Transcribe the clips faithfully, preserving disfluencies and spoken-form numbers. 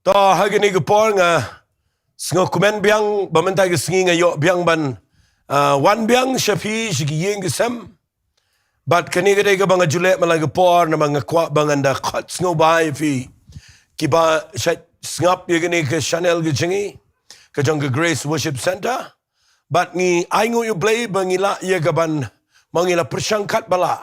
To, ha kane ka por nga sngewkmen biang ba mynta ka sngi nga ïoh biang ban, ah, wan biang sha phi sha ki ïing ki sem. Bad kane ka dei kaba nga ju leh man la ka por namar nga kwah ba ngan da khot sngewbha ïa phi kiba shait sngap ïa kane ka channel ka jong ngi, ka jong ka Grace Worship Centre. Bad ngi ainguh ïa U Blei ba ngi lah ïa kaban, ma ngi la pyrshang katba lah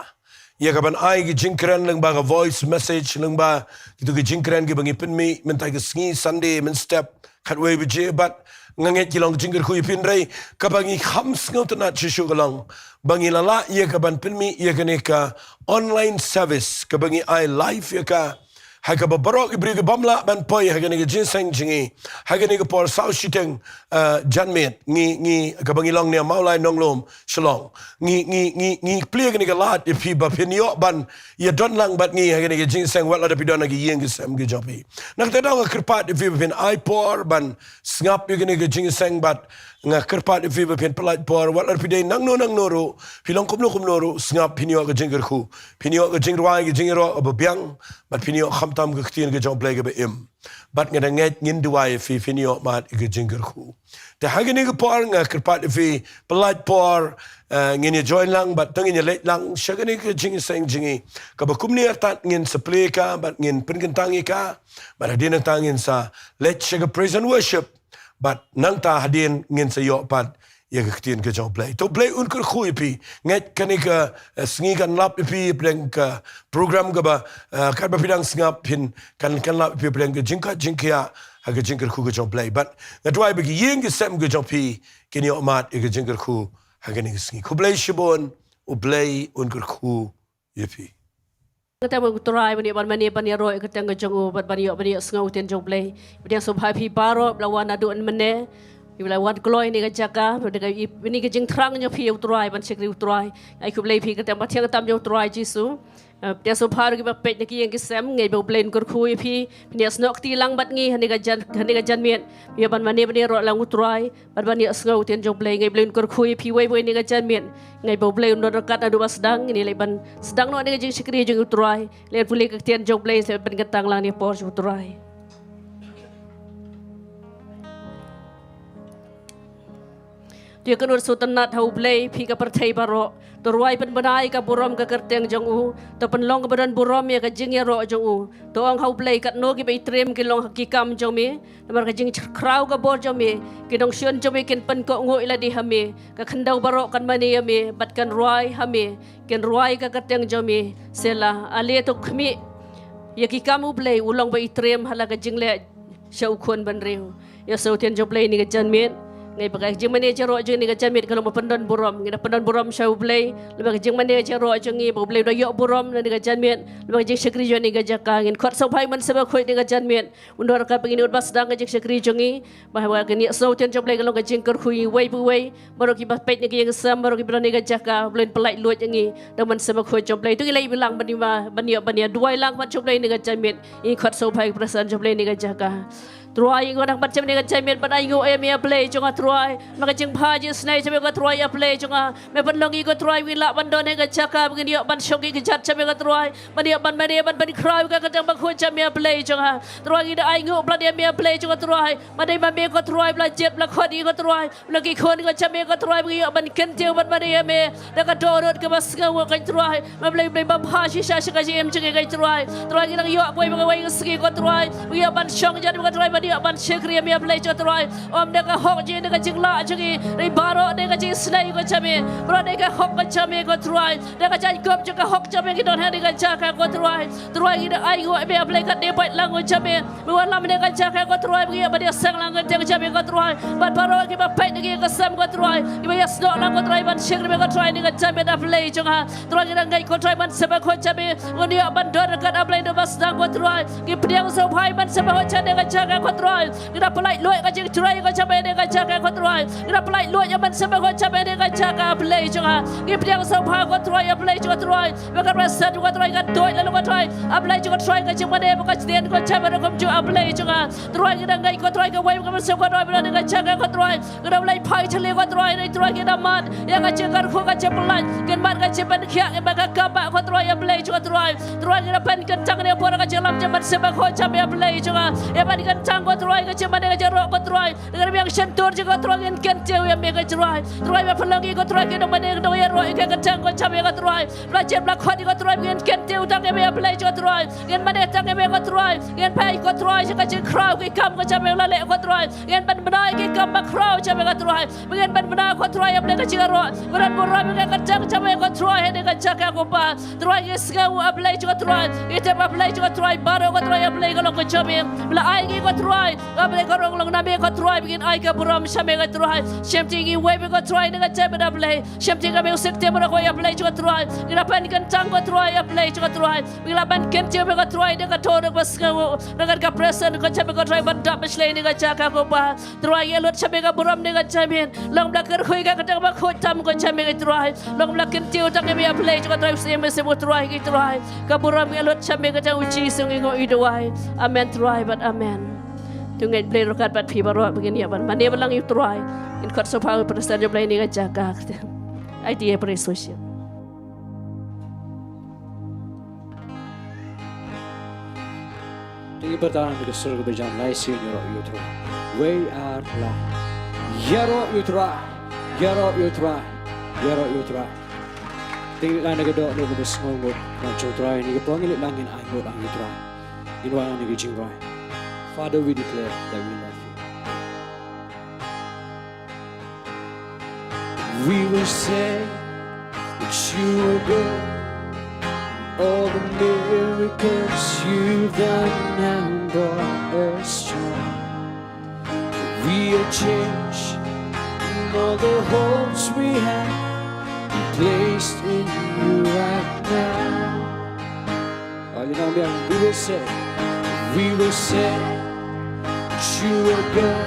ïa kaban ai ki jingkren lyngba ka voice message, lyngba kito ki jingkren kiba ngi pynmih mynta ka sngi Sunday mynstep khatwei baje. Bad nga ngeit ki long ka jingkyrkhu ïa phi, hynrei kaba ngi kham sngewtynnat shisha ka long ba ngi la lah ïa kaban pynmih ïa kane ka online service kaba ngi ai live ïa ka, ha kaba baroh ki briew ki bym lah ban poi ha kane ka jingïaseng jong ngi ha kane ka por saw shiteng, eh, janmiet, ngi, ngi, kaba ngi long ne Mawlai Nonglum Shillong. Ngi, ngi, ngi, ngi plie kane ka lad ïa phi ba phin ïoh ban ïa don lang bad ngi ha kane ka jingïaseng wat la da phi don ha ki ïing ki sem ki jong phi. Na kata ka daw nga kyrpad ïa phi ba phin ai por ban sngap ïa kane ka jingïaseng bad nga kyrpad ïa phi ba phin pyllait por wat la da phi dei nangno nangno ruh, phi long kumno kumno ruh, sngap phin ïoh ka jingkyrkhu. Phin ïoh ka jingrwai ka jingïaroh kaba biang bad phin ïoh khamtam ka ktien ka jong U Blei kaba im. Bad nga da ngeit ngin duwai ïa phi phin ïoh mad ïa ka jingkyrkhu. Te ha kane ka por nga kyrpad ïa phi pyllait por, eh, ngin ïa join lang bad tang ngin ïa leit lang sha kane ka jingïaseng jong ngi kaba kumne artat ngin sa plie ka bad ngin pynkyntang ïa ka. Bad hadien nangta ngin sa leit sha ka praise and worship. Bad nangta hadien ngin sa ïoh pat ïa ka ktien ka jong U Blei. To U Blei un kyrkhu ïa phi. Ngeit kane ka, eh, sngi kan lap ïa phi hapdeng ka program kaba, eh, katba phi dang sngap phin kan, kan lap ïa phi hapdeng ka jingkhat jingkhiah ha ka jingkyrkhu ka jong U Blei. Bad nga duwai ba ki ïing ki sem ka jong phi kin ïoh mad ïa ka jingkyrkhu ha kane ka sngi. Khublei shibun, U Blei un kyrkhu ïa phi. Kata ba U Trai ban ïoh ban mane ban ïaroh ïa ka kyrteng ka jong u bad ban ïoh ban ïohsngew ktien jong U Blei. Ba dang sngewbha ïa phi baroh ba la wan naduh mynne, ba la wan kloi ïa kane ka jaka, ba dang ïa kane ka jingthrang jong phi ïa U Trai ban shakri U Trai. Ai khublei ïa phi ka kyrteng ba thiang tam jong U Trai Jisu. Eh, ba dang sngewbha ruh kiba peit na ki ïing ki sem, ngeit ba U Blei un kyrkhu ïa phi, phin ïasnoh kti lang bad ngi ha kane ka jan, ha kane ka janmiet. Ïa ban mane ban ïaroh lang U Trai. Bad ban ïohsngew ktien jong U Blei, ngeit ba U Blei un kyrkhu ïa phi uwei pa uwei ha kane ka janmiet. Ngeit ba U Blei un don ryngkat naduh ba sdang, ngin ïa leit ban sdang noh ïa kane ka jingshakri jong U Trai. Leit pule ka ktien jong U Blei, leit ban kyntang lang ïa ka por jong U Trai. To ïa kynnoh sngewtynnat ha U Blei phi ka pyrthei baroh. To rwai pynbna ïa ka burom ka kyrteng jong u. To pynlong kaba don burom ïa ka jingïaroh jong u. To ong ha U Blei katno kiba ïatriem ki long ha ki kam jong me. Namar ka jingkhraw ka bor jong me, ki nongshun jong me kin pynkohnguh ïa lade ha me, ka khyndew baroh kan mane ïa me, bad kan rwai ha me, kin rwai ka kyrteng jong me. Selah. Ale to khmih ïa ki kam U Blei, u long ba ïatriem ha la ka jingleh sha u khun bynriew. Ïa sngewthuh ktien jong U Blei ha kane ka janmiet. Ngeit ba ka jingmane jingïaroh jong ngi ha kane ka janmiet ka long ba pyndon burom. Ngi da pyndon burom sha U Blei, namar ka jingmane jingïaroh jong ngi ba U Blei u da ïoh burom ha kane ka janmiet, namar ka jingshakri jong ngi ha kane ka jaka. Ngin khot sngewbha ïa u Mynsiem Bakhuid ha kane ka janmiet. Un don ryngkat bad ngi naduh ba sdang ka jingshakri jong ngi. Ba ha kane ka jingïasnoh ktien jong U Blei ka long ka jingkyrkhu ïa uwei pa uwei. Baroh kiba peit na ki ïing sem, baroh kiba don ha kane ka jaka, U Blei un pyllait luid ïa ngi da u Mynsiem Bakhuid jong U Blei. To ngin leit bilang ban ïa, ban ïa, ban ïaduwai lang bad U Blei ha kane ka janmiet. Ngin khot sngewbha ïa ka presence jong U Blei ha kane ka jaka. Trai, ngi wan bad jam ha kane ka janmiet ban ainguh ïa me A Blei jong nga Trai. Namar ka jingbha jingisnei jong me ko Trai A Blei jong nga. Me pynlong ngi ko Trai ba ngin lah ban don ha kane ka jaka ba ngin ïoh ban shong ki kjat jong me ko Trai. Ban ïoh ban mane ban pynkhraw ïa ka kyrteng bakhuid jong me A Blei jong nga. Trai ngi da ainguh ba la dei me A Blei jong nga Trai. Ba dei ma me ko Trai ba la jied ba la khot ngi ko Trai. Ba la ki khun ko jong me ko Trai ba ngi ïoh ban kyntiew ban mane ïa me. Da ka dohnud kaba sngewnguh ko Trai. Me Blei Blei ba bha shisha sha ka jingim jong ngi ko Trai. Trai ngi dang ïoh poi ba ka wei ka sngi ko Trai. Ba ngi ïoh ban shong jan ko Trai ba ngi ïoh ban shakri ïa me A Blei jong nga Trai. Ym da ka hok jong ngi da ka jinglah jong ngi. Dei baroh da ka jingisnei ko jong me. Baroh da ka hok ko jong me ko Trai. Da ka jaitbynriew jong ka hok jong me ngi don ha kane ka jaka ko Trai. Trai ngi da ainguh ïa me A Blei katne pat lang ko jong me. Me wallam ha kane ka jaka ko Trai ba ngi ïoh ban ïaseng lang ka kyrteng jong me ko Trai. Bad baroh kiba peit na ki ïing ki sem ko Trai. Kiba ïasnoh lang ko Trai ban shakri me ko Trai ha kane ka janmiet A Blei jong nga. Trai ngi da ngeit ko Trai Mynsiem Bakhuid jong me un ïoh ban don ryngkat A Blei naduh ba sdang ko Trai. Ngi pdiang sngewbha ïa u Mynsiem Bakhuid jong me ha kane ka jaka ko Trai. Ngi da pyllait luid ka jingtrei ka jong me ha kane ka jaka ko Trai. Ngi da pyllait luid ïa man sha me ko jong me ha kane ka jaka, A Blei jong nga. Ngi pdiang sngewbha ko Trai, A Blei jong nga Trai. Ba ka reset ko Trai, ka tuid lano ko Trai. A Blei jong nga Trai, ka jingmane bad ka jingdien ko jong me ruh kumjuh, A Blei jong nga. Trai, ngi da ngeit ko Trai, kawei ka mynsiem ko Trai, ba ha kane ka jaka ko Trai. Ngi da pyllait phai sha me ko Trai, ne Trai, ngi da mad ïa ka jingkyrkhu, ka jingpyllait, ngin mad ka jingpynkhiah, ngin mad ka kam ba ko Trai, A Blei jong nga Trai. Trai, ngi da pynkyntang ïa ka por ka jinglam jingman sha me ko jong me, A Blei jong nga. Ïa pynkyntang ko Trai, ka jingmane ka jingrok ko Trai. Ngi da biang shyntur jong ko Trai, ngin kyntiew ïa me ko Trai. Trai, ba pynlong ïa ko Trai, ki nongmane ki nongïaroh ïa ka kyntang ko jong me ko Trai. Ba la jied ba la khot ïa ko Trai, ngin kyntiew tang ïa me, A Blei jong nga Trai. Ngin mane tang ïa me ko Trai. Ngin peit ko Trai sha ka jingkhraw ki kam ko jong me la leh ko Trai. Ngin pynbna ïa ki kam bakhraw jong me ko Trai. Ngin pynbna ko Trai ïa me ka jingïaroh. Ngi da burom ïa ka kyntang jong me ko Trai ha kane ka jaka ko Pa. Trai, ngi sngew, A Blei jong nga Trai. Ngi tip, A Blei jong nga Trai, baroh ko Trai, A Blei ka long ka jong me. Ba la ai ngi ko Trai, A Blei, ka rong long na me ko Trai, ba ngin ai ka burom sha me ko Trai. Shim ti ngi wei me ko Trai, na ka jingmut A Blei. Shim ti ka music team ruh ko, A Blei jong nga Trai. Ngi da pynkyntang ko Trai, A Blei jong nga Trai. Ngi la ban kyntiew me ko Trai, na ka dur, na ka sngew, na ka presence ko jong me ko Trai, ban dap ba shlei ha kane ka jaka ko Pa. Trai, ïa lut sha me ka burom na ka jingmut. Long ba la kyrkhu ïa ka kyrteng bakhuid tam ko jong me ko Trai. Long ba la kyntiew tang ïa me, A Blei jong nga Trai, ba sngewsih me ko Trai, ko Trai. Ka burom ïa lut sha me ka jong u Jisu ngi ïoh duwai. Amen Trai bad amen. To ngeit Blei ryngkat bad phi baroh ba ngin ïa ban mane balang ïa u Trai. Ngin khot sngewbha u president jong Blei ha kane ka jaka. Ai ti ïa praise worship. Te ngin byrta na ka sur kaba jan, lai sien, Ïaroh ïa u Trai. Wei ar lai. Ïaroh ïa u Trai. Ïaroh ïa u Trai. Ïaroh ïa u Trai. Te ngin leit lang na ka dohnud kaba sngewnguh. Ka jong u Trai, na ka por ngi leit lang ngin ainguh lang ïa u Trai. Ngin wan na ka jingrwai. Father, we declare that we love you. We will say that you are good. All the miracles you've done have brought us joy. We are changed, and all the hopes we have be placed in you right now. All in all, we will say, we will say that you are good.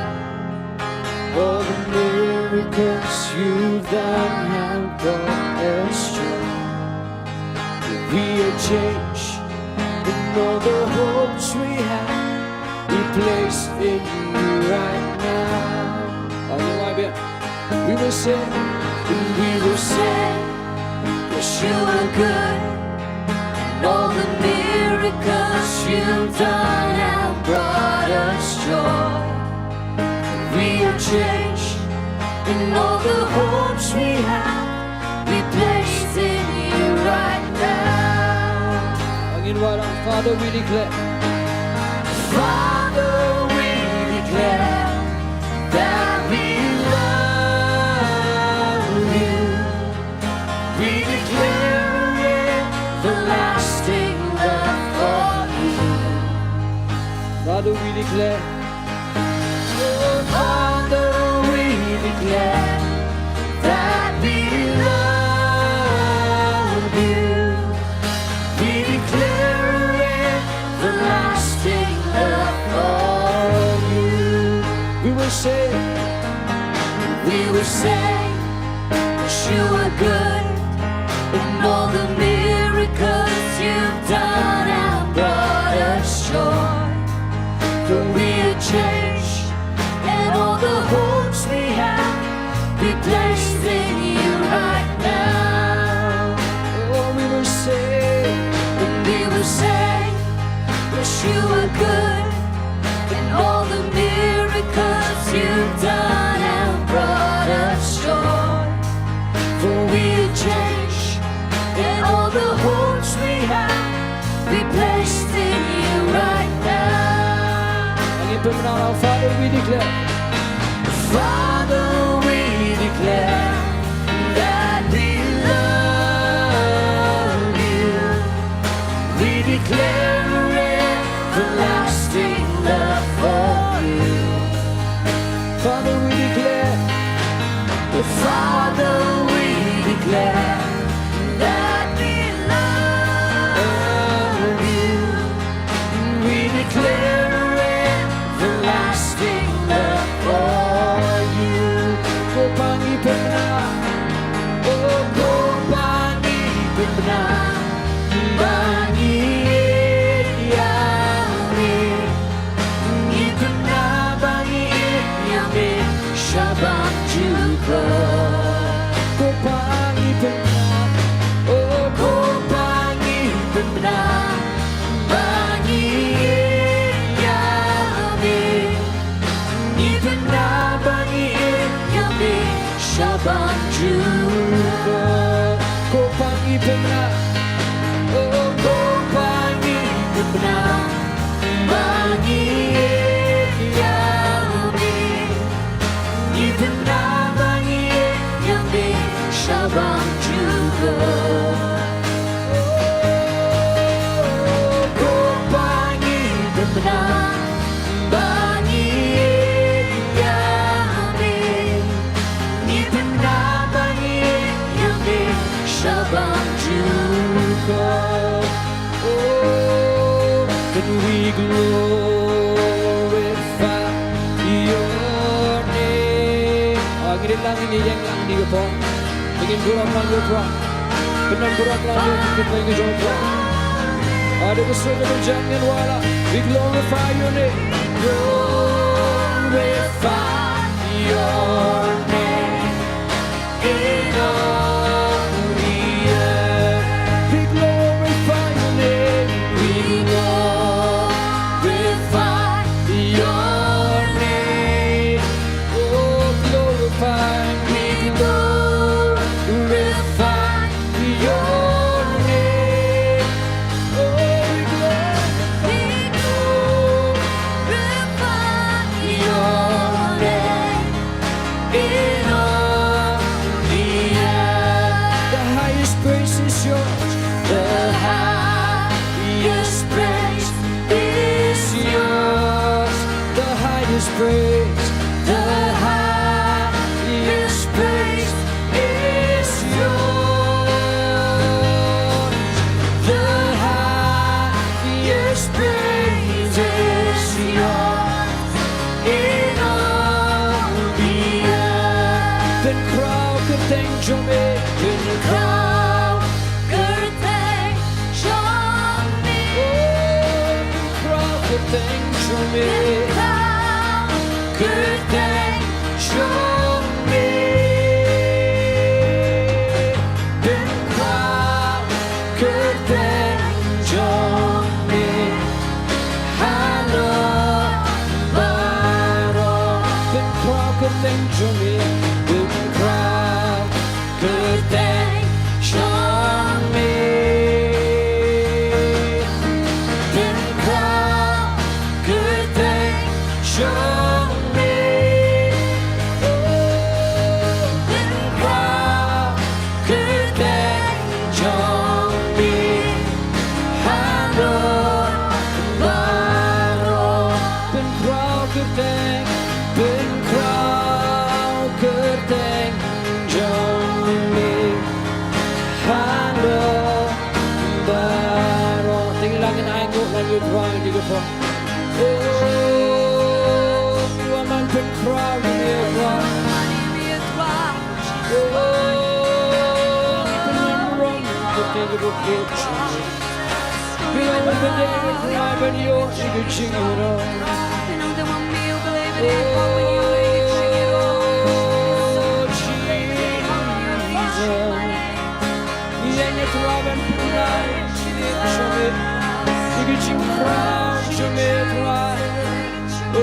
All the miracles you've done have brought us joy. We are changed, and all the hopes we have be placed in you right now. All in all, we we will say, we will say that you are good, and all the miracles you've done have brought us joy. We are changed, and all the hopes we have, we place in you right now. Ngin wan lang, Father, we declare. Father, we declare that we love you. We declare an everlasting love for you. Father, we declare. Oh, Father, we declare that we love you. We declare an everlasting love for you. We will say, we will say that you are good, and all the miracles you've done have brought us joy. For we are changed, and all the hopes we have, we place in you right now. Oh, we will say, and we will say that you are good, and all the miracles you've done have brought us joy. For we are changed, and all the hopes we have, we place in you right now. Ngin pynbna lang, Father, we declare. Father, we declare that we love you. We declare an everlasting love for you. Father, we declare. Father, we declare that we love you. We declare an everlasting Ko Pa ngi pynbna, oh ko Pa ngi pynbna, ba ngi ïa me. Ngi pynbna ba ngi ïa me sha bangju. Ko Pa ngi pynbna, oh ko Pa ngi pynbna, ba ngi ïa me. Ngi pynbna ba ngi ïa me sha bangju. Ko Pa ngi pynbna ba ngi ïa me. Ngi pynbna ba ngi ïa me sha bangju. Oh, can we glorify your name? Ah, ngin ïeng lang, ngin ïeng lang, ngin ïeng lang. Ngin burom lang ïa u Trai. Ngin burom lang ïa u Trai. Ah, da ka sur ka jong ngi, ngin wan lang. We glorify your name. Glorify your name. In all the earth, we glorify your name. We glorify your name. Oh, glorify, we glorify your name. Oh, we glorify, we glorify your name. In all the earth, the highest praise is yours. The highest praise is yours. The highest praise, the highest praise is yours. The highest praise is yours. In all the earth. Pynkhraw kyrteng jong me. Pynkhraw kyrteng jong me. Oh, pynkhraw kyrteng jong me. Pynkhraw kyrteng jong me. Pynkhraw kyrteng jong me. Halor baroh. Pynkhraw kyrteng jong me. Pynkhraw kyrteng jong me. Pynkhraw kyrteng jong me. Oh, pynkhraw kyrteng jong me. Halor baroh. Pynkhraw kyrteng, pynkhraw kyrteng jong me. Halor baroh. Te ngi la, ngin ainguh lang ïa u Trai, ngi kyrpad. Oh, wan pynkhraw ïa me, Trai. Oh, pynlong burom ïa ka kyrteng jong me. Pynlong burom ïa ka kyrteng jong me. Pynlong burom ïa ka kyrteng jong me. Oh, Jesus. Ïa ngi Trai ban pynlong ïa ka jingkhraw jong me Trai. Oh,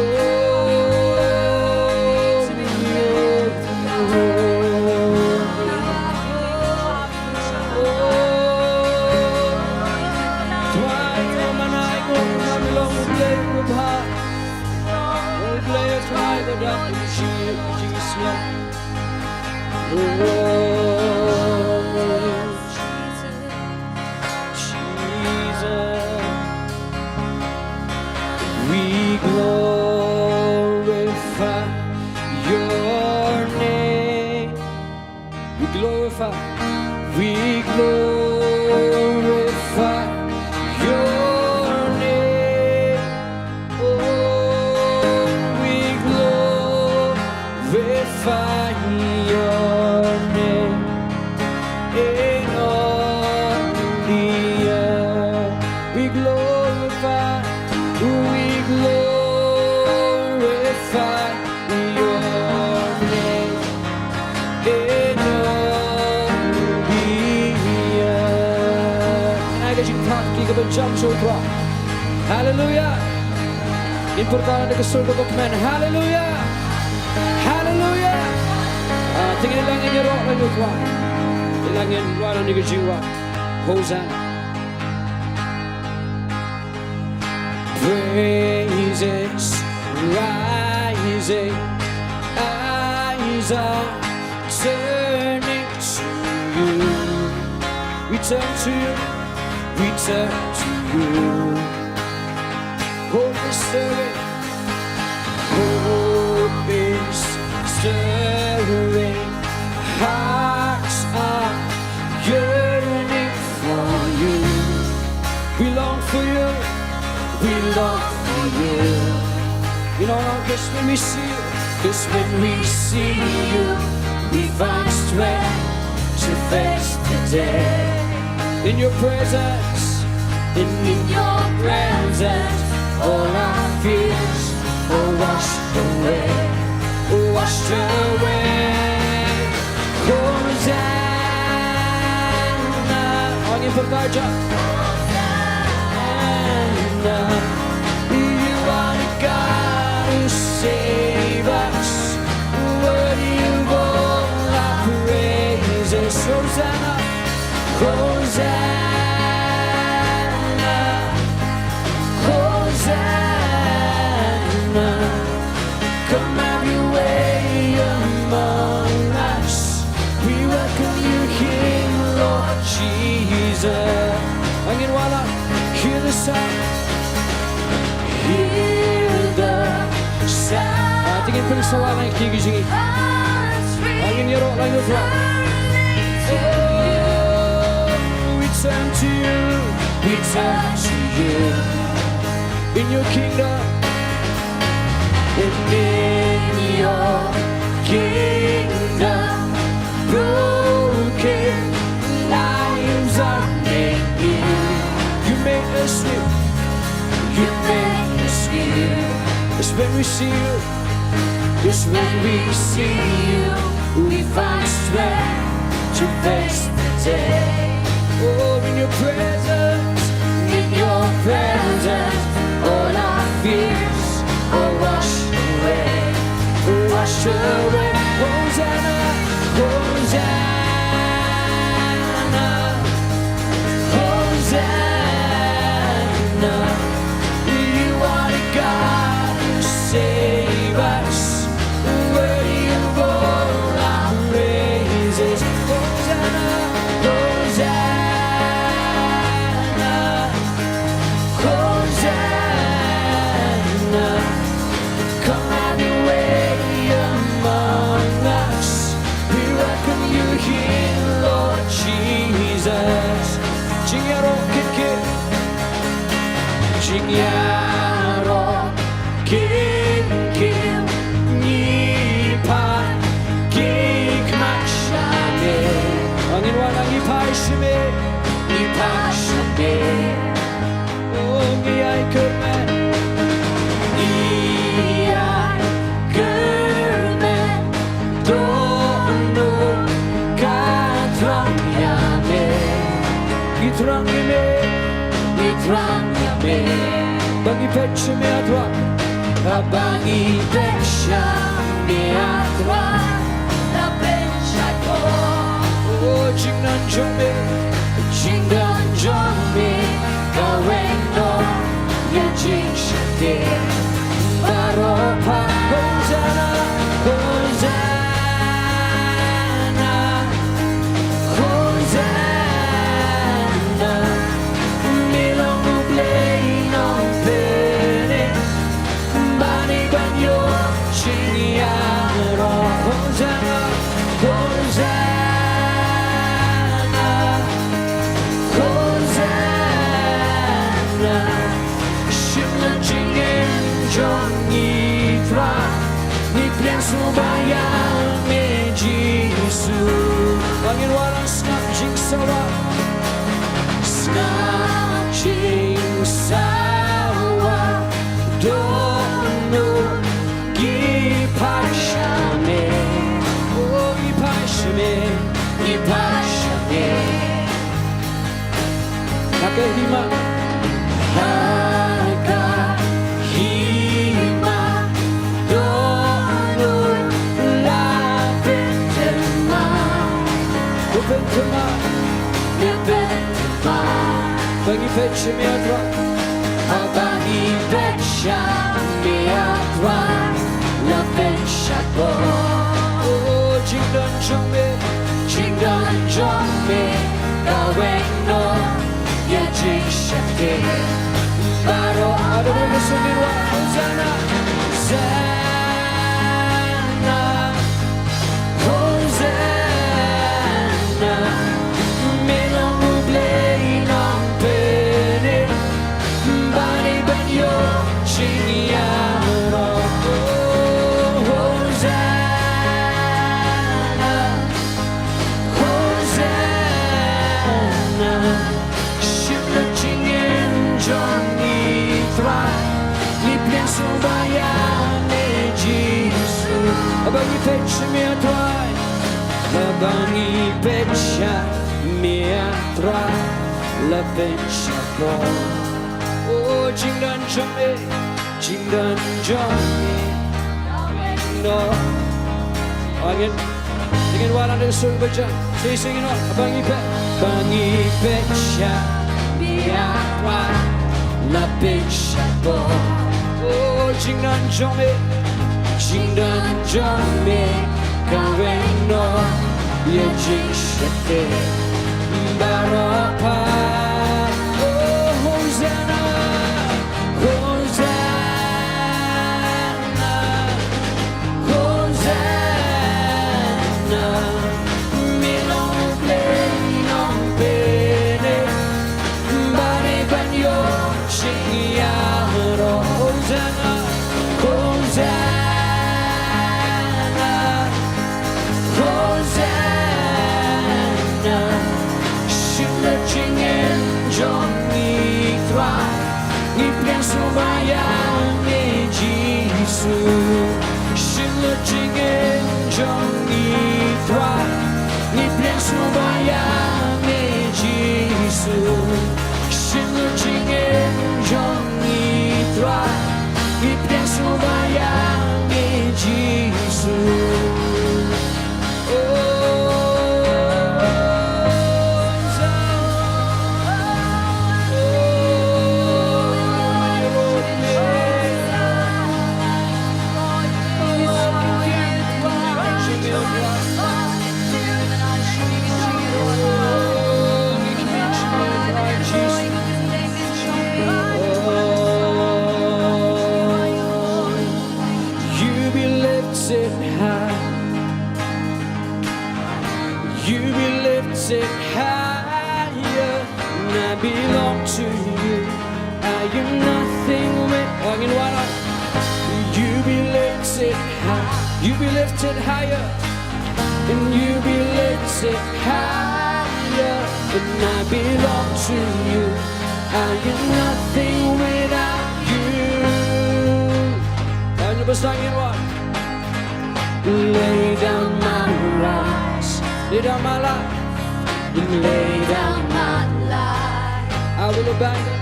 Trai, ïa u man ai ko u man long u Blei u bha. U Blei Trai ba dap ïa ka jingsneng. Oh, Jesus, we glorify your name. We glorify, we glorify your name. Oh, we glorify your name in all the earth. We glorify, we glorify your name. Ban jam sha u Trai. Haleluya. Ngin pyrta na ka sur kaba kmen. Haleluya. Haleluya. Ah, te ngin ïa ïaroh lang ïa u Trai. Ïa ngin wan na ka jingwan. Hosanna. Praises rising, eyes are turning to you. We turn to you, we turn to you. Hope is stirring, hope is stirring, hearts are yearning for you. We long for you, we long for you. You know, 'cause when we see you, 'cause when we see you, we find strength to face the day. In your presence, and in your presence, all our fears are washed away, washed away. Hosanna. All you put our job. Hosanna. You are the God who save us. Worthy of all our praises. Hosanna. Hosanna. Hosanna. Come have your way among us. We welcome you here, Lord Jesus. Angin wala, hear the sound. Hear the sound. Ah, te ngin pynsawa lang ïa ki jingim. Angin ïaroh lang ïa u Trai. Oh, we turn to you. We turn to you. In your kingdom. And in your kingdom, broken lives are made new. You make us new. You make us new. It's when we see you. It's when we see you, we find strength to face the day. Oh, in your presence, in your presence, all our fears are washed away, washed away. Hosanna, Hosanna, Hosanna. You are the God who save us. Worthy of all our praises. Hosanna, Hosanna, Hosanna. Come have your way among us. We welcome you here, Lord Jesus. Jingïaroh kit kit. Jingïaroh kit kit. Ngi phai, ngi khmat sha me. Angin wala, ngi phai sha me. Ngi phai sha me. Oh, ngi ai kyrmen. Ngi ai kyrmen. Dohnud ka thrang ïa me. Ngi thrang ïa me. Ngi thrang ïa me. Ba ngi peit sha me, ah Trai. Ba ngi peit sha me, ah Trai. La peit sha ko. Oh, jingdon jong me. Jingdon jong me. Ka weng noh ïa jingshakri. Baroh pha. Hosanna, Hosanna, Hosanna. Me long U Blei Nongpynim. Ba ngi ban ïoh jingïaroh. Hosanna, Hosanna, Hosanna. Shim la jingim jong ngi Trai. Ngi pdiang sngewbha ïa me Jisu. Angin wala, sngap jingsawa. Sngap jingsawa. Dohnud ngi phai sha me. Oh, ngi phai sha me. Ngi phai sha me. Na ka hima. Tymmen, ngi peit tymmen. Ba ngi peit sha me, ah Trai. Haba ngi peit sha me, ah Trai, la pynshah bor. Oh, jingdon jong me, jingdon jong me ka weng noh ïa jingshakri. Baroh, ah, da ba ngi sngewbha, Hosanna, Hosanna. Hosanna, me long u Blei nongpynim, ba dei ban ïoh jingïaroh. Oh, Hosanna, Hosanna. Shim lut jingim jong ngi Trai, ngi pdiang sngewbha ïa me Jisu. Haba ngi peit sha me Trai, haba ngi peit sha me Trai, la pynshah bor. Oh, jingdon jong me, jingdon jong me. No. Angin. Angin waran da sung baja. Say sing no. Ba ngi peit, ba ngi peit sha me Trai, la pynshah bor. Oh, jingdon jong me, jingdon jong me ka weng noh ïa jingshakri. Baroh pat. Oh, Hosanna, Hosanna, Hosanna. Me long u Blei nongpynim, ba dei ban ïoh jingïaroh. Hosanna, Hosanna, Hosanna. Shim lut jingim jong ngi Trai, ngi pdiang sngewbha ïa me Jisu. Shim lut jingim jong ngi Trai, ngi pdiang sngewbha ïa me Jisu. Shim lut jingim jong ngi Trai, ngi pdiang sngewbha ïa me Jisu. You be lifted high. You be lifted higher. And I belong to you. I am nothing with. Oh, you know what? You be lifted high. You be lifted higher. And you be lifted higher. And I belong to you. I am nothing without you. Lay down my rights, lay down my life, and lay down my life. I will abandon,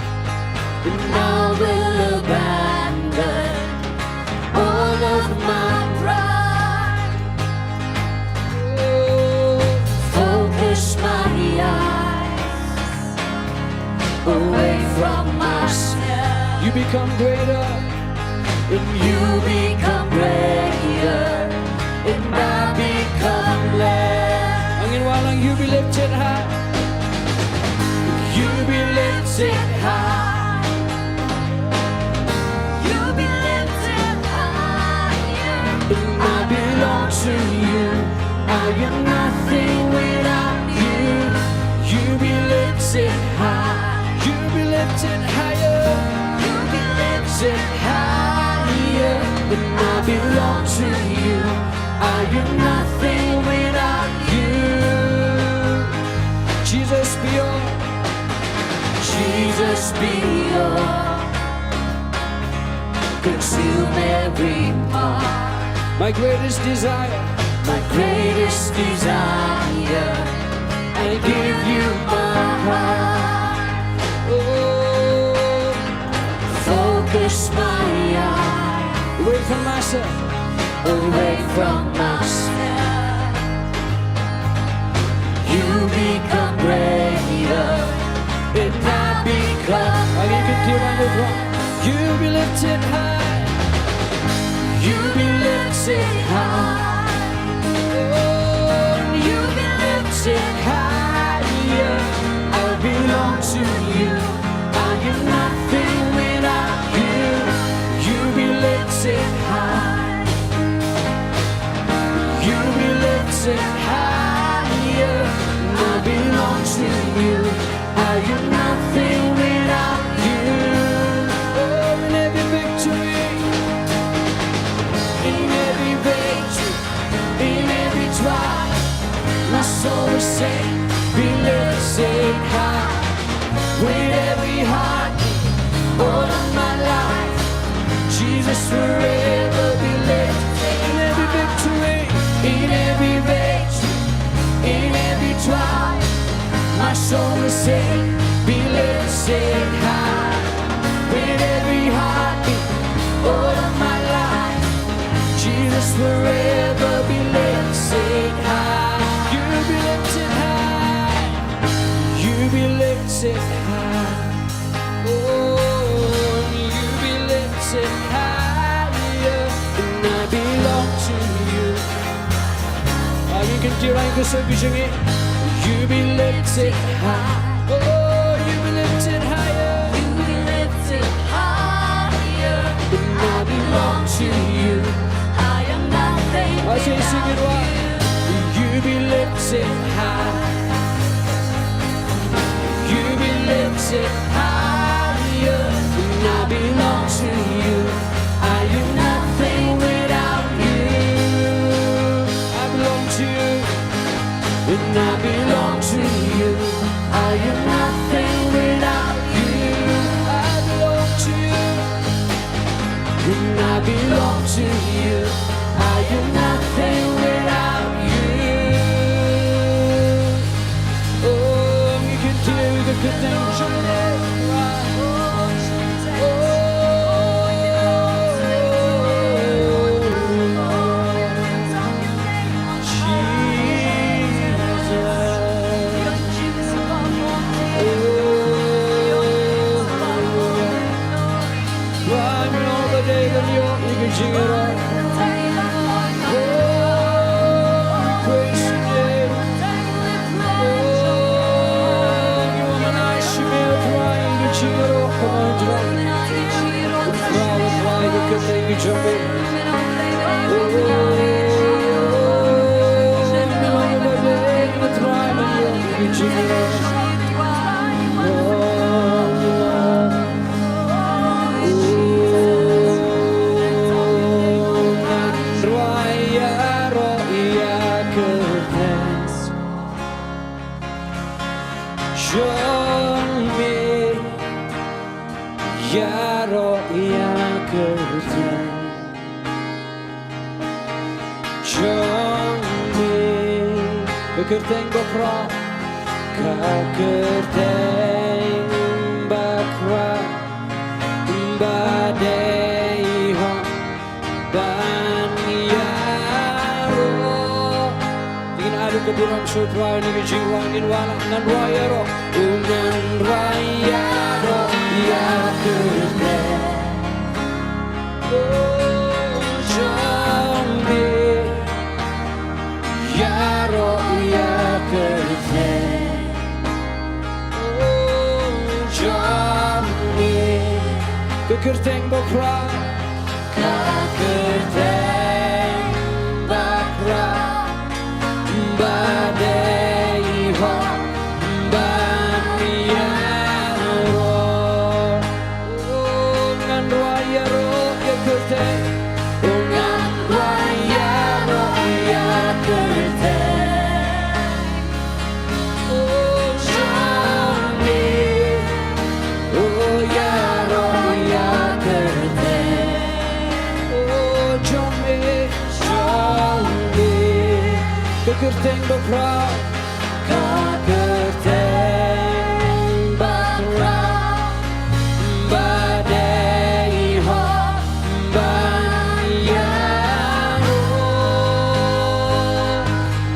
and I will abandon all of my pride. Oh, focus my eyes away from myself. You become greater. And you become greater. And I become less. Angin walang, you be lifted high. You be lifted high. You be lifted higher. And I belong to you. I am nothing without you. You be lifted high. You be lifted higher. You be lifted higher. And I belong to you. I am nothing without you. Jesus be all. Jesus be all. Consume every part. My greatest desire. My greatest desire. I give you my heart. Oh, focus my eyes. Away from myself. Away from myself. You be Be lifted high. You be lifted high. Oh, you be lifted higher. I belong to you. I am nothing without you. You be lifted high. You be lifted higher. I belong to you. I am nothing without you. Oh, in every victory, in every victory, in every trial, my soul will sing, be lifted high. With every heartbeat, all of my life, Jesus forever be lifted. In every victory, in every victory, in every trial, my soul will sing, be lifted high. With every heartbeat, all of my life, Jesus forever be lifted high. You be lifted high. You be lifted high. Oh, you be lifted higher. And I belong to you. Ah, you can do right, so you can sing it. You be lifted high. Oh, you be lifted higher. You be lifted higher. And I belong to you. I am nothing I say, sing it without right. You. You be lifted high. You be lifted higher. And I belong to you. I am nothing without you. I belong to you. And I belong to you. I am nothing without you. I belong to you. And I belong to you. I am nothing without you. Oh, you can do the good things you love. Oh, Jesus. Oh, Trai, me long ba dei ka liang ïa ka jingïarap. Oh, we praise your name. Oh, ngi wan ai ïa me, Trai, ïa ka jingïarap, come on, Trai. Trai, Trai, ïa ka kyrteng ka jong me. Oh, me long ba dei, Trai, me long ïa ka jingïarap. Oh, ngan rwai ïaroh ïa ka kyrteng jong me, ïaroh ïa ka kyrteng jong me. Ka kyrteng bakhraw, ka kyrteng bakhraw, ba dei hok ban ïaroh. Ngin ai lut ka burom sha u Trai na ka jingrwai, ngin wanrah, ngan rwai ïaroh, u ngan rwai ïaroh ïa ka kyrteng. Oh, jong me, ïaroh ïa ka kyrteng. Oh, jong me, ka kyrteng bakhraw, ka kyrteng bakhraw, ba dei hok ban ïaroh. Oh, ngan rwai ïaroh ïa ka kyrteng. Oh, ngan rwai ïaroh ïa ka kyrteng. Oh, jong me. Oh, ïaroh ïa ka kyrteng. Oh, jong me, jong me. Ka kyrteng bakhraw. Ka kyrteng bakhraw, ba dei hok ban ïaroh.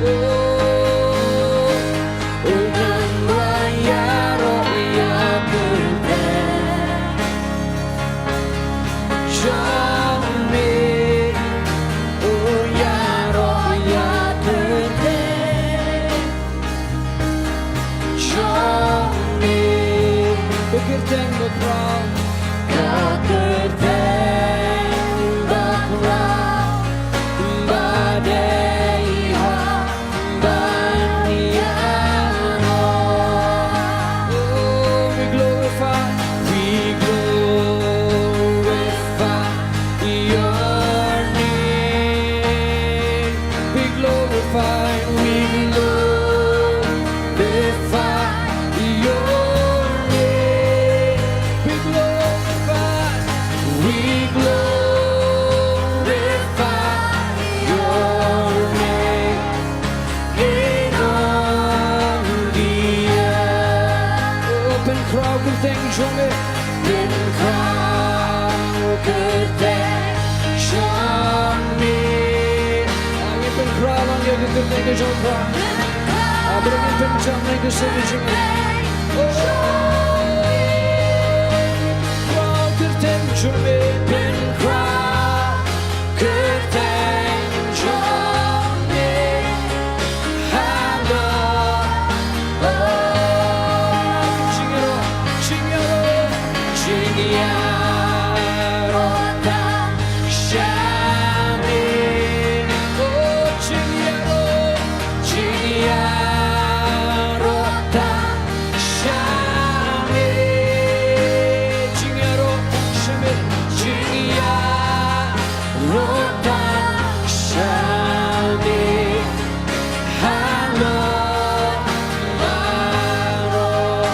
Oh, u ngan rwai ïaroh ïa ka kyrteng. Kyrteng bakhraw, ka kyrteng bakhraw, ba dei ha ban ïaroh. Oh, we glorify, we glorify your name. We glorify, we glorify your name. We glorify, we glorify your name in all the earth. Oh, pynkhraw kyrteng jong me. Pynkhraw kyrteng jong me. Ngin pynkhraw lang ïa ka kyrteng ka jong u Trai. Haba ngin pynjam ïa ka seng jong ngi. Oh. Pynkhraw kyrteng jong me. Pynkhraw kyrteng jong me. Halor. Oh, jingïaroh, jingïaroh, jingïaroh tang sha me. Oh, jingïaroh, jingïaroh tang sha me. Jingïaroh tang sha me. Jingïaroh tang sha me. Halor, halor.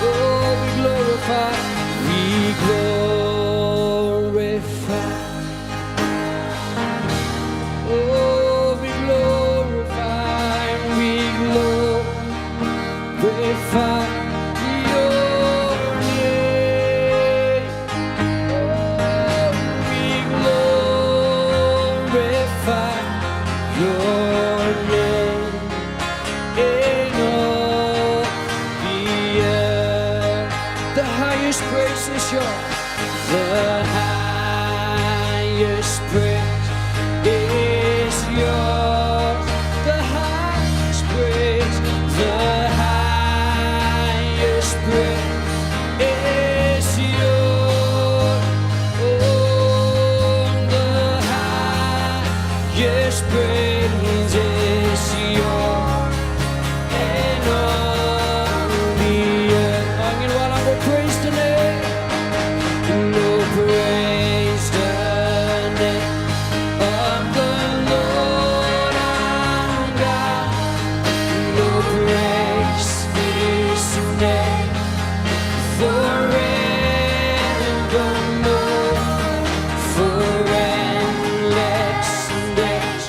Oh, we glorify, we glorify. Oh, we glorify, we glorify your name. Oh, we glorify your name in all the earth. The highest praise is yours. The highest praise is yours. The highest praise, the highest praise is yours. Oh, the highest praise is yours. And all the earth. Ngin wallam, oh, praise the name. Oh, praise the name of the Lord our God. Oh, praise his name forevermore, for endless days.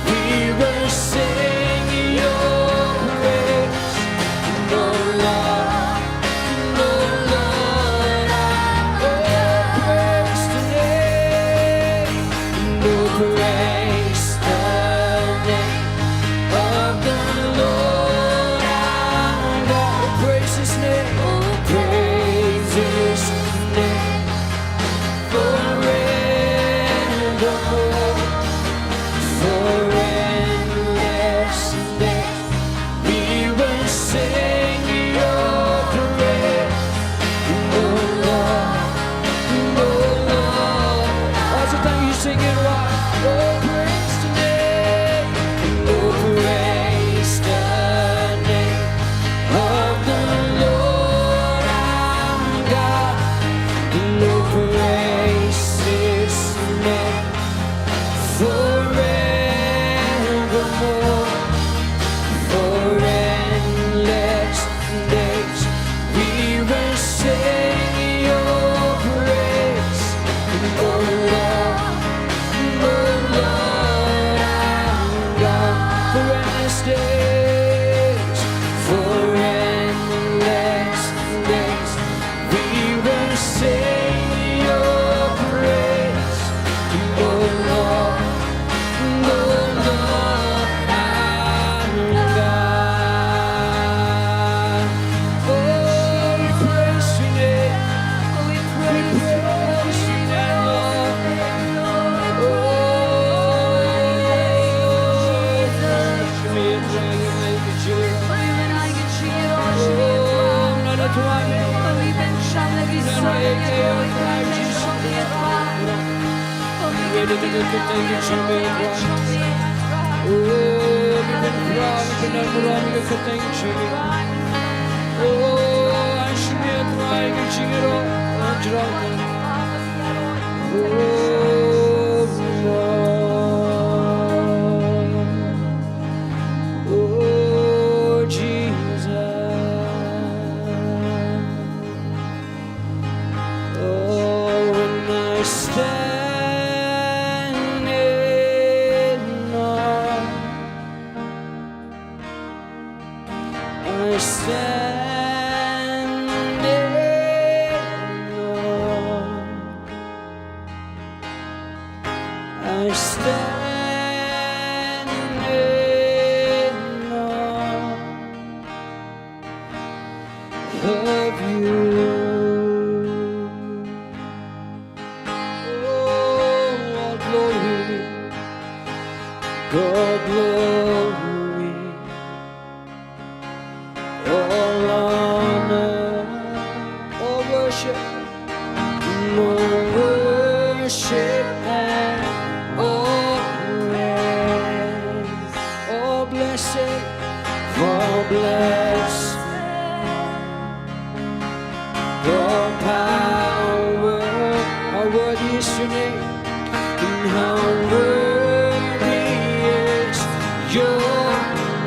We will sing your praise, O Lord, O Lord, our God. Oh, praise the name, oh, praise the name of the Lord our God. Oh, praise his name, oh, praise his name forevermore, for endless days. We will sing your praise, O Lord, O Lord. Ajo tang ïa u sing ïa u. Oh, praise the name, oh, praise the name of the Lord our God. Oh, praise his name forevermore, for endless days. We will sing your praise, O Lord, O Lord our God. For endless days, for endless days, we will sing your praise, O Lord, O Lord our God. Oh, we praise your name. We praise your name, Lord. Oh, we praise your name. Kyrteng ka jong me, Trai. Oh, ngi pynkhraw, ngi pyndonkam ïa ka kyrteng ka jong me. Oh, ai sha me, Trai, ka jingïaroh, ka jingïaroh. Oh, Lord. Oh, Jesus. Oh, when I stand in awe, I stand in awe, I stand in awe of you. Oh, all glory, all glory, all honor, all worship, all worship and all praise, all blessing, all blessing. Your power, how worthy is your name, and how worthy is your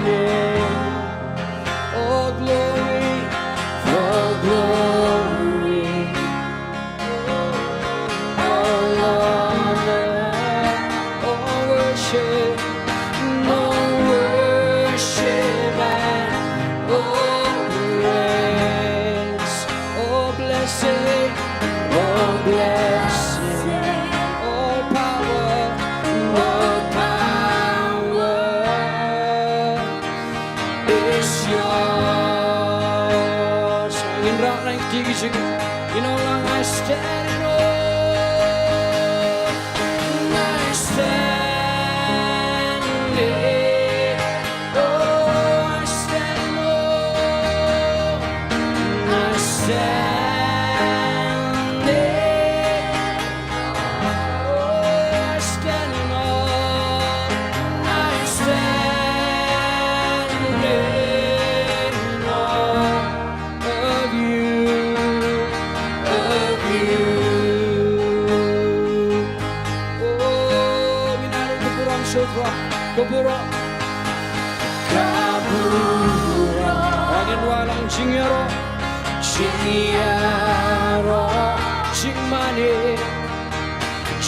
name. All glory, all glory, all honor, all worship, all worship and all praise, all blessing, all blessing, all power, all power is yours. Ngin rah lang kti ki jingkyrkhu. You know, I stand in awe. I stand in awe. I stand in awe. I stand in I stand in awe. I stand in awe of you, of you. Oh, ngin ïaroh ka burom sha u Trai, ka burom. Ka burom. Ngin wallam jingïaroh, jingïaroh, jingmane,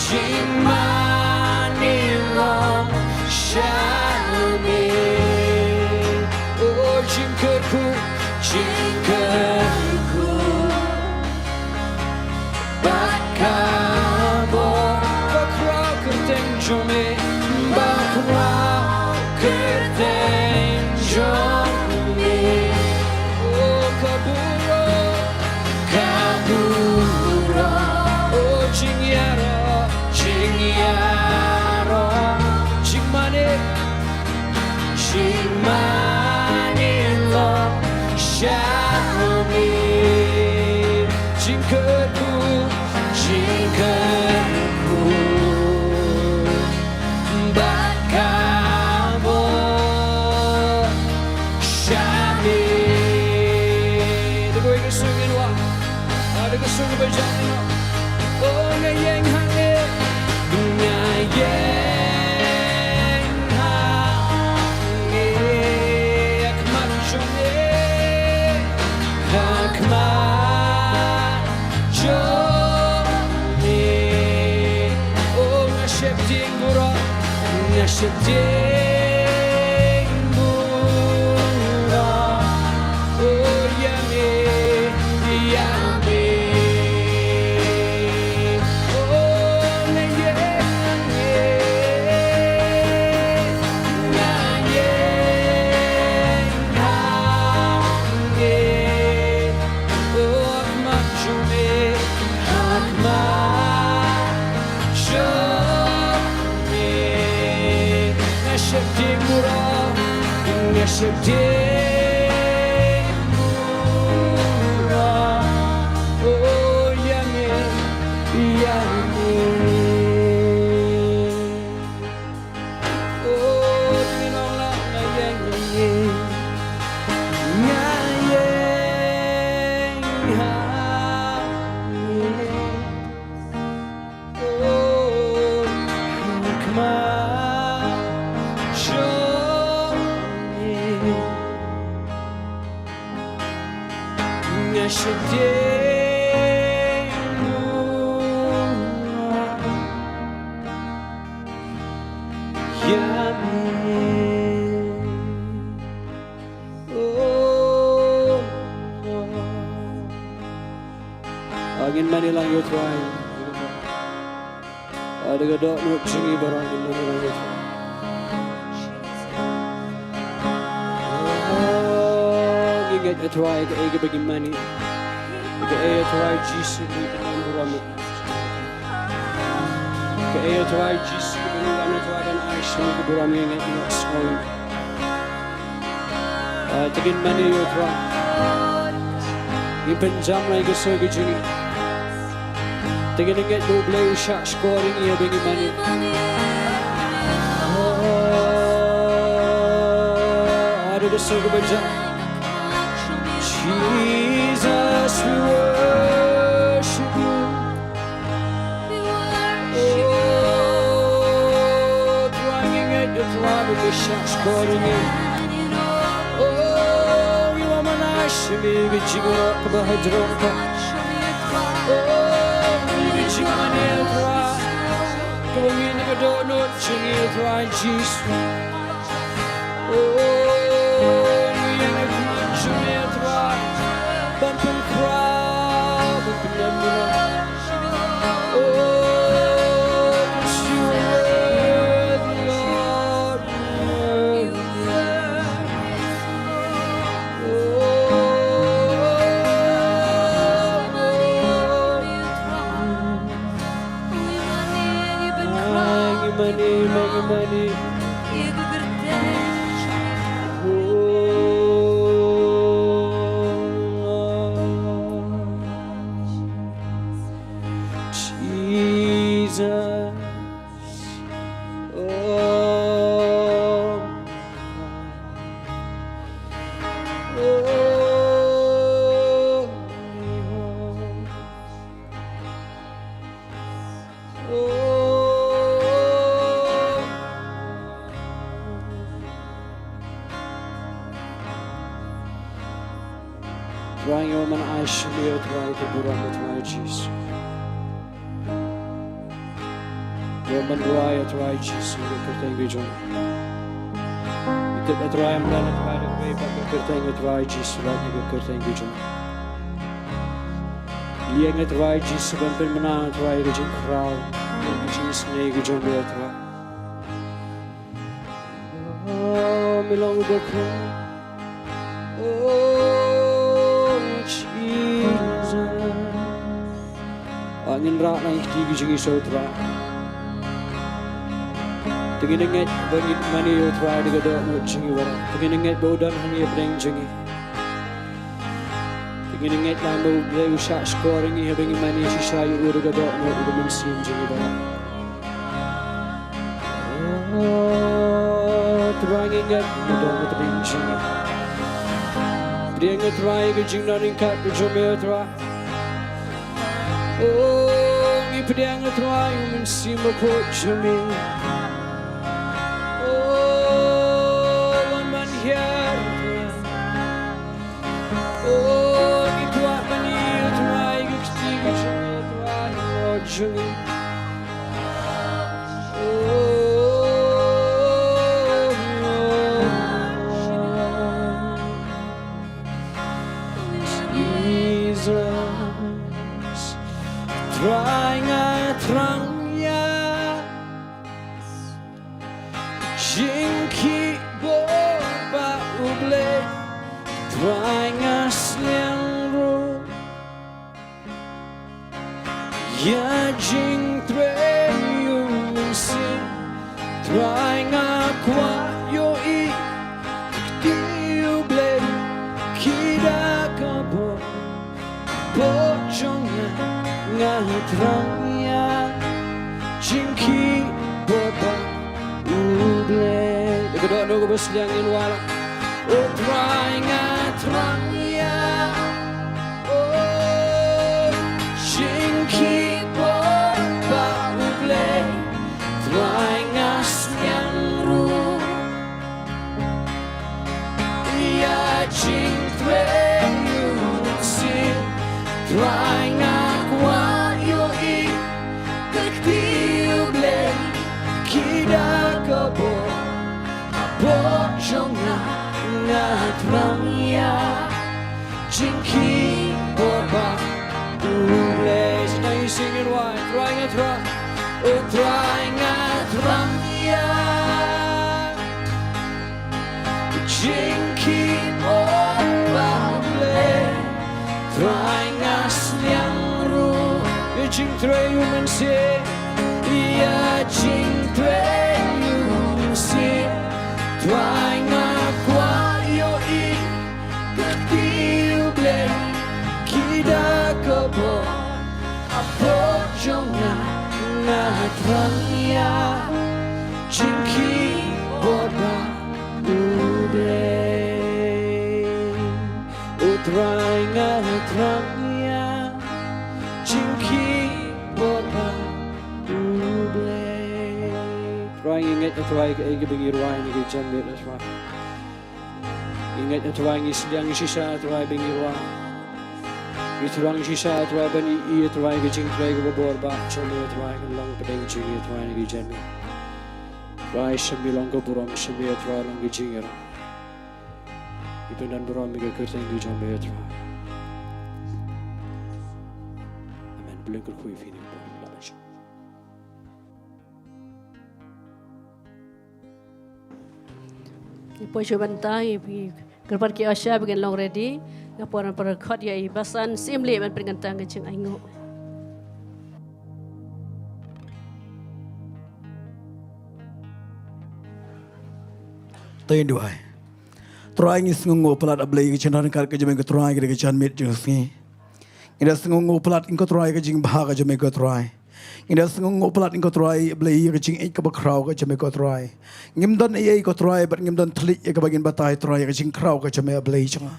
jingmane long sha me. Oh, jingkyrkhu, jingkyrkhu. Bad ka bor, bakhraw kyrteng jong me, bakhraw kyrteng jong me. Oh, ka burom, ka burom. Oh, jingïaroh, jingïaroh, jingmane, jingmane long sha me. Jingkyrkhu, jingkyrkhu. Bad ka bor sha me. Te kawei ka sur ngin wad. Ah, te ka sur kaba jam ngin wad. Oh, nga ïeng ha ngi. Nga ïeng ha ngi. Ha khmat jong me. Ha khmat jong me. Oh, nga sheptieng burom. Nga sheptieng burom. Oh, ïa me, ïa me. Oh, nga ïeng ha ngi. Nga ïeng ha ngi. Oh, ha khmat jong me, ha khmat jong me. Nga sheptieng burom, nga sheptieng burom. Oh, ïa me, ïa me. Shadei ïa me. Oh, oh. Ah, ngin mane lang ïa u Trai. Ah, da ka dohnud jong ngi baroh ngin mane lang ïa u Trai. Oh, ngi ngeit ïa u Trai, kaei kaba ngi mane. Kaei ïa u Trai Jisu ngi pynlong burom. Kaei ïa u Trai Jisu kaba ngi wan ïa u Trai ban ai sha me ka burom, ngi ngeit ngi ïohsngew. Ah, te ngin mane ïa u Trai. Ngin pynjam lang ïa ka soi ka jong ngi. Te ngin ngeit ba U Blei u shah shkor ïa ngi haba ngi mane. Oh, ah, da ka soi kaba jam. Jesus, we worship you. Oh, Trai, ngi ngeit ïa u Trai ba u shah shkor ïa ngi. Oh, ngi wan ban ai sha me ka jingïaroh kaba hajrong. Oh, ka jingmane ïa u Trai. Kaba mih na ka dohnud jong ngi ïa u Trai Jisu. Oh, ngi ïeng ha khmat jong me ïa u Trai. Ban pynkhraw, ban pynlong. Oh, 'cause you are worthy, Lord. Oh, oh, oh. Ngi mane, ngi mane. Jesus. Oh. Oh. Oh. Trai, ngi wan ban ai sha me, Trai, ka burom, Trai Jisu. Ngi wan ban duwai, Trai Jisu, ha ka kyrteng ka jong me. Ngi tip, Trai, ym don, Trai, da kawei pat ka kyrteng, Trai Jisu, lait na ka kyrteng ka jong me. Ngi ïeng, Trai Jisu, ban pynbna, Trai, ka jingkhraw, ka jingisynei ka jong me, Trai. Oh, me long uba khuid. Oh, Jesus. Ah, ngin rah lang ïa ki kti ki jong ngi sha u Trai. Te ngin ngeit ba ngin mane ïa u Trai da ka dohnud jong ngi baroh. Te ngin ngeit ba u don hangne hapdeng jong ngi. Te ngin ngeit lang ba U Blei u shah shkor ïa ngi haba ngi mane shisha ïa u da ka dohnud da ka mynsiem jong ngi baroh. Oh, Trai, ngi ngeit ba u don hapdeng jong ngi. Pdiang, Trai, ka jingdon ryngkat ka jong me, Trai. Oh, ngi pdiang, Trai, u Mynsiem Bakhuid jong me. Oh, wan ban hiar, Trai. Oh, ngi kwah ban ïohi, Trai, ka kti ka jong me, Trai, Lord jong ngi. Oh, Jesus, Trai, nga thrang ïa ka jingkyrkhu ba U Blei, Trai, nga sliang ruh ïa ka jingtrei u Mynsiem. Trai, nga kwah ïohi ki kti U Blei ki da ka bor. Bor jong nga, nga thrang ïa ka jingkyrkhu ba U Blei. Da ka dohnud kaba sliang ngin wallam. Oh, Trai, nga thrang ïa ka jingkyrkhu ba U Blei. Trai, nga sliang ruh ïa ka jingtrei u Mynsiem. Nga thrang ïa jingkhih bor ba U Blei. Sa tang ïa sing ïa Trai, Trai nga thrang, O Trai nga thrang ïa jingkhih bor ba U Blei. Trai nga sliang ruh ïa jingtrei U Mynsiem, ïa jingtrei U Mynsiem. Trai nga kwah ïohi kti U Blei, ki da ka bor, a bor jong nga, nga thrang ïa jingkhih bor ba U Blei. O Trai nga thrang ïa jingkhih bor ba U Blei. Trai ngi ngeit, O Trai, kaei kaba ngi rwai na ka janmiet, O Trai. Ngi ngeit, O Trai, ngi sliang shisha, O Trai, ba ngi rwai. Ngi sliang shisha, O Trai, ban ïohi, O Trai, ka jingtrei kaba bor ba jong me, O Trai, kan long pdeng jong ngi, O Trai, na ka janmiet. Trai, sha me long ka burom, sha me, O Trai, long ka jingïarap. Ngi pyndon burom ïa ka kyrteng ka jong me, O Trai. Amen. Blei kyrkhu ïa phi, ngi poi la ban shu. Ngi poi sha bynta, ngi phi kyrpad ki usher ba kin long ready. Nga poi ban pyrkhat ïa i Basan Syiemlieh ban pynkyntang ka jingainguh. To ngin duwai. Trai, ngi sngewnguh palat, A Blei, ka jingdon ryngkat ka jong me, ko Trai, ka dei ka janmiet jong ka sngi. Ngi da sngewnguh palat, ko Trai, ka jingbha ka jong me, ko Trai. Ngi da sngewnguh palat, ko Trai, A Blei, ka jingïeit kaba khraw ka jong me, ko Trai. Ngim don ei ei, ko Trai, bad ngim don thylliej ïa kaba ngin batai, Trai, ka jingkhraw ka jong me, A Blei jong nga.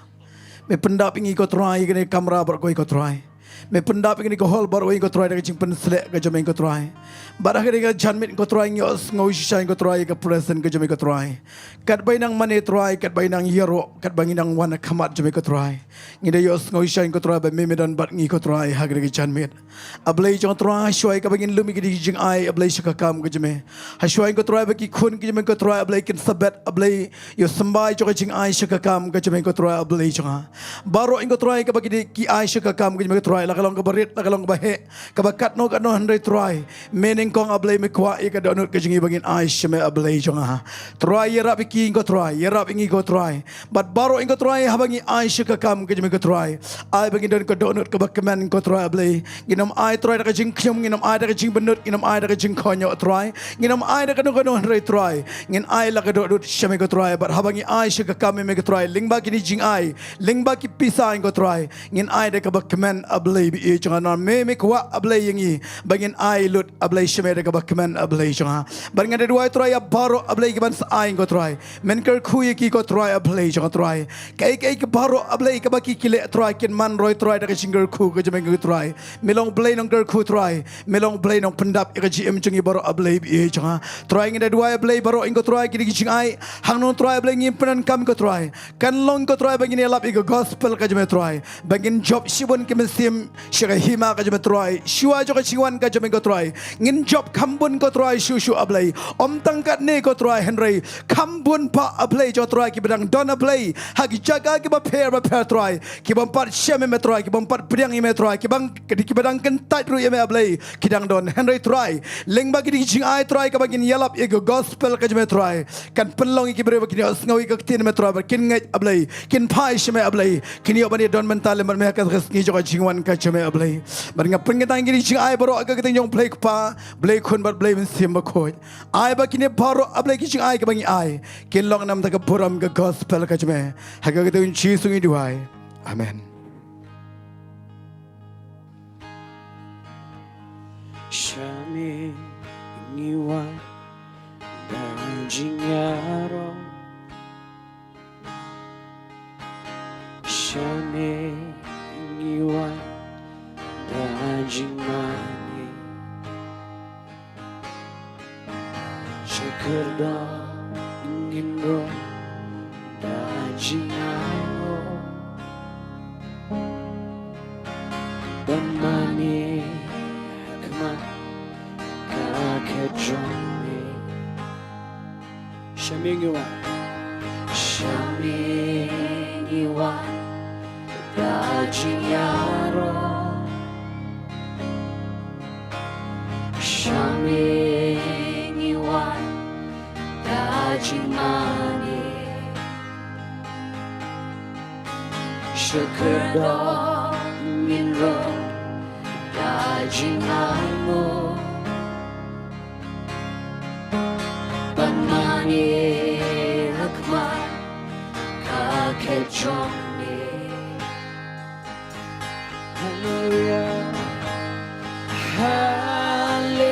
Me pyndap ïa ngi, ko Trai, ïa kane ka kamra baroh kawei, ko Trai. Me pyndap ïa kane ka hall baroh kawei, ko Trai, da ka jingpynsleh ka jong me, ko Trai. Bad ha kane ka janmiet, ko Trai, ngi ïohsngew shisha, ko Trai, ïa ka presence ka jong me, ko Trai. Katba ngi nang mane, Trai, katba ngi nang ïaroh, katba ngi nang wan ha khmat jong me, ko Trai. Ngi da ïohsngew shisha, ko Trai, ba me, me don bad ngi, ko Trai, ha kane ka janmiet. A Blei jong nga, Trai, ha shuwa kaba ngin lum ïa kine ki jingai, A Blei, sha ka kam ka jong me. Ha shuwa, ko Trai, ba ki khun ki jong me, ko Trai, A Blei, kin sa bet, A Blei, ïoh symbai jong ka jingai sha ka kam ka jong me, ko Trai, A Blei jong nga. Baroh, ko Trai, kaba ki dei ki ai sha ka kam ka jong me, ko Trai, la ka long kaba rit, la ka long kaba heh, kaba katno katno, hynrei Trai, me nyngkong, A Blei, me kwah ïa ka dohnud ka jong ngi ba ngin ai sha me, A Blei jong nga. Trai, ïarap ïa ki, ko Trai, ïarap ïa ngi, ko Trai. Bad baroh, ko Trai, haba ngi ai sha ka kam ka jong me, ko Trai, ai ba ngin don ka dohnud kaba kmen, ko Trai, A Blei. Ngin ym ai, Trai, da ka jingkhñium, ngin ym ai da ka jingbynnud, ngin ym ai da ka jingkohnguh, Trai. Ngin ym ai da kano kano, hynrei Trai, ngin ai la ka dohnud sha me, ko Trai. Bad haba ngi ai sha ka kam me, ko Trai, lyngba kine ki jingai, lyngba ki pisa, ko Trai, ngin ai da kaba kmen, A Blei ba ïeit jong nga. Me, me kwah, A Blei, ïa ngi ba ngin ai lut, A Blei, sha me da kaba kmen, A Blei jong nga. Bad nga da duwai, Trai, ïa baroh, A Blei, kiban sa ai, ko Trai, men kyrkhu ïa ki, ko Trai, A Blei jong nga, Trai. Kaei kaei kaba baroh, A Blei, kaba ki ki leh, Trai, kin man roi, Trai, da ka jingkyrkhu ka jong me, ko Trai. Me long Blei nongkyrkhu, Trai. Me long Blei nongpyndap ïa ka jingim jong ngi baroh, A Blei ba ïeit jong nga. Trai, ngi da duwai, A Blei, baroh, ko Trai, kine ki jingai, hangno, Trai, A Blei, ngin pyndonkam, ko Trai, kan long, ko Trai, ba ngin ïalap ïa ka gospel ka jong me, Trai. Ba ngin jop shibun ki mynsiem sha ka hima ka jong me, Trai. Shuwa jong ka jingwan ka jong me, ko Trai, ngin jop kham bun, ko Trai, shuh shuh, A Blei. Ym tang katne, ko Trai, hynrei kham bun pat, A Blei jong nga, Trai, kiba dang don, A Blei, ha ki jaka kiba pher ba pher, Trai, ki bym pat shem ïa me, Trai, ki bym pat pdiang ïa me, Trai, ki bang, ki, kiba dang kyntait ruh ïa me, A Blei, ki dang don. Hynrei, Trai, lyngba kine ki jingai, Trai, kaba ngin ïalap ïa ka gospel ka jong me, Trai, kan pynlong ïa ki briew ba kin ïohsngew ïa ka ktien me, Trai, bad kin ngeit, A Blei, kin phai sha me, A Blei, kin ïoh ban ïadon bynta lem bad me ha ka sngi jong ka jingwan ka jong me, A Blei. Bad nga pynkyntang ïa kine ki jingai baroh ha ka kyrteng jong U Blei Kpa, Blei Khun bad Blei Mynsiem Bakhuid. Ai ba kine baroh, A Blei, ki jingai kiba ngi ai, kin long na ka bynta ka burom ka gospel ka jong me. Ha ka kyrteng U Jisu ngi duwai. Amen. Sha me ngi wan da jingïaroh. Sha me ngi wan da jingmane. Sha kyrdan ngin rung da jingainguh. Ban mane ha khmat ka khet jong me. Sha me ngi wan. Sha me Wan da jingïaroh, sha me ngi wan da jingmane, sha kyrdoh ngin rung da jingainguh. Ban mane ha khmat ka khet jong me. Haleluya. Haleluya.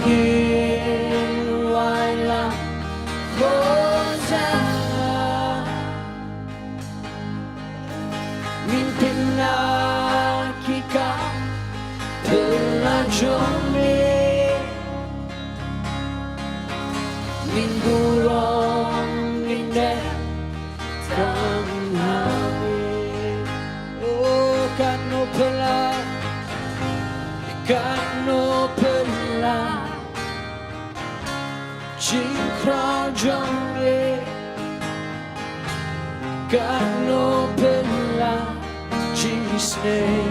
Ngin wai lang Hosanna. Ngin pynlah ki kam pynlah jong me. Ngin burom ngin dem tang ha me. Oh, katno pynlah, katno pynlah jingkhraw jong me. Katno pynlah jingisynei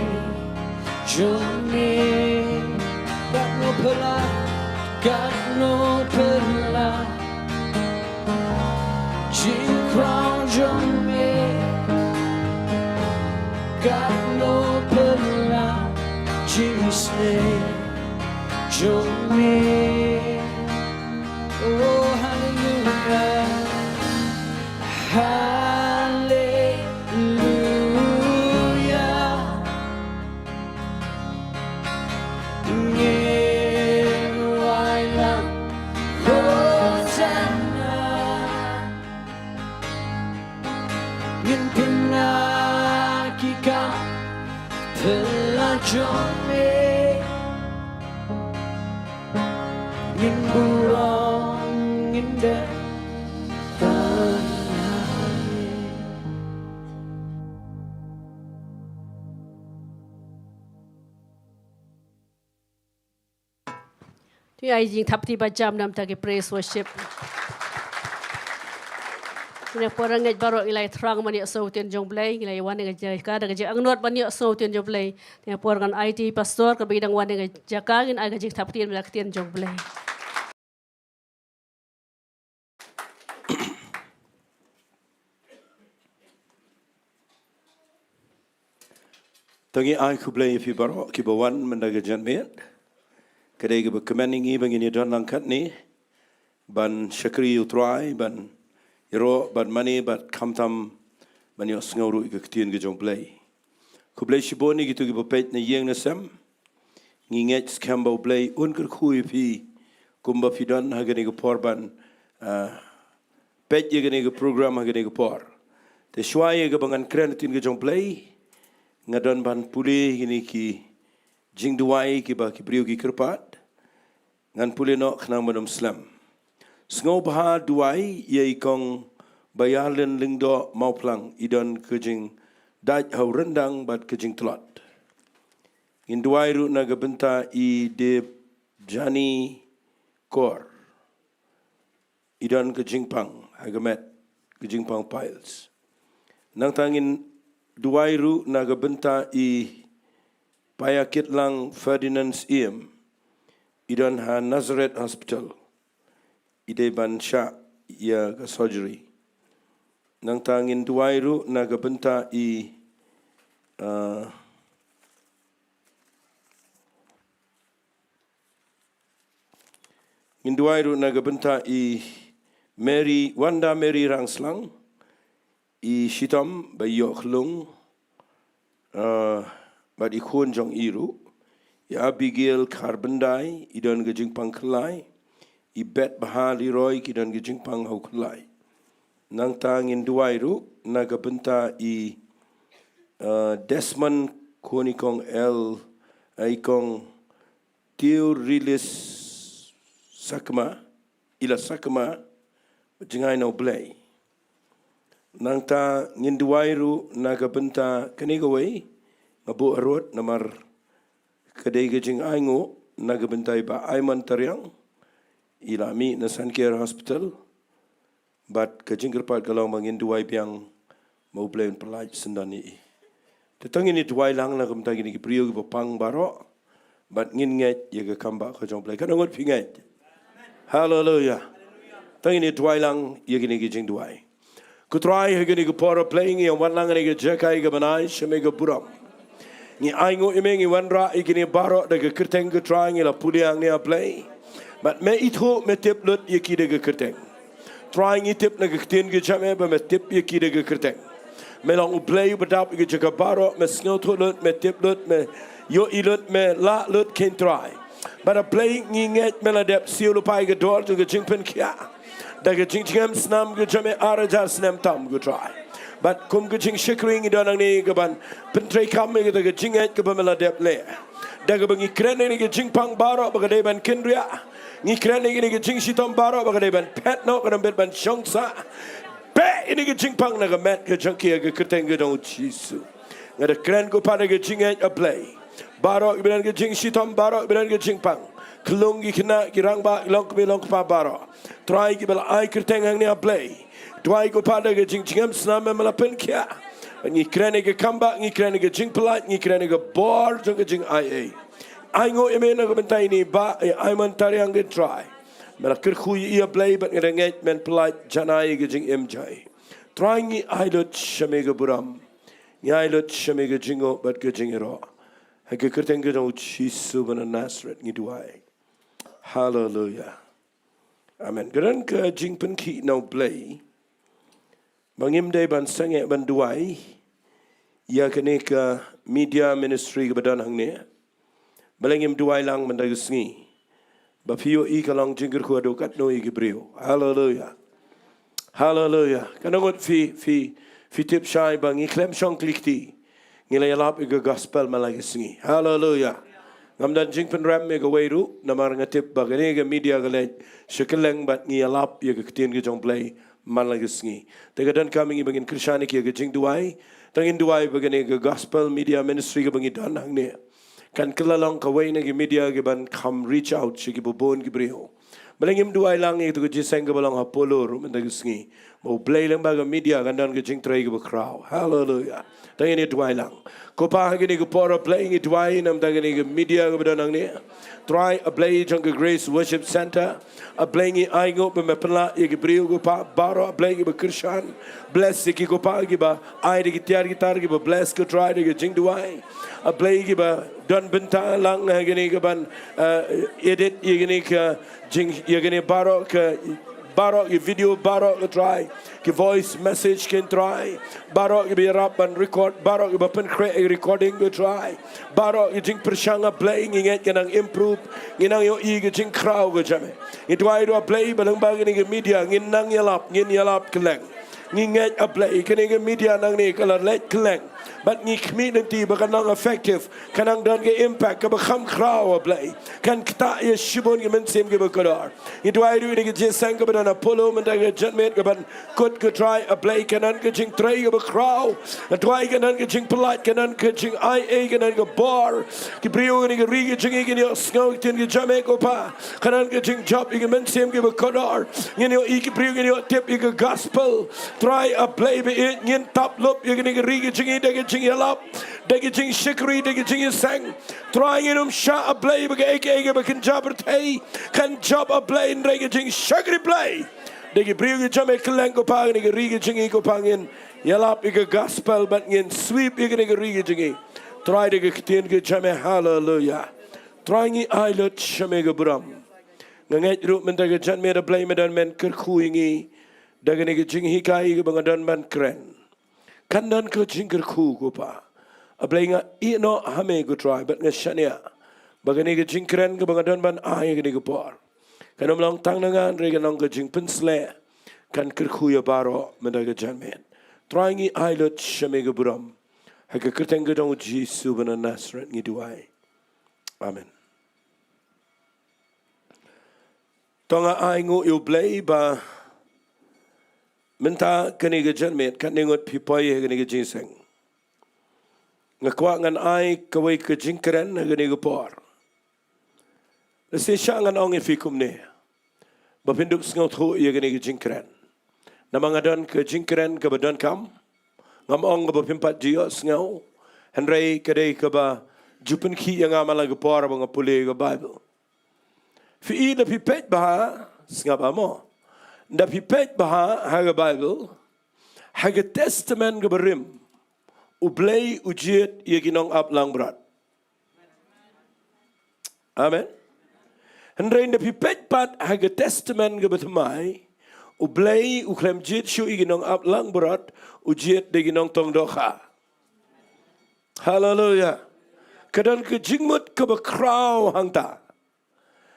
jong me. Katno pynlah, katno pynlah jingkhraw jong me. Katno pynlah jingisynei jong me. Oh, haleluya. Haleluya. Ngin wai lang Hosanna. Ngin pynlah ki kam pynlah jong me. Ngin burom ngin dem tang ha me. To ïa ai jingthap kti ba jam na ka bynta ki praise worship. Kine por ngi baroh ngi la ïa thrang ban ïohsngew ktien jong U Blei, ngi la ïa wan ha kane ka jaka da ka jingangnud ban ïohsngew ktien jong U Blei. Kine por ngan ai ïa i pastor kaba i dang wan ha kane ka jaka, ngin ai ka jingthap kti ban ïa ktien jong U Blei. To ngi ai khublei ïa phi baroh kiba wan mynta ka janmiet. Ka dei kaba kmen ïa ngi ba ngin ïa don lang katne ban shakri ïa U Trai, ban ïaroh, ban mane, bad khamtam ban ïohsngew ruh ïa ka ktien ka jong U Blei. Khublei shibun ïa kito kiba peit na ïing na sem. Ngi ngeit skhem ba U Blei un kyrkhu ïa phi kumba phi don ha kane ka por ban, ah, peit ïa kane ka program ha kane ka por. Te shuwa ïa kaba ngan kren ïa ka ktien ka jong U Blei, nga don ban pule ïa kine ki jingduwai kiba ki briew ki kyrpad. Ngan pule noh khnang ban ym slem. Sngewbha duwai ïa i Kong Baialin Lyngdoh Mawphlang, i don ka jingdait ha u ryndang bad ka jingtlot. Ngin duwai ruh na ka bynta i Debjani Kor, i don ka jingpang ha ka met, ka jingpang piles. Nangta ngin duwai ruh na ka bynta i Paiakitlang Ferdinand Syiem, i don ha Nazareth Hospital, i dei ban shah ïa ka surgery. Nangta ngin duwai ruh na ka bynta i, ah, ngin duwai ruh na ka bynta i Mary, Wanda Mary Rangslang, i shitom ba ïoh khlung, ah, bad i khun jong i ruh, i Abigail Kharbendai, i don ka jingpang khyllai, i Betbha Leroy, ki don ka jingpang ha u khyllai. Nangta ngin duwai ruh na ka bynta i, ah, Desmond, khun i Kong El, ah, i Kong Theorilis Sakma, Ila Sakma, jngai na U Blei. Nangta ngin duwai ruh na ka bynta kane kawei, nga buh harud namar ka dei ka jingainguh, na ka bynta i Bah Aiman Tariang, i la mih na Saint Clare Hospital. Bad ka jingkyrpad ka long ba ngin duwai biang ba U Blei un pyllait syndon ïa i. Te to ngin ïa duwai lang na ka bynta kine ki briew kiba pang baroh. Bad ngin ngeit ïa ka kam ba ka jong U Blei. Katno ngut phi ngeit? Haleluia. To ngin ïa duwai lang ïa kine ki jingduwai. Ko Trai, ha kane ka por, A Blei, ngi wan lang ha kane ka jaka kaba nai sha me ka burom. Ngi ainguh ïa me, ngi wanrah ïa kine baroh da ka kyrteng, ko Trai, ngi la pule hangne, A Blei. Bad me ithuh, me tip lut ïa ki da ka kyrteng. Trai, ngi tip na ka ktien ka jong me ba me tip ïa ki da ka kyrteng. Me long U Blei uba dap ïa ka jaka baroh, me sngewthuh lut, me tip lut, me ïohi lut, me lah lut, ko Trai. Bad A Blei, ngi ngeit me la dep siew lypa ïa ka dor jong ka jingpynkhiah da ka jingjngem snam ka jong me ar hajar snem tam, ko Trai. Bad kum ka jingshakri ngi don hangne kaban pyntreikam ïa kata ka jingngeit kaba me la dep leh. Da kaba ngi kren ïa kane ka jingpang baroh ba ka dei ban kynriah. Ngi kren ïa kane ka jingshitom baroh ba ka dei ban phet noh, ka dang bit ban shong sah. Beh ïa kane ka jingpang na ka met ka jong ki ha ka kyrteng ka jong U Jisu. Nga da kren, ko Pa, da ka jingngeit, A Blei. Baroh kiba don ka jingshitom, baroh kiba don ka jingpang. Ki long ki khynnah, ki rangbah, ki long kmie, long kpa baroh. Trai, kiba la ai kyrteng hangne, A Blei. Duwai, ko Pa, da ka jingjngem snam me la pynkhiah. Ngi kren ïa ka kam ba, ngi kren ïa ka jingpyllait, ngi kren ïa ka bor jong ka jingai ei. Ainguh ïa me na ka bynta ine i bah, i Aimon Tariang, ko Trai. Me la kyrkhu ïa i, A Blei, bad nga da ngeit men pyllait janai ïa ka jingim jong i. Trai, ngi ai lut sha me ka burom. Ngi ai lut sha me ka jingnguh bad ka jingïaroh. Ha ka kyrteng ka jong U Jisu ba na Nasareth ngi duwai. Haleluia. Amen. Ka don ka jingpynkhih na U Blei ba ngim dei ban sangeh ban duwai ïa kane ka media ministry kaba don hangne. Balei ngim duwai lang mynta ka sngi? Ba phi ïohi ka long jingkyrkhu haduh katno ïa ki briew. Haleluia. Haleluia. Katno ngut phi, phi, phi tip shai ba ngi khlem shong kli kti ngi la ïalap ïa ka gospel man la ka sngi. Haleluia. Ngam don jingpynrem ïa kawei ruh namar nga tip ba kane ka media ka leit sha kylleng bad ngi ïalap ïa ka ktien ka jong U Blei man la ka sngi. Te ka donkam ïa ngi ba ngin kyrshan ïa ka jingduwai. Te ngin duwai ba kane ka gospel media ministry kaba ngi don hangne kan kylla long kawei na ki media kiban kham reach out sha kiba bun ki briew. Balei ngim duwai lang ïa katu ka jingïaseng kaba long ha Polo ruh mynta ka sngi? Ba U Blei, lyngba ka media kan don ka jingtrei kaba khraw. Haleluia. Te ngin ïa duwai lang. Ko Pa, ha kane ka por, A Blei, ngi duwai namar kane ka media kaba don hangne. Trai, A Blei jong ka Grace Worship Centre. A Blei, ngi ainguh ba me pynlah ïa ki briew, ko Pa, baroh, A Blei, kiba kyrshan. Bless ïa ki, ko Pa, kiba ai da ki tiar ki tar kiba bless, ko Trai, da ka jingduwai. A Blei, kiba don bynta lang ha kane kaban, eh, edit ïa kane ka jing, ïa kane baroh ka, baroh ki video baroh, ko Trai. Ki voice message, ko Trai. Baroh kiba ïarap ban record, baroh kiba pynkhreh ïa recording, ko Trai. Baroh ki jingpyrshang, A Blei, ngi ngeit kin nang improve, ngin nang ïohi ka jingkhraw ka jong me. Ngi duwai ruh, A Blei, ba lyngba kane ka media ngin nang ïalap, ngin ïalap kylleng. Ngi ngeit, A Blei, kane ka media nangne ka la leit kylleng. Bad ngi khmih lynti ba kan long effective, kan nang don ka impact kaba kham khraw, A Blei. Kan ktah ïa shibun ki mynsiem kiba kordor. Ngi duwai ruh ïa ka jingïaseng kaba don ha Polo mynta ka janmiet kaban kut, ko Trai, A Blei, kan don ka jingtrei kaba khraw. Nga duwai kan don ka jingpyllait, kan don ka jingai ei, kan don ka bor. Ki briew kane ka ri ka jong ngi kin ïohsngew ïa ka ktien ka jong me, ko Pa. Kan don ka jingjop ïa ki mynsiem kiba kordor. Ngin ïohi ki briew kin ïoh tip ïa ka gospel. Trai, A Blei, ba ïeit ngin tap lup ïa kane ka ri ka jong ngi da ka jingïalap, da ka jingshakri, da ka jingïaseng. Trai, ngin ym shah, A Blei, ba kaei kaei kaba kynja pyrthei kan jop, A Blei, hynrei ka jingshakri Blei da ki briew ki jong me kylleng, ko Pa, kane ka ri ka jong ngi, ko Pa, ngin ïalap ïa ka gospel bad ngin sweep ïa kane ka ri ka jong ngi, Trai, da ka ktien ka jong me. Haleluia. Trai, ngi ai lut sha me ka burom. Nga ngeit ruh mynta ka janmiet, A Blei, me don men kyrkhu ïa ngi da kane ka jinghikai kaba nga don ban kren. Kan don ka jingkyrkhu, ko Pa. A Blei, nga ïehnoh ha me, ko Trai, bad nga shaniah ba kane ka jingkren kaba nga don ban ai ha kane ka por kan ym long tang na nga, hynrei kan long ka jingpynsleh, kan kyrkhu ïa baroh mynta ka janmiet. Trai, ngi ai lut sha me ka burom. Ha ka kyrteng ka jong U Jisu ba na Nasareth ngi duwai. Amen. To nga ainguh ïa U Blei ba mynta kane ka janmiet katne ngut phi poi ha kane ka jingïaseng. Nga kwah ngan ai kawei ka jingkren ha kane ka por. Lehse shah ngan ong ïa phi kumne. ba phin dup sngewthuh ïa kane ka jingkren. Namar nga don ka jingkren kaba donkam. Ngam ong kaba phim pat ju ïohsngew. Hynrei ka dei kaba ju pynkhih ïa nga man la ka por ba nga pule ka Baibl. Phi i, da phi peit bha, sngap mo. Da phi peit bha ha ka Baibl, ha ka Testament kaba rim, U Blei u jied ïa ki nongap langbrot. Amen. Hynrei da phi peit pat ha ka Testament kaba thymmai, U Blei u khlem jied shuh ïa ki nongap langbrot, u jied da ki nongtong dohkha. Haleluya. Ka don ka jingmut kaba khraw hangta.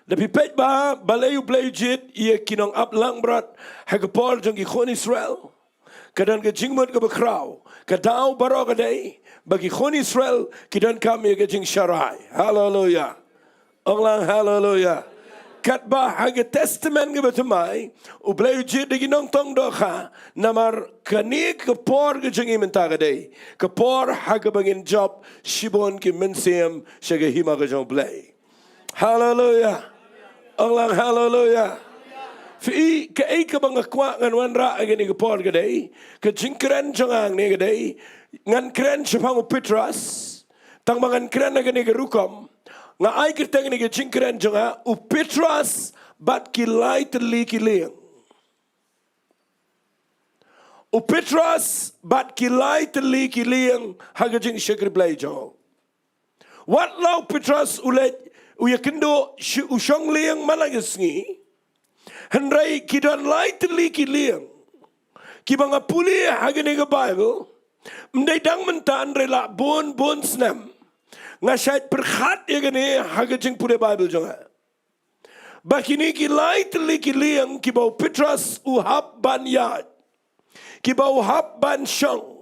Da phi peit bha balei U Blei u jied ïa ki nongap langbrot ha ka por jong ki khun Israel. Ka don ka jingmut kaba khraw. Ka daw baroh ka dei ba ki khun Israel ki donkam ïa ka jingsharai. Haleluya. Ong lang haleluya. Katba ha ka Testament kaba thymmai, U Blei u jied da ki nongtong dohkha, namar kane ka por ka jong ngi mynta ka dei ka por ha kaba ngin jop shibun ki mynsiem sha ka hima ka jong U Blei. Haleluya. Ong lang haleluya. Phi i, kaei kaba nga kwah ngan wanrah ha kane ka por ka dei, ka jingkren jong nga hangne ka dei, ngan kren shaphang u Petros. Tang ba ngan kren ha kane ka rukom, nga ai kyrteng ïa kane ka jingkren jong nga, u Petros bad ki lai tylli ki lieng. U Petros bad ki lai tylli ki lieng ha ka jingshakri Blei jong u. Wat la u Petros u leit u ïakynduh sha u shong lieng man la ka sngi. Hynrei ki don lai tylli ki lieng kiba nga pule ha kane ka Baibl. Ym dei dang mynta hynrei la bun bun snem nga shait pyrkhat ïa kane ha ka jingpule Baibl jong nga. Ba kine ki lai tylli ki lieng kiba u Petros u hap ban ïaid, kiba u hap ban shong,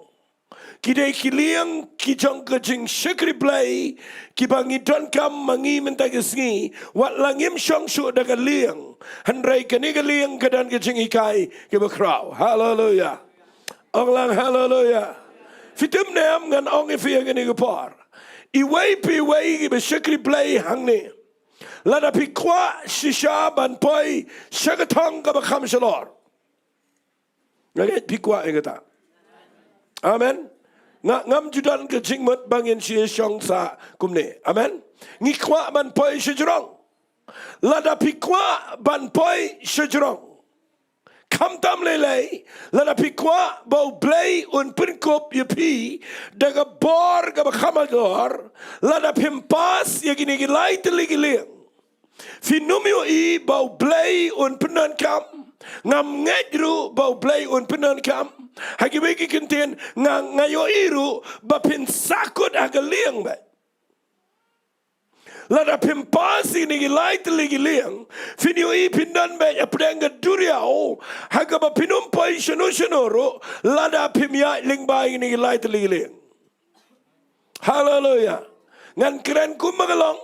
ki dei ki lieng ki jong ka jingshakri Blei, kiba ngi donkam ma ngi mynta ka sngi. Wat la ngim shong shuh da ka lieng, hynrei kane ka lieng ka don ka jinghikai kaba khraw. Haleluya. Ong lang haleluya. Phi tip ne em, ngan ong ïa phi ha kane ka por, iwei pa iwei kiba shakri Blei hangne, lada phi kwah shisha ban poi sha ka thong kaba kham shalor, nga ngeit phi kwah ïa kata. Amen. Nga, ngam ju don ka jingmut ba ngin shu shong sah kumne. Amen. Ngi kwah ban poi shajrong. Lada phi kwah ban poi shajrong, khamtam lei lei, lada phi kwah ba U Blei un pynkup ïa phi da ka bor kaba kham halor, lada phim pass ïa kine ki lai tylli ki lieng, phin ym ïohi ba U Blei un pyndonkam. Ngam ngeit ruh ba U Blei un pyndonkam. Ha kiwei ki kyntien nga, nga ïohi ruh ba phin sahkut ha ka lieng beit. Lada phim pass ïa kine ki lai tylli ki lieng, phin ïohi phin don beit hapdeng ka duriaw, ha kaba phin ym poi shano shano ruh lada phim ïaid lyngba ïa kine ki lai tylli ki lieng. Haleluya. Ngan kren kumba ka long.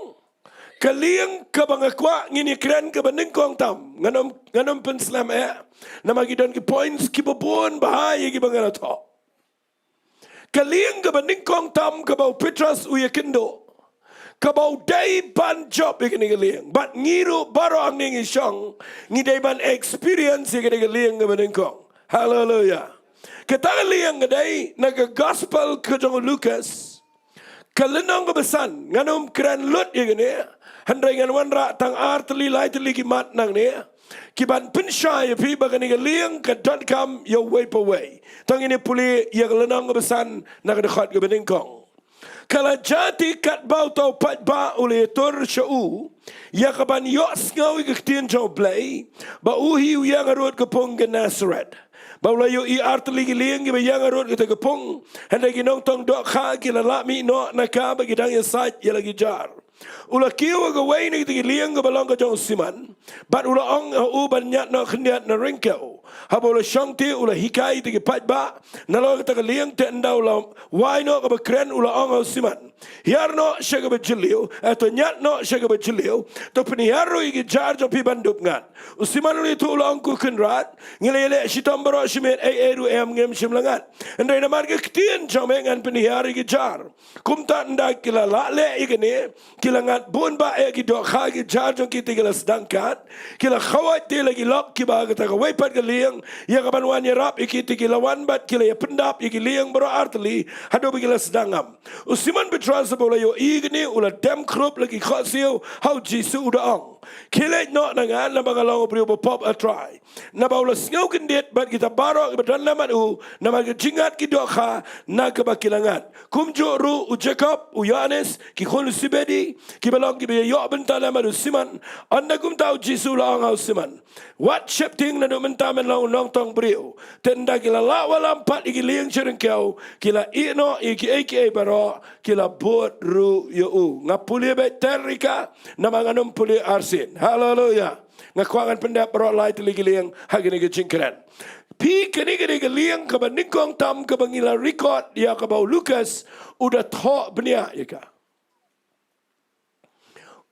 Ka lieng kaba nga kwah ngin ïa kren kaba nyngkong tam. Ngan ym, ngan ym pynslem eh. Namar ki don ki points kiba bun bha ïa kiba nga la thoh. Ka lieng kaba nyngkong tam kaba u Petros u ïakynduh, kaba u dei ban jop ïa kane ka lieng. Bad ngi ruh baroh hangne ngi shong, ngi dei ban experience ïa kane ka lieng kaba nyngkong. Haleluya. Kata ka lieng ka dei na ka gospel ka jong u Lukas, ka lynnong kaba san. Ngan ym kren lut ïa kane, hynrei ngan wanrah tang ar tylli lai tylli ki mat nangne, ki ban pynshai ïa phi ba kane ka lieng ka donkam ïa uwei pa uwei. To ngin ïa pule ïa ka lynnong kaba san na ka dkhot kaba nyngkong. Ka la jia te katba uta u paidbah u la ïatur sha u ïa ka ban ïohsngew ïa ka ktien jong U Blei, ba u hi u ïeng harud ka pung Gennesaret. Ba u la ïohi ar tylli ki lieng kiba ïeng harud kata ka pung, hynrei ki nongtong dohkha ki la lah mih noh na ka bad ki dang ïasaid ïa la ki jar. U la kiew ha kawei na kita ki lieng kaba long ka jong u Simon, bad u la ong ha u ban ñiad noh khyndiat na ryngkew. Haba u la shong te u la hikai ïa kita ki paidbah nalor kata ka lieng, te ynda u la wai noh kaba kren u la ong ha u Simon, hiar noh sha kaba jylliew, eh, to ñiad noh sha kaba jylliew, to pynhiar ruh ïa ki jar jong phi ban dup ngat. U Simon u la ïathuh u la ong, ko Kynrad, ngi la ïaleh shitom baroh shi miet, ei ei ruh em ngim shym la ngat. Hynrei namar ka ktien jong me ngan pynhiar ïa ki jar. Kumta ynda ki la lah leh ïa kane, ki la ngat bun ba ïa ki dohkha ki jar jong ki te ki la sdang kat, ki la khawai te la ki lok kiba ha kata kawei pat ka lieng, ïa kaban wan ïarap ïa ki te ki la wan bad ki la ïa pyndap ïa ki lieng baroh artylli, haduh ba ki la sdang ngam. U Simon Petros haba u la ïohi kane u la dem khrup la ki khohsiew, ha u Jisu u da ong. Khie leit noh na nga naba nga long u briew ba pop ha Trai. Naba u la sngew kyndit bad kita baroh kiba don lem bad u, namar ka jingngat ki dohkha na kaba ki la ngat. Kumjuh ruh u Jakob, u Ïoannis, ki khun u Sebedi, kiba long kiba ïa ïoh bynta lem bad u Simon. Ynda kumta u Jisu u la ong ha u Simon. Wat sheptieng, naduh mynta men long u nongtong briew. Te ynda ki la lah wallam pat ïa ki lieng sha ryngkew, ki la ïeh noh ïa kiei kiei baroh, ki la bud ruh ïa u. Nga pule beit ter ïa ka, namar ngan ym pule arsien. Haleluia. Nga kwah ngan pyndep baroh lai tylli ki lieng ha kane ka jingkren. Phi, kane ka dei ka lieng kaba nyngkong tam kaba ngi la record ïa kaba u Lukas u da thoh bniah ïa ka.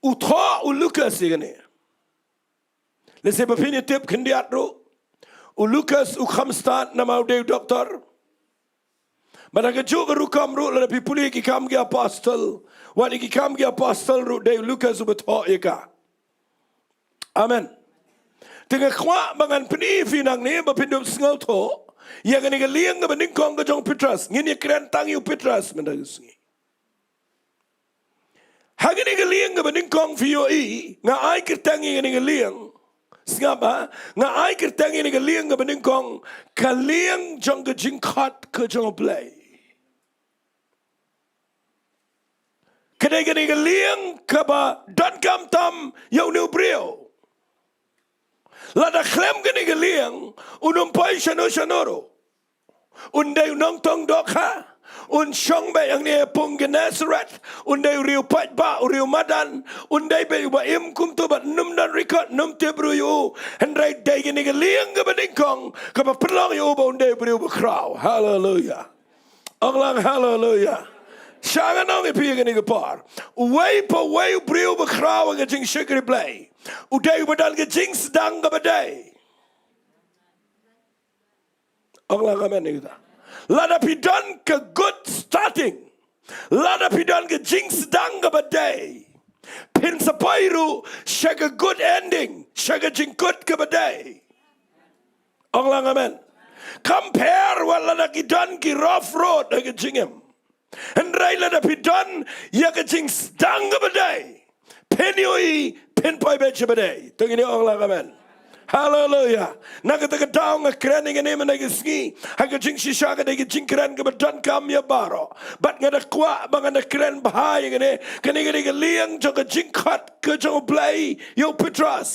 U thoh u Lukas ïa kane. Lehse ba phin ïa tip khyndiat ruh, u Lukas u kham stad namar u dei u doktor. Bad ha kajuh ka rukom ruh lada phi pule ki Kam ki Apostol, wat ïa ki Kam ki Apostol ruh dei u Lukas uba thoh ïa ka. Amen. Te nga kwah ba ngan pyni ïa phi nangne ba phin dup sngewthuh ïa kane ka lieng kaba nyngkong ka jong u Petros. Ngin ïa kren tang ïa u Petros mynta ka sngi. Ha kane ka lieng kaba nyngkong phi ïohi, nga ai kyrteng ïa kane ka lieng. Sngap ha, nga ai kyrteng ïa kane ka lieng kaba nyngkong, ka lieng jong ka jingkhot ka jong U Blei. Ka dei kane ka lieng kaba donkam tam ïa une u briew. Lada khlem kane ka lieng, un ym poi shano shano ruh. Un dei u nongtong dohkha. Un shong beit hangne ha pung Gennesaret. Un dei u riew paidbah, u riew madan. Un dei beit uba im kumto bad ym don record, ym tip ruh ïa u. Hynrei dei kane ka lieng kaba nyngkong kaba pynlong ïa u ba un dei u briew bakhraw. Haleluia. Ong lang haleluia. Shah ngan ong ïa phi ha kane ka por. Uwei pa uwei u briew bakhraw ha ka jingshakri Blei u dei uba don ka jingsdang kaba dei. Ong lang amen ïa kata. Lada phi don ka good starting, lada phi don ka jingsdang kaba dei, phin sa poi ruh sha ka good ending, sha ka jingkut kaba dei. Ong lang amen. Kam pher wat lada ki don ki rough road ha ka jingim. Hynrei lada phi don ïa ka jingsdang kaba dei, phin ïohi phin poi beit sha ba dei. To ngin ong lang amen. Haleluia. Na kata ka daw nga kren ïa kane mynta ka sngi ha ka jingshisha, ka dei ka jingkren kaba donkam ïa baroh. Bad nga da kwah ba ngan da kren bha ïa kane, kane ka dei ka lieng jong ka jingkhot ka jong U Blei ïa u Petros.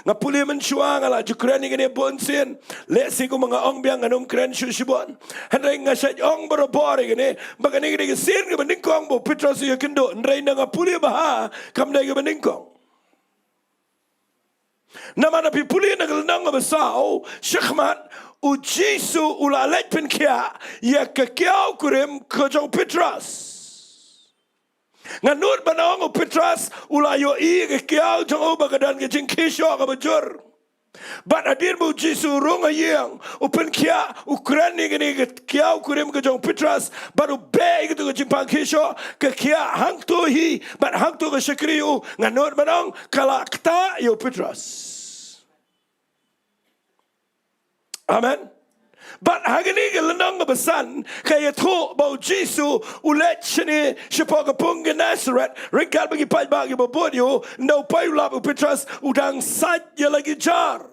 Nga pule mynshuwa, nga la ju kren ïa kane bun sien. Lehse kumba nga ong biang ngan ym kren shuh shibun. Hynrei nga shait ong barabor ïa kane ba kane ka dei ka sien kaba nyngkong ba u Petros u ïakynduh. Hynrei ynda nga pule bha, kam dei kaba nyngkong. Namar lada phi pule na ka lynnong kaba saw shakhmat, u Jisu u la leit pynkhiah ïa ka kiaw kurim ka jong u Petros. Nga nud ban ong u Petros u la ïohi ïa ka kiaw jong u ba ka don ka jingkhiah shuh kaba jur. Bad hadien ba u Jisu u rung ha ïing, u pynkhiah, u kren ïa kane ka kiaw kurim ka jong u Petros, bad u beh ïa kato ka jingpang khiah shuh, ka khiah hangto hi bad hangto ka shakri ïa u, nga nud ban ong ka la ktah ïa u Petros. Amen. Bad ha kane ka lynnong kaba san ka ïathuh ba u Jisu u leit shane shapoh ka pung Gennesaret, ryngkat bad ki paidbah kiba bud ïa u, ynda u poi u lap u Petros u dang sait ïa la ki jar.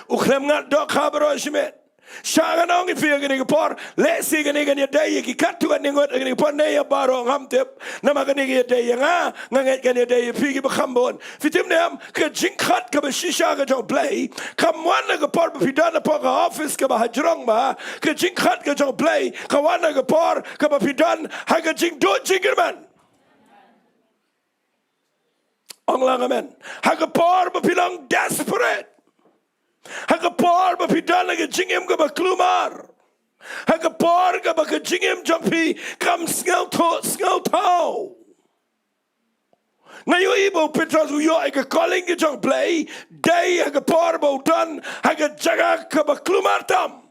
U khlem ngat dohkha baroh shimet. Shah ngan ong ïa phi ha kane ka por, lehse kane kan ïadei ïa ki katto katne ngut ha kane ka por ne ïa baroh ngam tip. Namar kane ka ïadei ïa nga, nga ngeit kan ïadei ïa phi kiba kham bun. Phi tip ne em, ka jingkhot kaba shisha ka jong U Blei kam wan ha ka por ba phi don hapoh ka office kaba hajrong bha. Ka jingkhot ka jong U Blei ka wan ha ka por kaba phi don ha ka jingduh jingkyrmen. Ong lang amen. Ha ka por ba phi long desperate. Ha ka por ba phi don ha ka jingim kaba kulmar. Ha ka por kaba ka jingim jong phi kam sngewthuh sngewthaw. Nga ïohi ba u Petros u ïoh ïa ka calling ka jong U Blei dei ha ka por ba u don ha ka jaka kaba kulmar tam.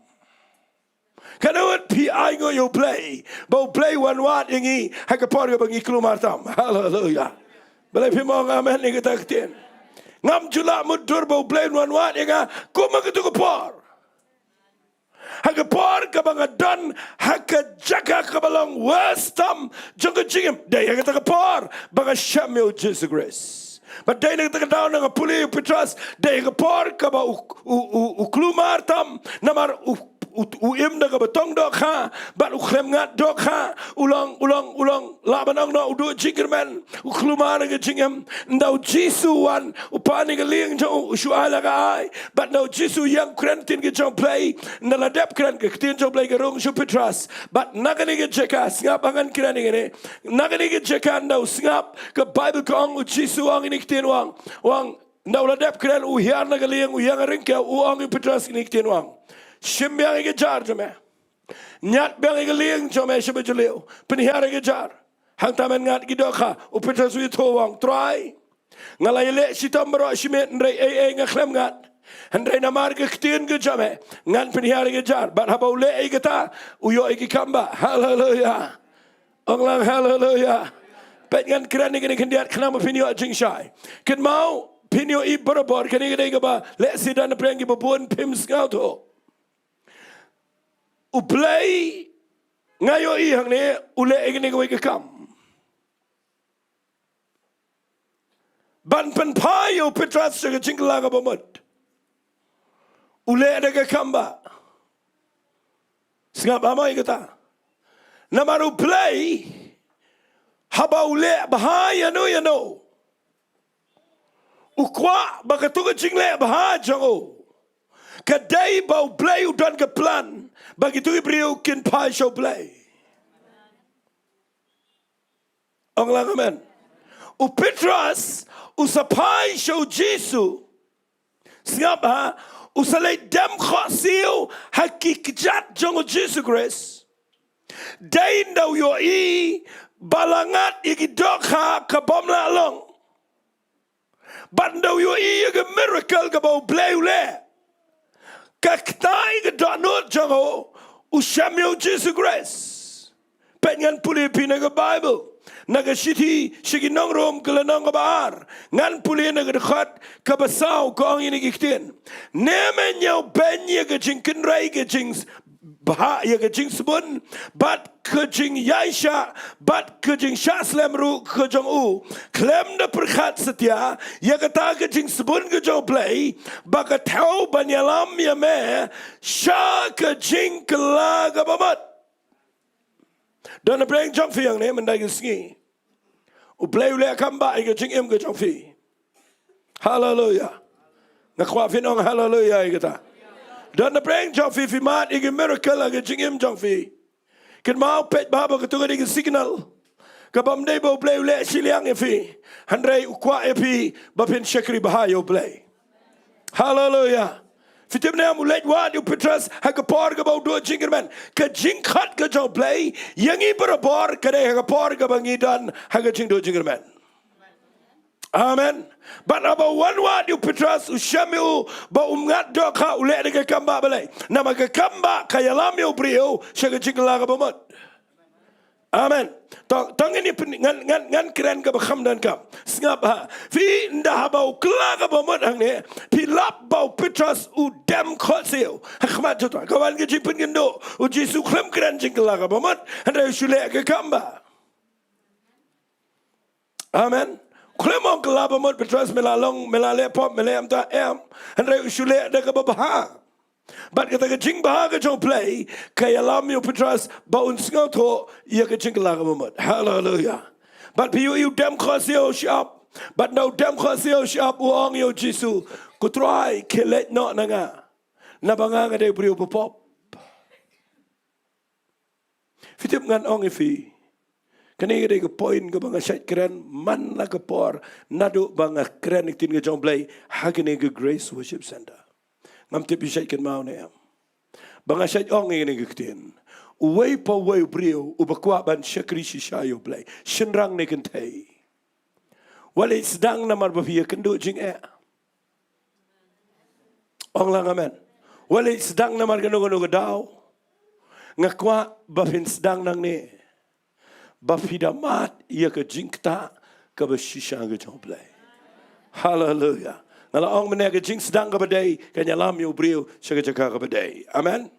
Ka dei phi ai nguh ïa U Blei ba U Blei un wan wad ïa ngi ha ka por kaba ngi kulmar tam. Haleluya. Balei phim ong amen ïa kata ka ktien? Ngam ju lah mutdur ba U Blei un wan wad ïa nga kum ha katu ka por. Ha ka por kaba nga don ha ka jaka kaba long worst tam jong ka jingim, dei ha kata ka por ba nga shem ïa U Jisu Khrist. Bad dei na kata ka daw nga pule ïa u Petros, dei ha ka por kaba u, u, u, u kulmar tam, namar u, u, u im da kaba tong dohkha bad u khlem ngat dohkha, u long, u long, u long lah ban ong noh u duh jingkyrmen, u kulmar ha ka jingim. Ynda U Jisu u wan, u pan ïa ka lieng jong u, u shu ai la ka ai. Bad ynda U Jisu u ïeng kren ktien ka jong U Blei, ynda la dep kren ka ktien jong U Blei ka rung sha u Petros. Bad na kane ka jaka, sngap ba ngan kren ïa kane. Na kane ka jaka ynda u sngap, ka Baibl ka ong U Jisu u ong ïa kane ka ktien u ong, u ong, ynda u la dep kren, u hiar na ka lieng, u ïeng ha ryngkew, u ong ïa u Petros ïa kane ka ktien u ong, shim biang ïa ka jar jong me. Ñiad biang ïa ka lieng jong me sha ba jylliew. Pynhiar ïa ka jar. Hangta men ngat ki dohkha. U Petros u ïathuh u ong, Trai, nga la ïaleh shitom baroh shi miet, hynrei ei ei nga khlem ngat. Hynrei namar ka ktien ka jong me, ngan pynhiar ïa ka jar. Bad haba u leh ïa kata, u ïoh ïa ka kambah. Haleluya. Ong lang haleluya. Peit, ngan kren ïa kane khyndiat khnang ba phin ïoh jingshai. Kynmaw, phin ïohi barabor, kane ka dei kaba lehse don napdeng kiba bun phim sngewthuh. U Blei, nga ïohi hangne, u leh ïa kane kawei ka kam ban pynphai ïa u Petros sha ka jingkylla kaba mut. U leh da ka kambah. Sngap bha mo ïa kata. Namar U Blei, haba u leh bha ïano ïano, u kwah ba katu ka jingleh bha jong u, ka dei ba U Blei u don ka plan ba kitu ki briew kin phai sha U Blei. Ong lang amen. U Petros u sa phai sha U Jisu. Sngap bha, u sa leit dem khohsiew ha ki kjat jong U Jisu Khrist. Dei ynda u ïohi ba la ngat ïa ki dohkha ka bym lah long. Bad ynda u ïohi ïa ka miracle kaba U Blei u leh, ka ktai ka dohnud jong u, u shem ïa U Jisu Khrist. Peit, ngan pule phi na ka Baibl, na ka shithi sha ki nong Rom ka lynnong kaba ar, ngan pule na ka dkhot kaba saw, ka ong ïa kine ki ktien. Ne men ñiewbeiñ ïa ka jingkynrei, ka jing bha ïa ka jingsbun, bad ka jingïaishah, bad ka jingshah slem ruh ka jong u, khlem da pyrkhat satia ïa kata ka jingsbun ka jong U Blei, ba ka thew ban ïalam ïa me sha ka jingkylla kaba mut. Don napdeng jong phi hangne mynta ka sngi. U Blei u leh kambah ïa ka jingim ka jong phi. Haleluya. Nga kwah phin ong haleluya ïa kata. Don napdeng jong phi, phi mad ïa ka miracle ha ka jingim jong phi. Kynmaw, peit bha ba katu ka dei ka signal kabym dei ba U Blei u leh shiliang ïa phi. Hynrei u kwah ïa phi ba phin shakri bha ïa U Blei. Haleluya. Phi tip ne em, u leit wad ïa u Petros ha ka por kaba u duh jingkyrmen. Ka jingkhot ka jong U Blei ïa ngi barabor ka dei ha ka por kaba ngi don ha ka jingduh jingkyrmen. Amen. Bad haba u wan wad ïa u Petros, u shem ïa u ba um ngat dohkha, u leh da ka kambah. Balei? Namar ka kambah ka ïalam ïa u briew sha ka jingkylla kaba mut. Amen. To, to ngin ïa pyn-, ngan, ngan, ngan kren kaba kham donkam. Sngap bha. Phi, ynda haba u kylla kaba mut hangne, phi lap ba u Petros u dem khohsiew ha khmat jong u Trai. Ka wan ka jingpynkynduh. U Jisu khlem kren jingkylla kaba mut, hynrei u shu leh ka kambah. Amen. Khlem ong kylla ba mut Petros, me la long, me la leh pop, me leh em ta em. Hynrei u shu leh da kaba bha. Bad kata ka jingbha ka jong U Blei ka ïalam ïa u Petros ba un sngewthuh ïa ka jingkylla kaba mut. Haleluya. Bad phi ïohi u dem khohsiew shyiap. Bad ynda u dem khohsiew shyiap u ong ïa u Jisu, ko Trai, khie leit noh na nga, naba nga nga dei u briew ba pop. Phi tip, ngan ong ïa phi, kane ka dei ka point kaba nga shait kren man la ka por, naduh ba nga kren ïa ka ktien ka jong U Blei ha kane ka Grace Worship Center. Ngam tip phi shait kynmaw ne em ba nga shait ong ïa kane ka ktien. Uwei pa uwei u briew uba kwah ban shakri shisha ïa U Blei, shynrang ne kynthei, wat leit sdang namar ba phi ïakynduh jingeh. Ong lang amen. Wat leit sdang namar kano kano ka daw. Nga kwah ba phin sdang nangne ba phi da mad ïa ka jingktah kaba shisha ka jong U Blei. Haleluya. Nga la ong mynne ka jingsdang kaba dei kan ïalam ïa u briew sha ka jaka kaba dei. Amen.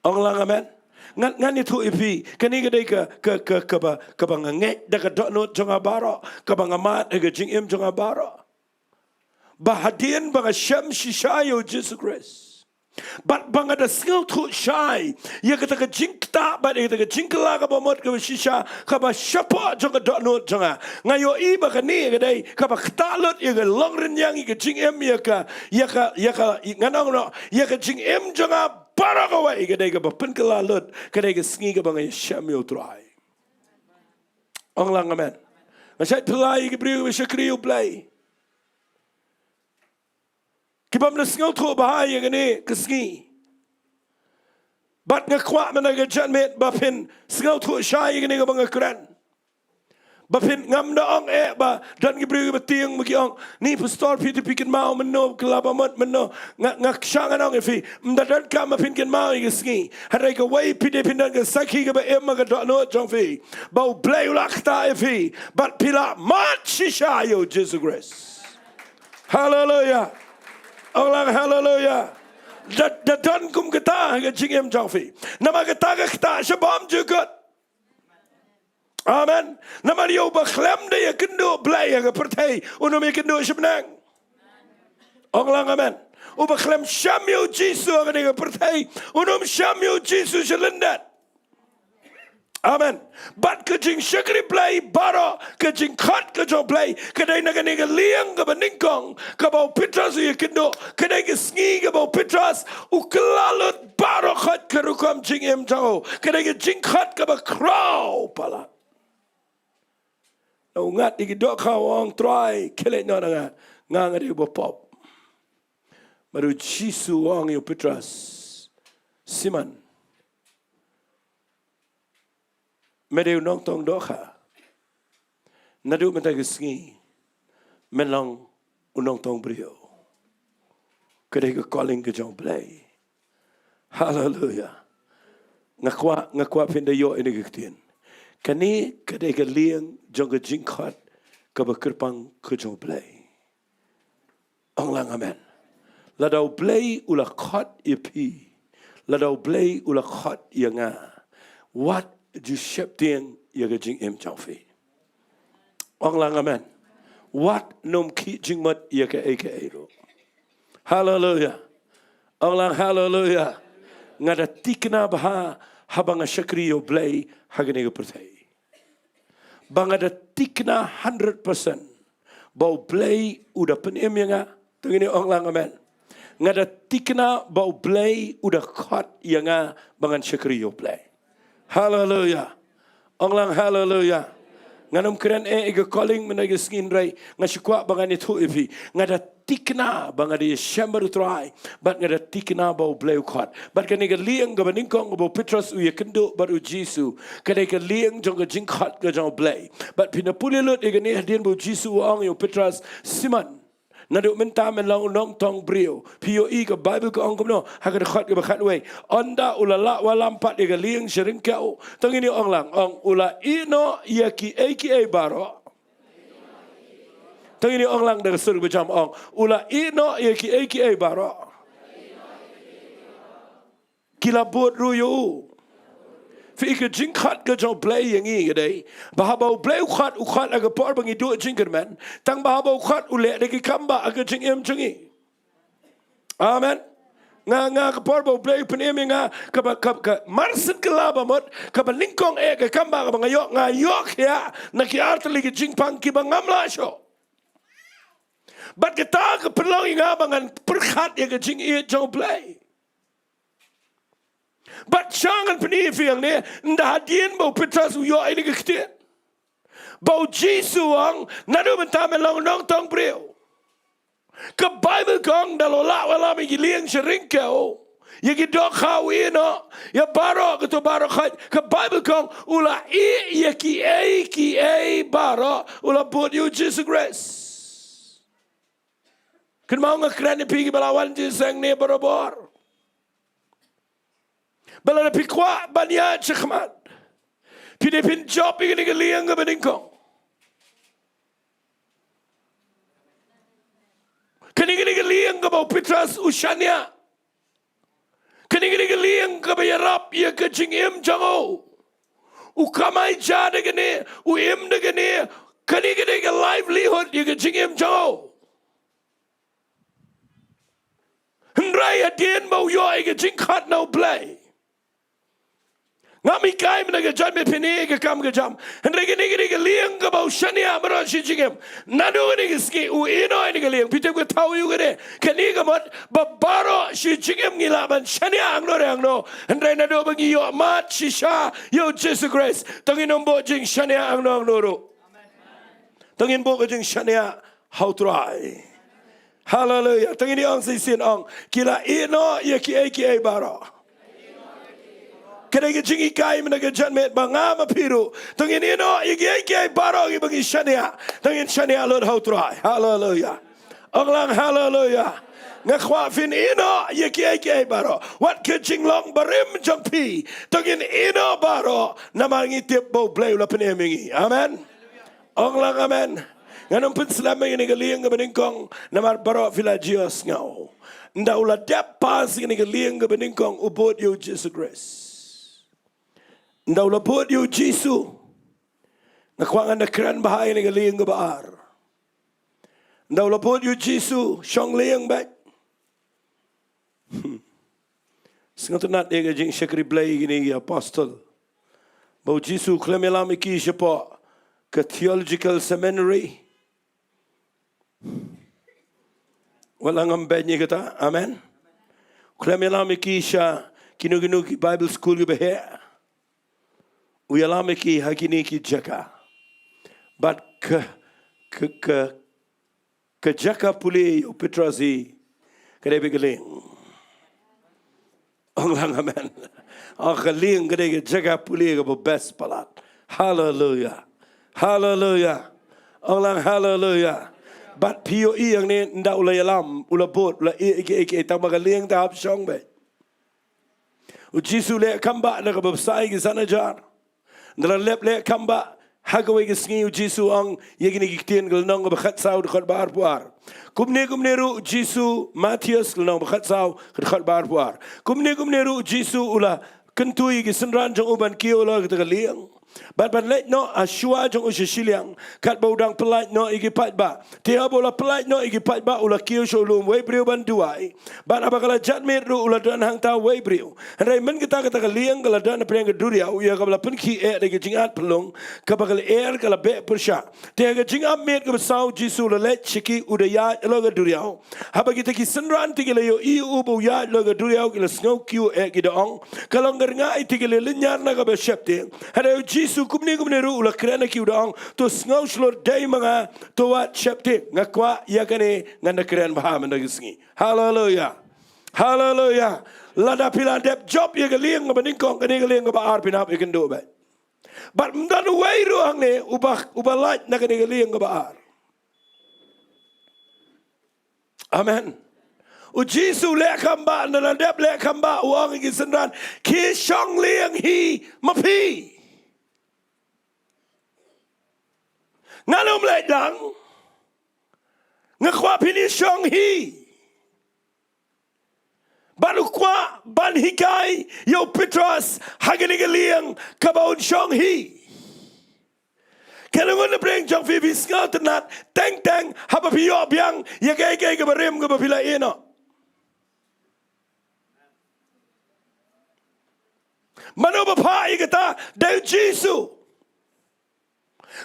Ong lang amen. Ngan, ngan ïathuh ïa phi, kane ka dei ka, ka, ka, kaba, kaba nga ngeit da ka dohnud jong nga baroh, kaba nga mad ha ka jingim jong nga baroh. Ba hadien ba nga shem shisha ïa u Jisu Khrist, bad ba nga da sngewthuh shai ïa kata ka jingktah bad ïa kata ka jingkylla kaba mut kaba shisha kaba shapoh jong ka dohnud jong nga, nga ïohi ba kane ka dei kaba ktah lut ïa ka longrynïeng, ïa ka jingim, ïa ka, ïa ka, ïa ka, ngan ong noh, ïa ka jingim jong nga baroh kawei ka dei kaba pynkylla lut, ka dei ka sngi kaba nga ïashem ïa u Trai. Ong lang amen. Nga shait phylla ïa ki briew ba shakri ïa U Blei, ki bym da sngewthuh bha ïa kane ka sngi. Bad nga kwah mynta ka janmiet ba phin sngewthuh shai ïa kane kaba nga kren. Ba phin, ngam da ong eh ba don ki briew kiba tieng ba ki ong, ni pastor, phi te phi kynmaw mynno kylla ba mut mynno. Nga, nga shah ngan ong ïa phi, ym da donkam ba phin kynmaw ïa ka sngi. Hynrei kawei, phi dei phin don ka sakhi kaba im ha ka dohnud jong phi ba U Blei u la ktah ïa phi bad phi la mad shisha ïa u Jisu Khrist. Haleluya. Ong lang haleluya. Da, da don kum kata ha ka jingim jong phi. Namar kata ka ktah sha bymjukut. Amen. Namar ïa uba khlem da ïakynduh Blei ha ka pyrthei, un ym ïakynduh sha bneng. Ong lang amen. Uba khlem shem ïa u Jisu ha kane ka pyrthei, un ym shem ïa u Jisu sha lyndet. Amen. Bad ka jingshakri Blei baroh, ka jingkhot ka jong U Blei, ka dei na kane ka lieng kaba nyngkong kaba u Petros u ïakynduh, ka dei ka sngi kaba u Petros u kylla lut baroh khoit ka rukom jingim jong u, ka dei ka jingkhot kaba khraw palat. Na u ngat ïa ki dohkha u ong, Trai, khie leit noh na nga, nga nga dei uba pop. Bad u Jisu u ong ïa u Petros, Simon, me dei u nongtong dohkha. Naduh mynta ka sngi men long u nongtong briew. Ka dei ka calling ka jong U Blei. Haleluya. Nga kwah, nga kwah phin da ïoh ïa kane ka ktien. Kane ka dei ka lieng jong ka jingkhot kaba kyrpang ka jong U Blei. Ong lang amen. Lada U Blei u la khot ïa phi, lada U Blei u la khot ïa nga, wat ju sheptieng ïa ka jingim jong phi. Ong lang amen. Wat nym khih jingmut ïa kaei kaei ruh. Haleluya. Ong lang haleluya. Nga da thikna bha haba nga shakri ïa U Blei ha kane ka pyrthei. Ba nga da thikna hundred percent ba U Blei u da pynim ïa nga. To ngin ong lang amen. Nga da thikna ba U Blei u da khot ïa nga ba ngan shakri ïa U Blei. Haleluya. Ong lang haleluya. Ngan ym kren eh ïa ka calling mynta ka sngi, hynrei nga shu kwah ba ngan ïathuh ïa phi. Nga da thikna ba nga da ïashem bad U Trai, bad nga da thikna ba U Blei u khot. Bad kane ka lieng kaba nyngkong kaba u Petros u ïakynduh bad u Jisu, ka dei ka lieng jong ka jingkhot ka jong U Blei. Bad phin da pule lut ïa kane hadien ba u Jisu u ong ïa u Petros, Simon, naduh mynta men long u nongtong briew. Phi ïohi ka Baibl ka ong kumno ha ka dkhot kaba khatwei? Ynda u la lah wallam pat ïa ka lieng sha ryngkew, to ngin ong lang, ong, u la ïeh noh ïa kiei kiei baroh. To ngin ong lang da ka sur ba jam, ong, u la ïeh noh ïa kiei kiei baroh. Ki la bud ruh ïa u. Phi i, ka jingkhot ka jong U Blei ïa ngi ka dei ba haba U Blei u khot, u khot ha ka por ba ngi duh jingkyrmen. Tang ba haba u khot u leh da ki kambah ha ka jingim jong ngi. Amen. Nga, nga ka por ba U Blei u pynim ïa nga, kaba, ka, ka marshen kylla ba mut, kaba nyngkong eh ka kambah kaba nga ïoh, nga ïoh khia na ki artylli ki jingpang kiba ngam lah shuh. Bad kata ka pynlong ïa nga ba ngan pyrkhat ïa ka jingïeit jong U Blei. Bad sha ngan pyni ïa phi hangne, ynda hadien ba u Petros u ïoh ïa kane ka ktien ba u Jisu u ong, naduh mynta men long u nongtong briew. Ka Baibl ka ong, ynda la lah wallam ïa ki lieng sha ryngkew, ïa ki dohkha u ïeh noh, ïa baroh, kato baroh khoit, ka Baibl ka ong, u la ïeh ïa kiei kiei baroh, u la bud ïa u Jisu Khrist. Kynmaw nga kren ïa phi kiba la wan jingïaseng ne barabor. Ba lada phi kwah ban ïaid shakhmat, phi dei phin jop ïa kane ka lieng kaba nyngkong. Kane, kane ka lieng kaba u Petros u shaniah. Kane, kane ka lieng kaba ïarap ïa ka jingim jong u. U kamai ja da kane, u im da kane. Kane, kane ka livelihood ïa ka jingim jong u. Hynrei hadien ba u ïoh ïa ka jingkhot na U Blei. Ngam hikai mynta ka jingmut phin ïoh ïa ka kam ka jam. Hynrei kane, kane ka lieng kaba u shaniah baroh shi jingim. Naduh kane ka sngi u ïehnoh ïa kane ka lieng. Phi tip ka thaw ïa u kane. Kane ka mut ba baroh shi jingim ngi lah ban shaniah hangno re hangno. Hynrei naduh ba ngi ïoh mad shisha ïa u Jisu Khrist, to ngin ym buh jingshaniah hangno hangno ruh. To ngin buh ka jingshaniah ha U Trai. Haleluia. To ngin ïa ong shisien, ong, ki la ïehnoh ïa kiei kiei baroh. Ka dei ka jinghikai mynta ka jingmut ba nga ma phi ruh, to ngin ïehnoh ïa kiei kiei baroh kiba ngi shaniah, to ngin shaniah lut ha U Trai. Haleluia. Ong lang haleluia. Nga kwah phin ïehnoh ïa kiei kiei baroh. Wat ka jinglong barim jong phi, to ngin ïehnoh baroh, namar ngi tip ba U Blei u la pynim ïa ngi. Amen. Ong lang amen. Ngan ym pynslem ïa kane ka lieng kaba nyngkong namar baroh phi la jingsngew. Ynda u la dep pass ïa kane ka lieng kaba nyngkong, u bud ïa u Jisu Khrist. Ynda u la bud ïa u Jisu, nga kwah ngan da kren bha ïa kane ka lieng kaba ar. Ynda u la bud ïa u Jisu, shong lieng beit. Sngewtynnat ïa ka jingshakri Blei kine ki apostol. Ba u Jisu u khlem ïalam ïa ki shapoh ka theological seminary. Wat la ngam beiñ ïa kata. Amen. U khlem ïalam ïa ki sha kino kino ki Bible school kiba heh. U ïalam ïa ki ha kine ki jaka. Bad ka, ka, ka, ka jaka pule ïa u Petros hi ka dei beit ka lieng. Ong lang amen. Oh, ka lieng ka dei ka jaka pule kaba best palat. Haleluia. Haleluia. Ong lang haleluia. Bad phi ïohi hangne, ynda u la ïalam, u la bud, u la ïeh ïa kiei kiei, tang ba ka lieng te hap shong beit. U Jisu u leh kam bah na ka baptisai ki san hajar. Ynda la dep leh kam bah, ha kawei ka sngi u Jisu u ong ïa kine ki ktien, ka lynnong kaba khatsaw, dkhot ba arphew ar. Kumne kumne ruh u Jisu, Mathaios, ka lynnong ba khatsaw, dkhot ba arphew ar. Kumne kumne ruh u Jisu u la kyntu ïa ki synran jong u ban kiew halor kata ka lieng. Bad ban leit noh ha shuwa jong u sha shiliang, katba u dang pyllait noh ïa ki paidbah. Te haba u la pyllait noh ïa ki paidbah, u la kiew sha u lum wei briew ban duwai. Bad haba ka la janmiet ruh u la don hangta wei briew. Hynrei mynta kata ka lieng ka la don hapdeng ka duriaw, ïa kaba la pynkhih eh da ka jingat pynlong, kaba ka lyer ka la beh pyrshah. Te ha ka jingap miet kaba saw u Jisu u la leit sha ki, u da ïaid halor ka duriaw. Haba kita ki synran te ki la ïohi ïa u ba u ïaid halor ka duriaw, ki la sngew kiew eh, ki da ong, ka long ka ryngai, te ki la lynñiar na kaba sheptieng. Hynrei u Jisu kumne kumne ruh u la kren ha ki, u da ong, to sngew shlur, dei ma nga, to wat sheptieng. Nga kwah ïa kane ngan da kren bha mynta ka sngi. Haleluia. Haleluia. Lada phi la dep jop ïa ka lieng kaba nyngkong, kane ka lieng kaba ar phin hap ïakynduh beit. Bad ym don uwei ruh hangne uba, uba lait na kane ka lieng kaba ar. Amen. U Jisu u leh kam bah, ynda la dep leh kam bah u ong ïa ki synran, khie shong lieng hi ma phi. Ngan ym leit lang. Nga kwah phin ïa shong hi. Bad u kwah ban hikai ïa u Petros ha kane ka lieng kaba un shong hi. Ka long na pdeng jong phi, phi sngewtynnat teng teng haba phi ïoh biang ïa kaei kaei kaba rim kaba phi la ïeh noh. Mano ba phah ïa kata? Dei u Jisu.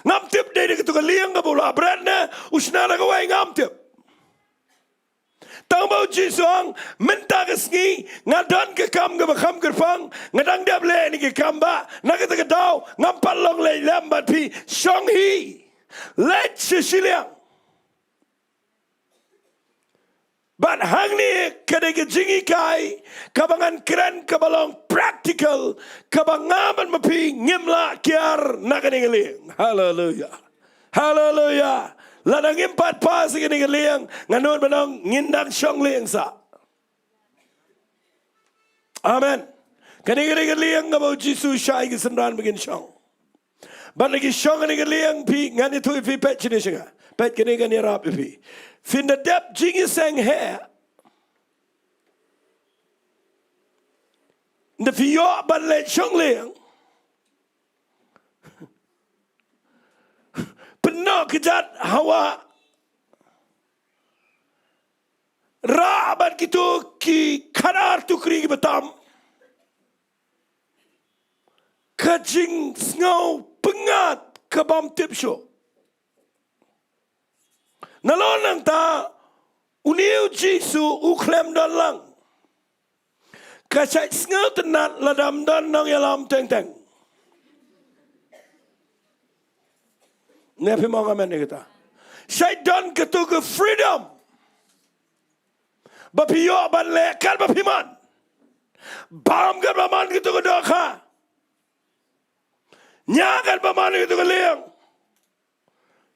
Ngam tip dei da kato ka lieng kaba u la bret ne u shna da kawei, ngam tip. Tang ba u Jisu u ong, mynta ka sngi nga don ka kam kaba kham kyrpang, nga dang dep leh ïa kane ka kam bah, na kata ka daw ngam pat long leit lem bad phi, shong hi, leit sha shiliang. Bad hangne ka dei ka jinghikai kaba ngan kren kaba long practical, kaba nga bad ma phi ngim lah kiar na kane ka lieng. Haleluia. Haleluia. Lada ngim pat pass ïa kane ka lieng, nga nud ban ong ngin dang shong lieng sah. Amen. Kane ka dei ka liang kaba u Jisu u shai ïa ki synran ba kin shong. Bad lada ki shong ha kane ka liang, phi, ngan ïathuh ïa phi, peit shane sha nga. Peit kane, ngan ïarap ïa phi. Phin da dep jingïaseng heh, ynda phi ïoh ban leit shong liang, pynnoh kjat hawa, rah bad kito ki khatar tukri kiba tam. Ka jingsngew pyngngad ka bym tip shuh. Nalor nangta, une u Jisu u khlem don lang. Ka shait sngewtynnad lada ym don nongïalam teng teng. Ne phi mong amen ïa kata? Shait don katu ka freedom ba phi ïoh ban leh katba phi mon, bam katba mon katu ka dohkha, ñiah katba mon katu ka liang.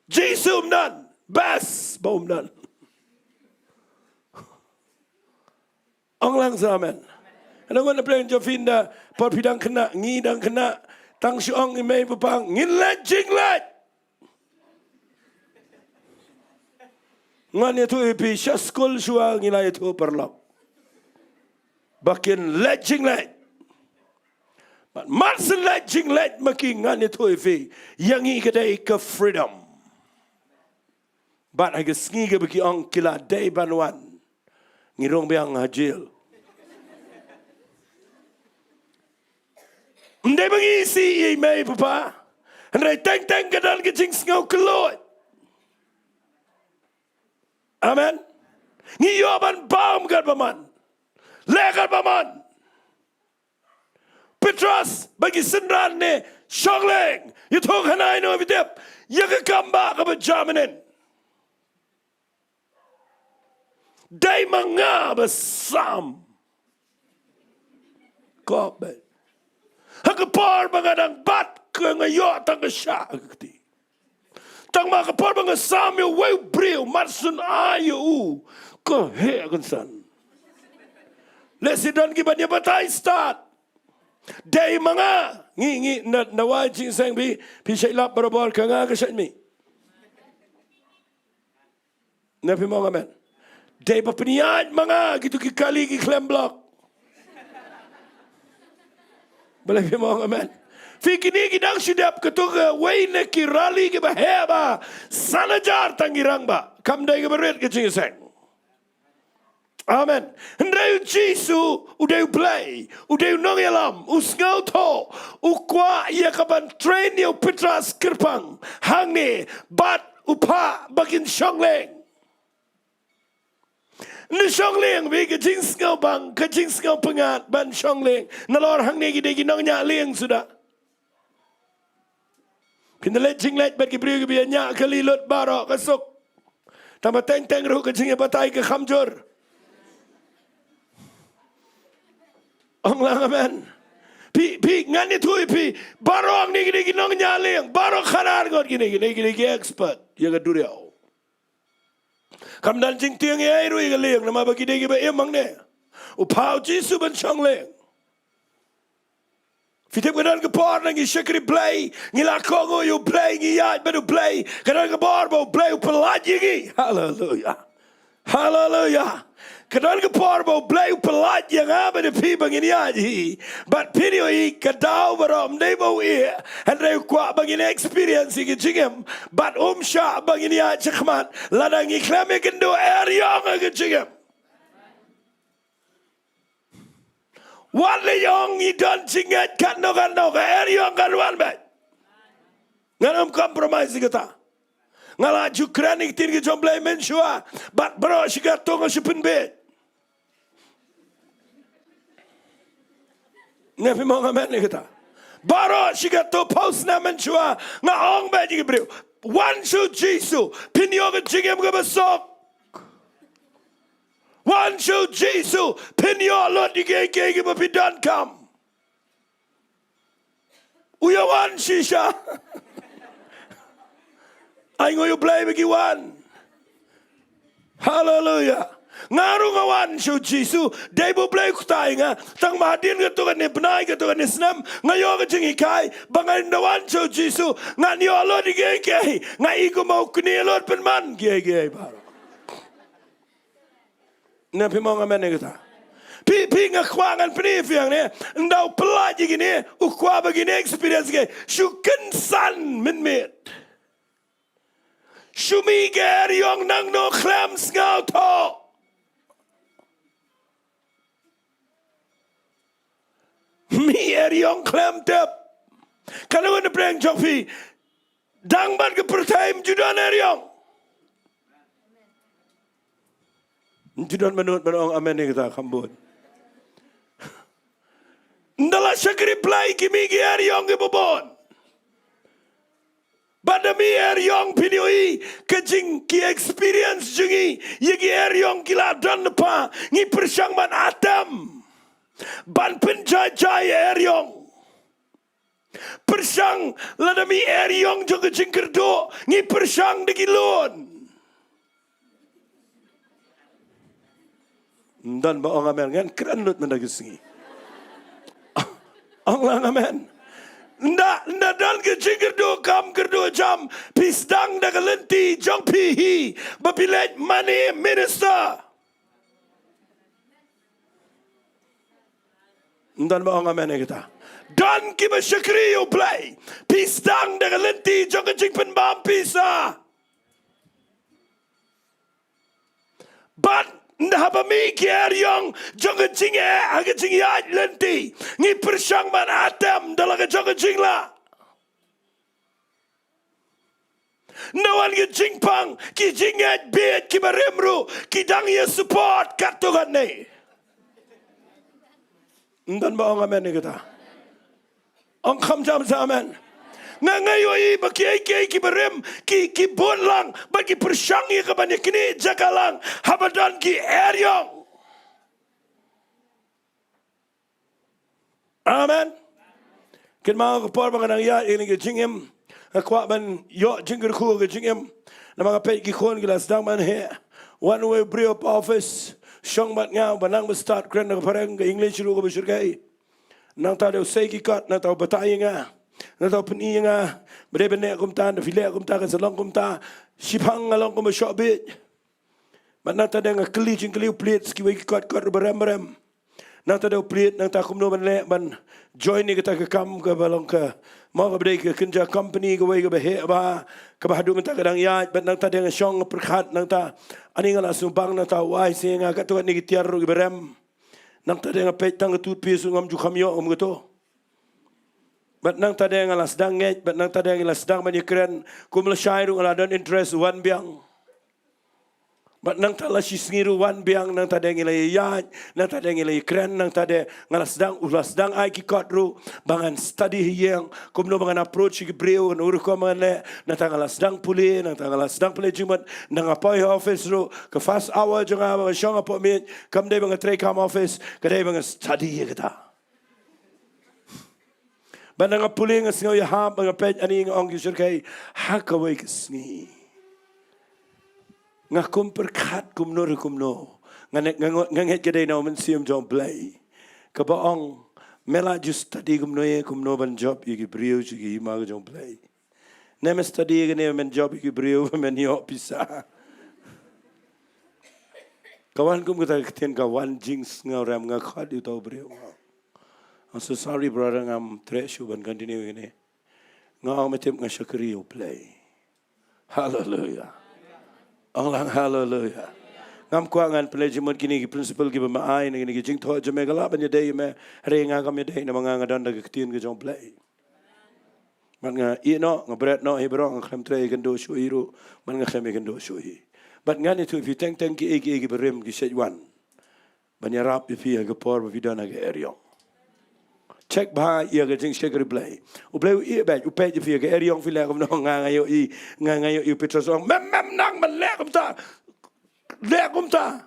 Jisu um don, best ba um don. Ong lang sa amen. Ngan ong na pdeng jong phi, ynda por phi dang khynnah, ngi dang khynnah, tang shu ong i mei i pa pang, ngin leit jingleit. Ngan ïathuh ïa phi, sha skul shuwa ngi la ïathuh paralok ba kin leit jingleit. Bad mar shu leit jingleit ma ki, ngan ïathuh ïa phi, ïa ngi ka dei ka freedom. Bad ha ka sngi kaba ki ong ki la dei ban wan, ngi rung biang ha jail. Ym dei ba ngi isih ïa i mei i pa pang, hynrei teng teng ka don ka jingsngew kylluid. Amen. Ngi ïoh ban bam katba mon, leh katba mon. Petros bad ki synran ne shong lieng. Ïathuh kane, ïa no phi tip, ïa ka kam ba kaba jam ïa ngi. Dei ma nga ba sam. Ko be. Ha ka por ba nga dang bat ka, nga ïoh tang ka shah ka kti. Tang ma ka por ba nga sam ïa uwei u briew, mar shu ai ïa u, ka heh kynsan. Lehse don kiba ïa batai stad. Dei ma nga. Ngi, ngi, na, na wai jingseng phi, phi shait lap barabor, ka nga ka shait mih. Na phi mong amen. Dei ba pynïaid ma nga kito ki kali ki khlem block. Balei phi mong amen? Phi, kine ki dang shu dep katu kawei na ki rally kiba heh ba san hajar tang ki rangbah. Kam dei kaba rit ka jingseng. Amen. Hynrei u Jisu u dei u Blei, u dei u nongïalam, u sngewthuh, u kwah ïa ka ban train ïa u Petros kyrpang hangne bad u phah ba kin shong lieng. Ngi shong lieng, phi, ka jingsngew bang, ka jingsngew pyngngad ban shong lieng. Nalor hangne ki dei ki nongñiah lieng suda. Phin da leit jingleit bad ki briew kiba ïa ñiah kali lut baroh ka suk. Tang ba teng teng ruh ka jingïabatai ka kham jur. Ong lang amen. Phi, phi, ngan ïathuh ïa phi, baroh hangne ki dei ki nongñiah lieng, baroh khatar ngut kine, kine, kine ki expert ïa ka duriaw. Kam don jingtieng ei ei ruh ïa ka lieng, namar ba ki dei kiba im hangne. U phah u Jisu ban shong lieng. Phi tip, ka don ka por ngi shakri Blei, ngi la kohnguh ïa u Blei, ngi ïaid bad u Blei. Ka don ka por ba u Blei u pyllait ïa ngi. Haleluya. Haleluya. Ka don ka por ba u Blei u pyllait ïa nga bad ïa phi ba ngin ïaid hi. Bad phi ïohi ka daw baroh ym dei ba u ïeh, hynrei u kwah ba ngin experience ïa ka jingim. Bad um shah ba ngin ïaid shakhmat lada ngi khlem ïakynduh, er ïong ha ka jingim. Wat leit ong ngi don jingngeit katno katno, ka er ïong kan wan beit. Ngan ym compromise ïa kata. Nga la ju kren ïa ka ktien ka jong u Blei mynshuwa, bad baroh shi katto nga shu pynbeit. Ne phi mong amen ïa kata? Baroh shi katto, phew snem mynshuwa nga ong beit ïa ki briew, wan sha u Jisu, phin ïoh ka jingim kaba suk. Wan sha u Jisu, phin ïoh lut ïa kiei kiei kiba phi donkam. U ïa wan shisha. Ai nguh ïa u Blei ba ki wan. Haleluya. Nga ruh nga wan sha u Jisu, dei ba u Blei u kta ïa nga, tang ba hadien katto katne bnai katto katne snem, nga ïoh ka jinghikai, ba ngan da wan sha u Jisu, ngan ïoh lut ïa kiei kiei, nga i kumba u kñi lut pynban kiei kiei baroh. Ne phi ong amen ïa kata. Phi, phi nga kwah ngan pyni ïa phi hangne, ynda u pyllait ïa kine, u kwah ba kine experience ki, shu kynsan mynmiet. Shu mih ki eriong nangno khlem sngewthuh. Mih eriong khlem tip. Kane ka na pyrshang jong phi. Dang bad ka pyrthei ym ju don eriong. Ym ju don mano mano ong amen ïa kata kham bun. Ynda la shakri Blei ki mih ki eriong kiba bun. Bad da mih eriong phin ïohi ka jing ki experience jong ngi ïa ki eriong ki la don lypa, ngi pyrshang ban atem ban pynjai jai eriong. Pyrshang lada mih eriong jong ka jingkyrduh, ngi pyrshang da ki loan. Ym don ba ong amen, ngan kren lut mynta ka sngi. Ong lang amen. Ynda, ynda don ka jingkyrduh kam kyrduh jam, phi sdang da ka lynti jong phi hi ba phi leit mane minister. Ym don ba ong amen ïa kata. Don kiba shakri ïa u Blei, phi sdang da ka lynti jong ka jingpynbam pisa. Bad ynda haba mih ki eriong jong ka jingeh ha ka jingïaid lynti, ngi pyrshang ban atem da la ka jong ka jinglah. Ynda wan ki jingpang, ki jingngeit bieit kiba rim ruh, ki dang ïa support katto katne. Ym don ba ong amen ïa kata. Ong kham jam sa amen. Nga, nga ïohi ba kiei kiei kiba rim, ki, ki bun lang, ba ki pyrshang ïa ka ban ïa kine jaka lang, haba don ki eriong. Amen. Kynmaw ka por ba nga dang ïaid ïa kane ka jingim, nga kwah ban ïoh jingkyrkhu ka jingim. Namar nga peit ki khun ki la sdang ban heh. Wan uwei u briew hapoh office, shong bad nga, ba nang ba stad kren da ka phareng, ka English ruh kaba shyrkhei. Nangta dei u sei ki kot, nangta u batai ïa nga, nangta u pyni ïa nga ba dei ban leh kumta, da phi leh kumta kan sa long kumta. Shiphang nga long kumba shoh bieit. Bad nangta dei nga kylli jingkylli, u plied sa kiwei ki kot, kot ruh ba rem ba rem. Nangta dei u plied, nangta kumno ban leh ban join ïa kata ka kam kaba long ka, mo, kaba dei ka kynja company kawei kaba heh bha, kaba haduh mynta ka dang ïaid. Bad nangta dei nga shong nga pyrkhat, nangta ani nga la sngewbang, nangta u ai sa ïa nga katto katne ki tiar ruh kiba rem. Nangta dei nga peit tang ka toothpaste ruh ngam ju kham ïoh kum kato. Bad nangta dei nga la sdang ngeit, bad nangta dei nga la sdang ban ïakren, kum lashai ruh nga la don interest wan biang. Bad nangta la shisngi ruh wan biang, nangta dei ngi la ïaid, nangta dei ngi la ïakren, nangta dei nga la sdang, u la sdang ai ki kot ruh ba ngan study ha ïing, kumno ba ngan approach ïa ki briew, ngan, u rukom ba ngan leh, nangta nga la sdang pule, nangta nga la sdang pule jingmut, nang nga poi ha office ruh, ka first hour jong nga ba nga shong hapoh miej, kam dei ba nga trei kam office, ka dei ba nga study ïa kata. Bad nga pule, nga sngew ïahap, nga peit ani, nga ong ki shyrkhei, ha kawei ka sngi nga kum pyrkhat kumno re kumno. Nga ne-, nga, nga ngeit ka dei na u Mynsiem jong Blei kaba ong, me la ju study kumno ïa, kumno ban jop ïa ki briew sha ka hima ka jong Blei. Ne me study ïa kane, men jop ïa ki briew, men ïoh pisa. Ka wan kum kata ka ktien, ka wan jingsngewrem, nga khot ïa uta u briew, nga ong, "I'm so sorry brother, ngam treh shuh ban continue ïa kane." Nga ong, "Me tip nga shakri ïa u Blei." Haleluya. Ong lang haleluya. Ngam kwah ngan pynleit jingmut kine ki principle kiba me ai, ne kine ki jingthoh jong me, ka lah ban ïadei ïa me, hynrei nga kam ïadei, namar nga, nga don da ka ktien ka jong Blei. Bad nga ïeh noh, nga bret noh hi baroh, nga khlem treh ïakynduh shuh hi ruh, bad nga khlem ïakynduh shuh hi. Bad ngan ïathuh ïa phi, teng teng kiei kiei kiba rim ki shait wan ban ïarap ïa phi ha ka por ba phi don ha ka eriong. Check bha ïa ka jingshakri Blei. U Blei u ïeh beit, u peit ïa phi ha ka eriong, phi leh kumno, nga, nga ïohi, nga, nga ïohi u Petros u ong, "Mem, mem nang ban leh kumta. Leh kumta."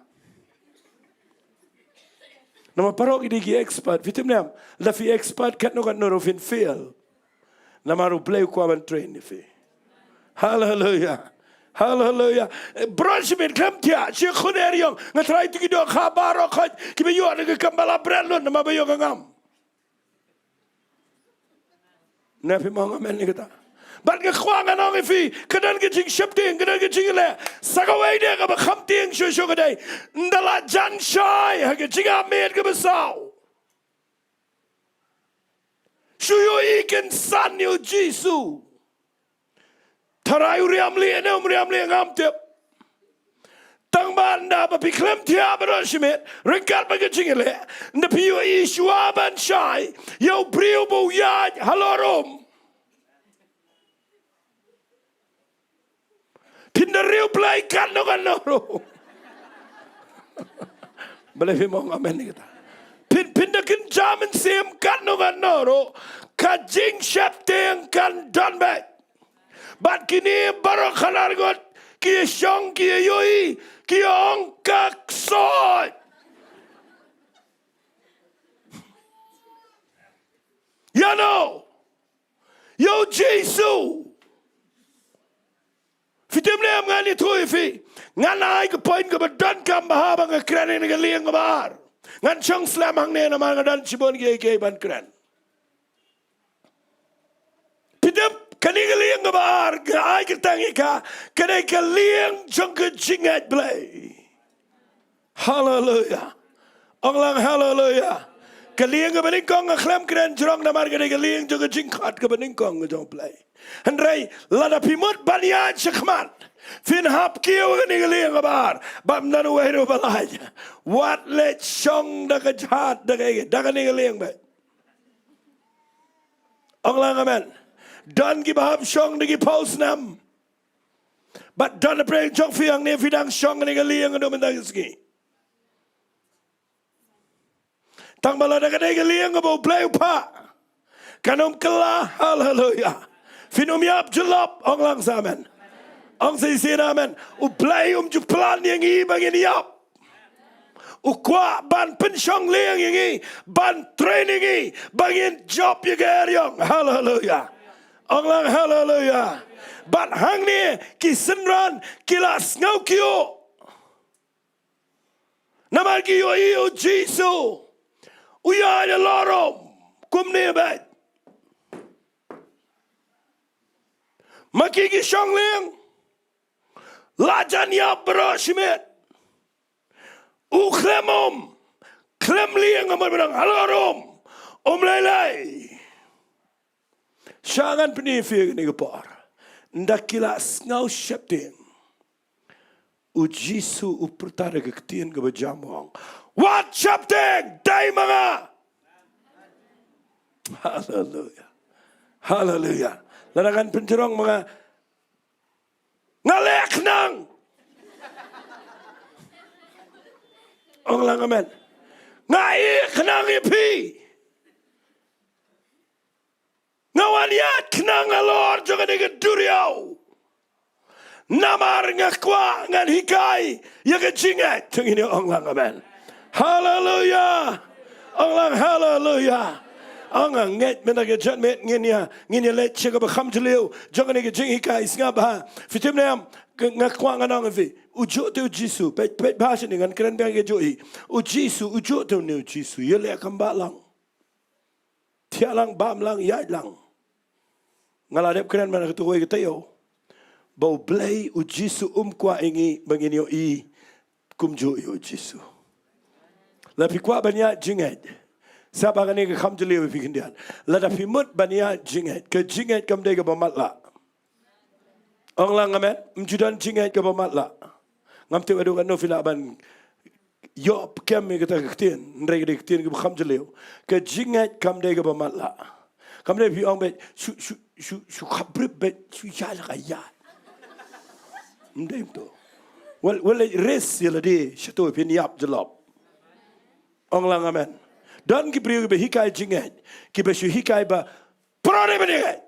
Namar baroh ki dei ki expert, phi tip ne em, lada phi expert katno katno ruh phin fail. Namar u Blei u kwah ban train ïa phi. Haleluya. Haleluya. Baroh shi miet khlem thiah, shi khun eriong, nga tharai tu ki dohkha baroh khoit kiba ïoh da ka kam ba la bret lut namar ba ïoh ka ngam. Ne phi mong amen ïa kata? Bad nga kwah ngan ong ïa phi, ka don ka jingsheptieng, ka don ka jingleh. Sa kawei de kaba kham tieng shuh shuh ka dei, ynda la jan shai ha ka jingap miet kaba saw, shu ïohi kynsan ïa u Jisu. Tharai u riam lieh ne um riam lieh ngam tip. Tang ba ynda ba phi khlem thiah baroh shi miet ryngkat bad ka jingleh, ynda phi ïohi shuwa ban shai ïa u briew ba u ïaid halor um, phin da riewblei katno katno ruh. Balei phi mong amen ïa kata? Phin, phin da kynja mynsiem katno katno ruh, ka jingsheptieng kan don beit. Bad kine baroh khatar ngut ki shong, ki ïohi, ki ong ka ksoh. Ïano? Ïa u Jisu. Phi tip ne em, ngan ïathuh ïa phi. Ngan ai ka point kaba donkam bha ba nga kren ïa kane ka lieng kaba ar. Ngan shong slem hangne namar nga don shibun kiei kiei ban kren. Phi tip, kane ka lieng kaba ar, nga ai kyrteng ïa ka, ka dei ka lieng jong ka jingngeit Blei. Haleluya. Ong lang haleluya. Ka lieng kaba nyngkong nga khlem kren jrong namar ka dei ka lieng jong ka jingkhot kaba nyngkong jong U Blei. Hynrei lada phi mut ban ïaid shakhmat, phin hap kiew ha kane ka lieng kaba ar. Bad ym don uwei ruh ba lait. Wat leit shong da ka jhat, da ka, da kane ka lieng beit. Ong lang amen. Don kiba hap shong da ki phew snem. Bad don na pyrshah jong phi hangne, phi dang shong ha kane ka lieng haduh mynta ka sngi. Tang ba lada ka dei ka lieng kaba U Blei u phah, kan ym kylla, haleluya. Phin ym ïap jyllop, ong lang sa amen. Ong sa shisien amen. U Blei um ju plan ïa ngi ba ngin ïap. U kwah ban pynshong lieng ïa ngi, ban train ïa ngi ba ngin jop ïa ka eriong. Haleluya. Ong lang haleluya. Bad hangne ki synran ki la sngew kyiuh. Namar ki ïohi ïa u Jisu u ïaid halor um kumne beit. Ma ki ki shong lieng, la jan ïap baroh shi miet. U khlem um, khlem lieng, ka mut ba dang halor um, um lei lei. Sha ngan pyni ïa phi kane ka por. Ynda ki la sngew sheptieng, u Jisu u pyrta da ka ktien kaba jam, u ong, wat sheptieng, dei ma nga. Haleluya. Haleluya. Lada ngan pynjrong ma nga, nga leh khnang. Ong lang amen. Nga ïeh khnang ïa phi. Nga wan ïaid khnang halor jong kane ka duriaw. Namar nga kwah ngan hikai ïa ka jingngeit. To ngin ong lang amen. Haleluya. Ong lang haleluya. Ong nga ngeit mynta ka janmiet ngin ïa, ngin ïa leit sha kaba kham jylliew jong kane ka jinghikai, sngap bha. Phi tip ne em, nga kwah ngan ong ïa phi. U juh te u Jisu, peit, peit bha shane, ngan kren biang ïa ka juh hi. U Jisu, u juh te une u Jisu, ïaleh kam bah lang. Thiah lang, bam lang, ïaid lang. Nga la dep kren man ka tu wei ka taïew ba U Blei u Jisu um kwah ïa ngi ba ngin ïohi kumjuh ïa u Jisu. Lada phi kwah ban ïaid jingngeit, sngap bha kane ka kham jylliew ïa phi khyndiat. Lada phi mut ban ïaid jingngeit, ka jingngeit kam dei kaba matlah. Ong lang amen. Ym ju don jingngeit kaba matlah. Ngam tip haduh katno phi lah ban ïoh pyrkhat ïa kata ka ktien, hynrei ka dei ka ktien kaba kham jylliew. Ka jingngeit kam dei kaba matlah. Kam dei phi ong beit, shu, shu, shu, shu khabrip beit, shu ïaid la ka ïaid. Ym dei kumto. Wel, wel, leit risk ïa lade, shato phin ïap jyllop. Ong lang amen. Don ki briew kiba hikai jingngeit, kiba shu hikai ba pura dei ban ïeng.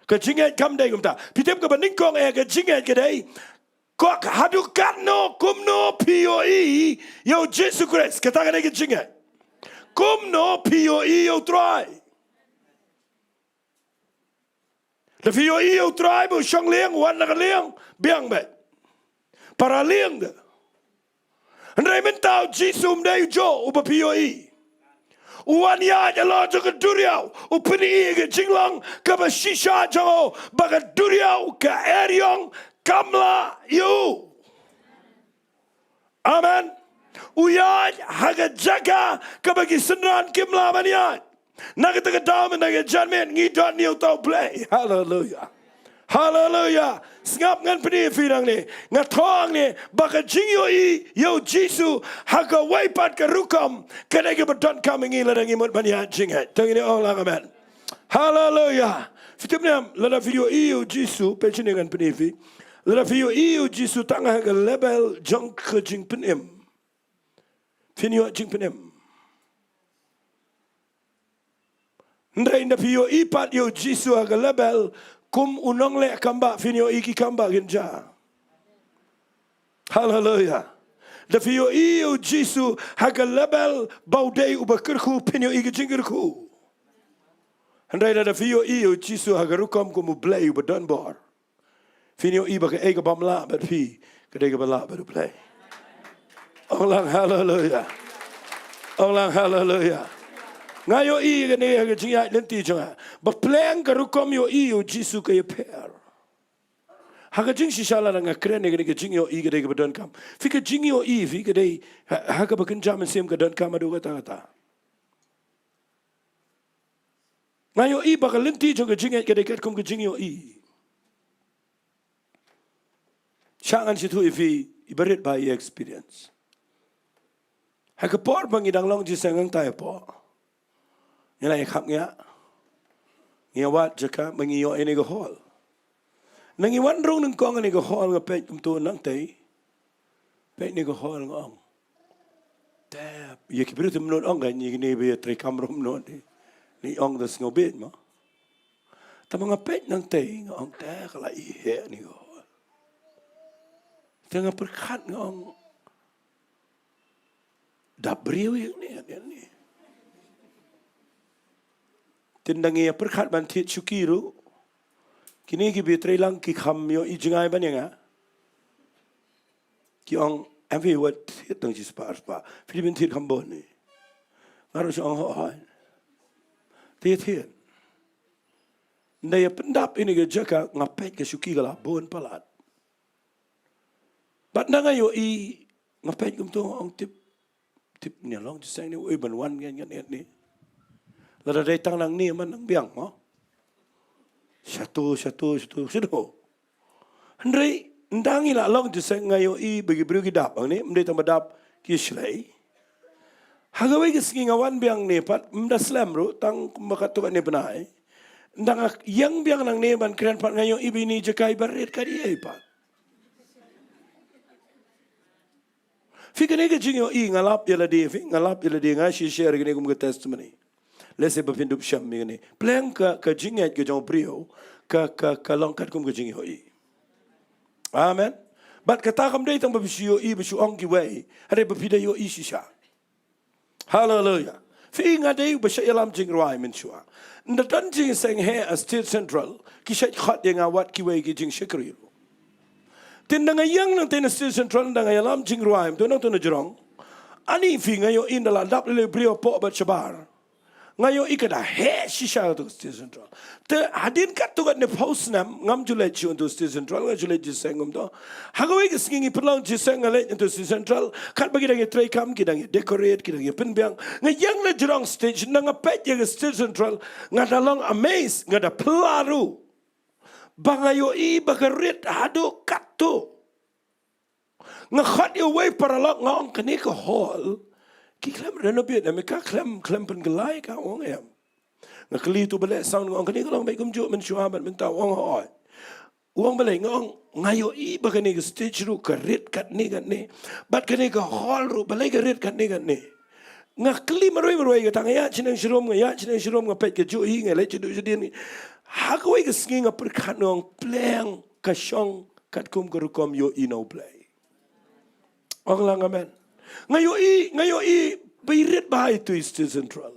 Ka jingngeit kam dei kumta. Phi tip kaba nyngkong eh ka jingngeit ka dei, ko haduh katno kumno phi ïohi ïa u Jisu Khrist. Kata ka dei ka jingngeit. Kumno phi ïohi ïa u Trai. Da phi ïohi ïa u Trai ba u shong lieng, wan na ka lieng, biang beit. Para lieng de. Hynrei mynta u Jisu um dei u jong uba phi ïohi. U wan ïaid halor jong ka duriaw, u pyni ïa ka jinglong kaba shisha jong u, ba ka duriaw ka eriong kam lah ïa u. Amen. U ïaid ha ka jaka kaba ki synran kim lah ban ïaid. Na kata ka daw mynta ka janmiet ngi don ïa uta u Blei. Haleluya. Haleluya. Sngap, ngan pyni ïa phi nangne. Nga thoh hangne ba ka jingïohi ïa u Jisu ha kawei pat ka rukom ka dei kaba donkam ïa ngi lada ngi mut ban ïaid jingngeit. To ngin ong lang amen. Haleluya. Phi tip ne em, lada phi ïohi ïa u Jisu, peit shane ngan pyni ïa phi. Lada phi ïohi ïa u Jisu tang ha ka level jong ka jingpynim, phin ïoh jingpynim. Hynrei lada phi ïohi pat ïa u Jisu ha ka level kum u nongleh kam bah, phin ïohi ki kam bah kin jia. Haleluya. Lada phi ïohi ïa u Jisu ha ka level ba u dei uba kyrkhu, phin ïohi ki jingkyrkhu. Hynrei lada phi ïohi ïa u Jisu ha ka rukom kum u Blei uba don bor, phin ïohi ba kaei kaba ym lah bad phi ka dei kaba lah bad u Blei. Ong lang haleluya. Ong lang haleluya. Nga ïohi kane ha ka jingïaid lynti jong nga ba pleng ka rukom ïohi ïa u Jisu ka ïapher. Ha ka jingshisha lada nga kren ïa kane ka jingïohi ka dei kaba donkam. Phi, ka jingïohi phi ka dei ha, ha kaba kynja mynsiem ka donkam haduh katta katta. Nga ïohi ba ka lynti jong ka jingngeit ka dei katkum ka jingïohi. Shah ngan shu ïathuh ïa phi iba rit ba ïa experience. Ha ka por ba ngi dang long jingïaseng hangtai hapoh, ngi la ïa khapngiah, ngi ïa wad jaka ba ngi ïoh ïa kane ka hall. Nang ngi wan rung nyngkong ïa kane ka hall nga peit kumto nangtei. Peit ïa kane ka hall nga ong, tep, ïa ki briew te mynno ong ka ngi kine ba ïa treikam ruh mynno ne. Ngi ong da sngewbha mo. Tangba nga peit nangtei nga ong te ka la i heh ïa kane ka hall. Te nga pyrkhat nga ong, dap briew ïa kane, ïa kane. Te ynda ngi ïa pyrkhat ban thied shuki ruh, kine kiba ïa trei lang ki kham ïohi jngai ban ïa nga. Ki ong, em phi wat thied tang shispah arspah, phi dei ban thied kham bun ne. Nga ruh shu ong hooid. Te ïa thied. Ynda ïa pyndap ïa kane ka jaka nga peit ka shuki ka la bun palat. Bad ynda nga ïohi nga peit kumto nga ong tip, tip ne long jingïaseng ne, oi ban wan ngan ngan ne. Lada dei tang nangne man nang biang mo. Shato, shato, shato, shato. Hynrei ynda ngi la long jingïaseng nga ïohi ba ki briew ki dap hangne, ym dei tang ba dap, ki shlei. Ha kawei ka sngi nga wan biang ne pat, ym da slem ruh, tang kumba katto katne bnai. Ynda nga ïeng biang nangne ban kren pat nga ïohi ba ine i jaka iba rit kat ïa i pat. Phi, kane ka jingïohi nga lap ïa lade, phi, nga lap ïa lade, nga shu share kane kum ka testimony. Lehse ba phin dup shem ïa kane. Pleng ka, ka jingngeit ka jong u briew ka, ka, ka long katkum ka jingïohi. Amen. Bad kata kam dei tang ba phi shu ïohi, ba shu ong kiwei, hynrei ba phi da ïohi shisha. Haleluya. Phi, nga dei uba shait ïalam jingrwai mynshuwa. Ynda don jingïaseng heh ha State Central, ki shait khot ïa nga wat kiwei ki jingshakri ruh. Te ynda nga ïeng nangtei na State Central, ynda nga ïalam jingrwai mynta nangto na jrong, ani phi, nga ïohi ynda la dap lei lei briew hapoh bad shabar, nga ïohi ka da heh shisha kato ka State Central. Te hadien katto katne phew snem ngam ju leit shuh onto State Central, ngam ju leit jingïaseng kumto. Ha kawei ka sngi ngi pynlong jingïaseng, nga leit onto State Central, katba ki dang ïa treikam, ki dang ïa decorate, ki dang ïa pynbiang. Nga ïeng na jrong stage, ynda nga peit ïa ka State Central, nga da long amazed, nga da phylla ruh. Ba nga ïohi ba ka rit haduh katto. Nga khot ïa uwei u paralok nga ong kane ka hall ki khlem renovate em, ka khlem, khlem pynkylla ka, u ong em. Nga kylli uto uba leh sound nga ong kane ka long beit kumjuh mynshuwa bad mynta, u ong hooid. U ong balei, nga ong nga ïohi ba kane ka stage ruh ka rit katne katne. Bad kane ka hall ruh balei ka rit katne katne. Nga kylli marwei marwei, kata nga ïaid shaneng sharum, nga ïaid shaneng sharum, nga peit kajuh hi, nga leit shaduh shadien. Ha kawei ka sngi nga pyrkhat nga ong pleng ka shong katkum ka rukom ïohi na u Blei. Ong lang amen. Nga ïohi, nga ïohi ba i rit bha ito i State Central.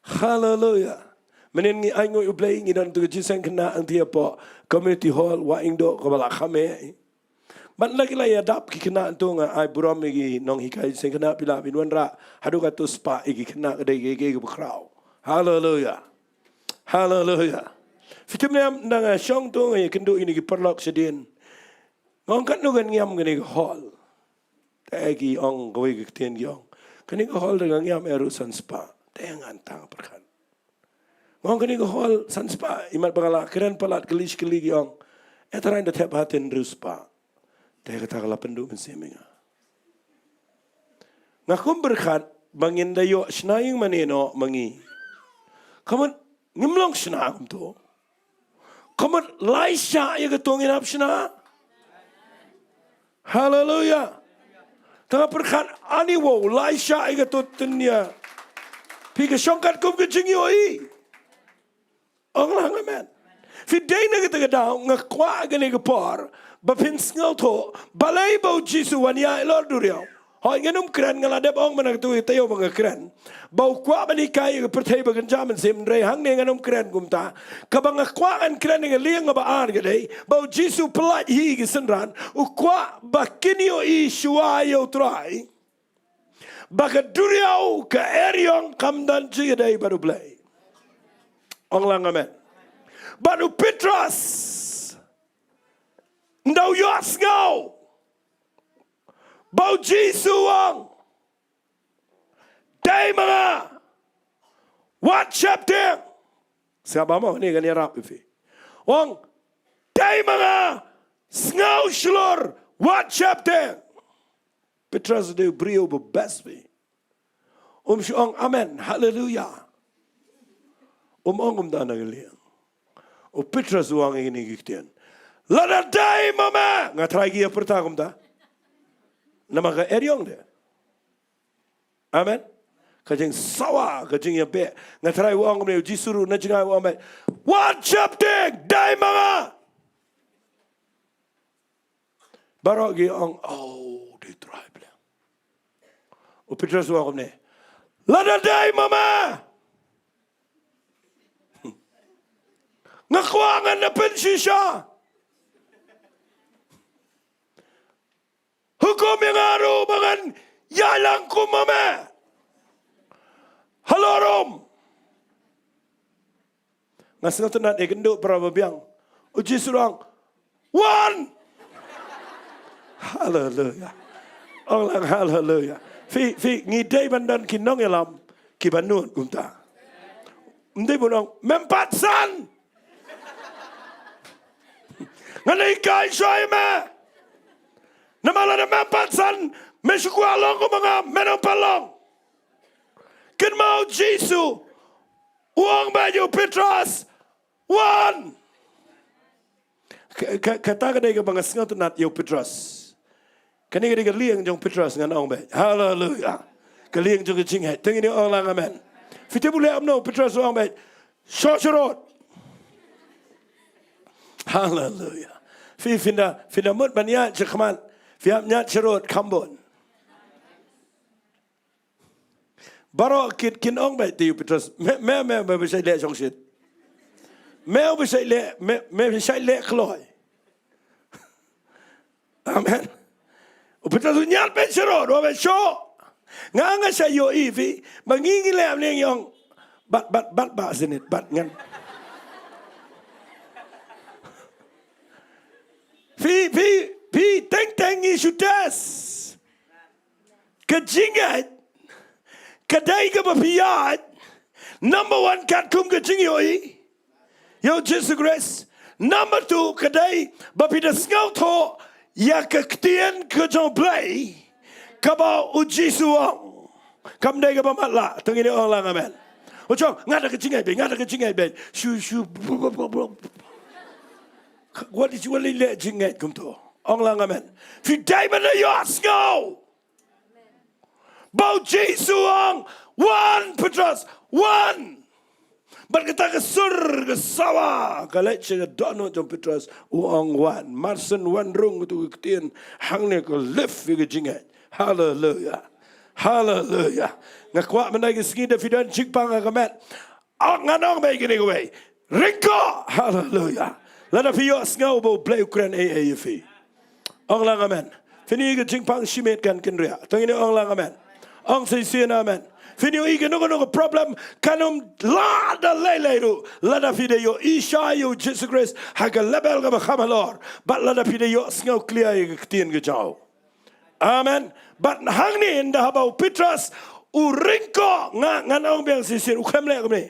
Haleluya. Mynhynnin ngi ai nguh ïa U Blei, ngi don tu ka jingïaseng khynnah hangtei hapoh Community Hall, Wahingdoh, kaba la kham eh. Bad la ki la ïadap ki khynnah, to nga ai burom ïa ki nonghikai jingïaseng khynnah, phi lah ban wanrah haduh katto spah ïa ki khynnah, ka dei ka, ka, kaba khraw. Haleluya. Haleluya. Phi tip ne em, ynda nga shong to nga ïakynduh ïa kine ki paralok shadien. Nga ong katno kan ngiam kane ka hall. Te ki ong, kawei ka ktien ki ong, kane ka hall te ka ngiam eh ruh san spah. Te ngan tang pyrkhat. Nga ong kane ka hall san spah, imat ba nga la kren palat kylli shi kylli ki ong, eh, trai, nda thep ha te hynriew spah. Te kata ka la pynduh mynsiem ïa nga. Nga kum pyrkhat ba ngin da ïoh shna ïing mane noh ma ngi. Ka mut ngim long shna kumto. Ka mut lai shah ïa kato ngin hap shna. Haleluya. Te nga pyrkhat, ani wow lai shah ïa kato, tynrai phi ka shong katkum ka jingïohi. Ong lang amen. Phi dei na kata ka daw, nga kwah kane ka por ba phin sngewthuh balei ba U Jisu u wan ïaid halor duriaw. Hooid, ngan ym kren, nga la dep ong mynta, kata ka taïew ba nga kren, ba u kwah ban hikai ïa ka pyrthei ba kynja mynsiem, hynrei hangne ngan ym kren kumta. Kaba nga kwah ngan kren ha ka liang kaba ar ka dei ba U Jisu u pyllait hi ki synran, u kwah ba kin ïohi shuwa ïa U Trai ba ka duriaw, ka eriong, kam don jingïadei bad U Blei. Ong lang amen. Bad u Petros, ynda u ïohsngew ba U Jisu u ong, dei ma nga, wat sheptieng. Sngap bha mo, kane kan ïarap ïa phi. U ong, dei ma nga, sngew shlur, wat sheptieng. Petros u dei u briew ba best, phi. Um shu ong amen, haleluya. Um ong kumta na ka liang. U Petros u ong ïa kine ki ktien, lada dei ma me. Nga tharai ki ïa pyrta kumta. Namar ka eriong de. Amen. Ka jingsawa, ka jingïabeh. Nga tharai u ong kumne, U Jisu ruh na jngai u ong, wat sheptieng, dei ma nga. Baroh ki ong, oh, dei Trai Blei. U Petros u ong kumne, lada dei ma me, nga kwah ngan da pynshisha. Hukum ïa nga ruh ba ngan ïalang kum ma me halor um. Nga sngewtynnat ïa kynduh para ba biang. U Jisu u ong, wan. Haleluya. Ong lang haleluya. Phi, phi, ngi dei ban don ki nongïalam kiba nud kumta. Ym dei ban ong, mem pat san. Ngan hikai shuwa ïa me. Namar lada mem pat san, me shu kwah long kum ma nga, men ym pat long. Kynmaw U Jisu u ong beit ïa u Petros, wan. Ka, ka, kata ka dei kaba nga sngewtynnat ïa u Petros. Kane ka dei ka liang jong u Petros, ngan ong beit. Haleluya. Ka liang jong ka jingngeit. Te ngin ong lang amen. Phi tip u leh kumno? U Petros u ong beit, shoh sharud. Haleluya. Phi, phin da, phin da mut ban ïaid shakhmat, phi hap ñiad sharud kham bun. Baroh kit kin ong beit te ïa u Petros, me, me, me, me ba shait leh shongshit. Me ba shait leh, me, me ba shait leh kloi. Amen. U Petros u ñiad beit sharud, u ong beit shoh. Nga, nga shait ïohi phi, ba ngi ngi leh ne ngi ong, bat, bat, bat, bat shnit, bat ngan. Phi, phi, phi, teng teng ngi shu test. Ka jingngeit ka dei kaba phi ïaid, number one, katkum ka jingïohi ïa u Jisu Khrist. Number two, ka dei ba phi da sngewthuh ïa ka ktien ka jong u Blei kaba u Jisu u ong. Kam dei kaba matlah. To ngin ong lang amen. U ong, nga da ka jingngeit beit, nga da ka jingngeit beit. Shu, shu, blah, blah, blah, blah. Wat ïa shu, wat leh jingngeit kumto. Ong lang amen. Phi dei ban da ïohsngew ba u Jisu u ong, wan Petros, wan. Bad kata ka sur ka sawa ka leit sha ka dohnud jong u Petros, u ong wan. Mar syn wan rung katu ka ktien, hangne ka lift ïa ka jingngeit. Haleluya. Haleluya. Nga kwah mynta ka sngi da phi don jingpang ha ka met. Ong, ngan ong bad kane kawei. Ryngkoh. Haleluya. Lada phi ïohsngew ba U Blei u kren ei ei ïa phi. Ong lang amen. Phin ïohi ka jingpang shimet kan kynriah. To ngin ong lang amen. Ong shisien amen. Phin ïohi kano kano ka problem kan ym lah da lei lei ruh. Lada phi da ïohi shai ïa U Jisu Khrist ha ka level kaba kham halor. Bad lada phi da ïohsngew clear ïa ka ktien ka jong U. Amen. Bad hangne ynda haba u Petros u ryngkoh, nga, ngan ong biang shisien, u khlem leh kumne.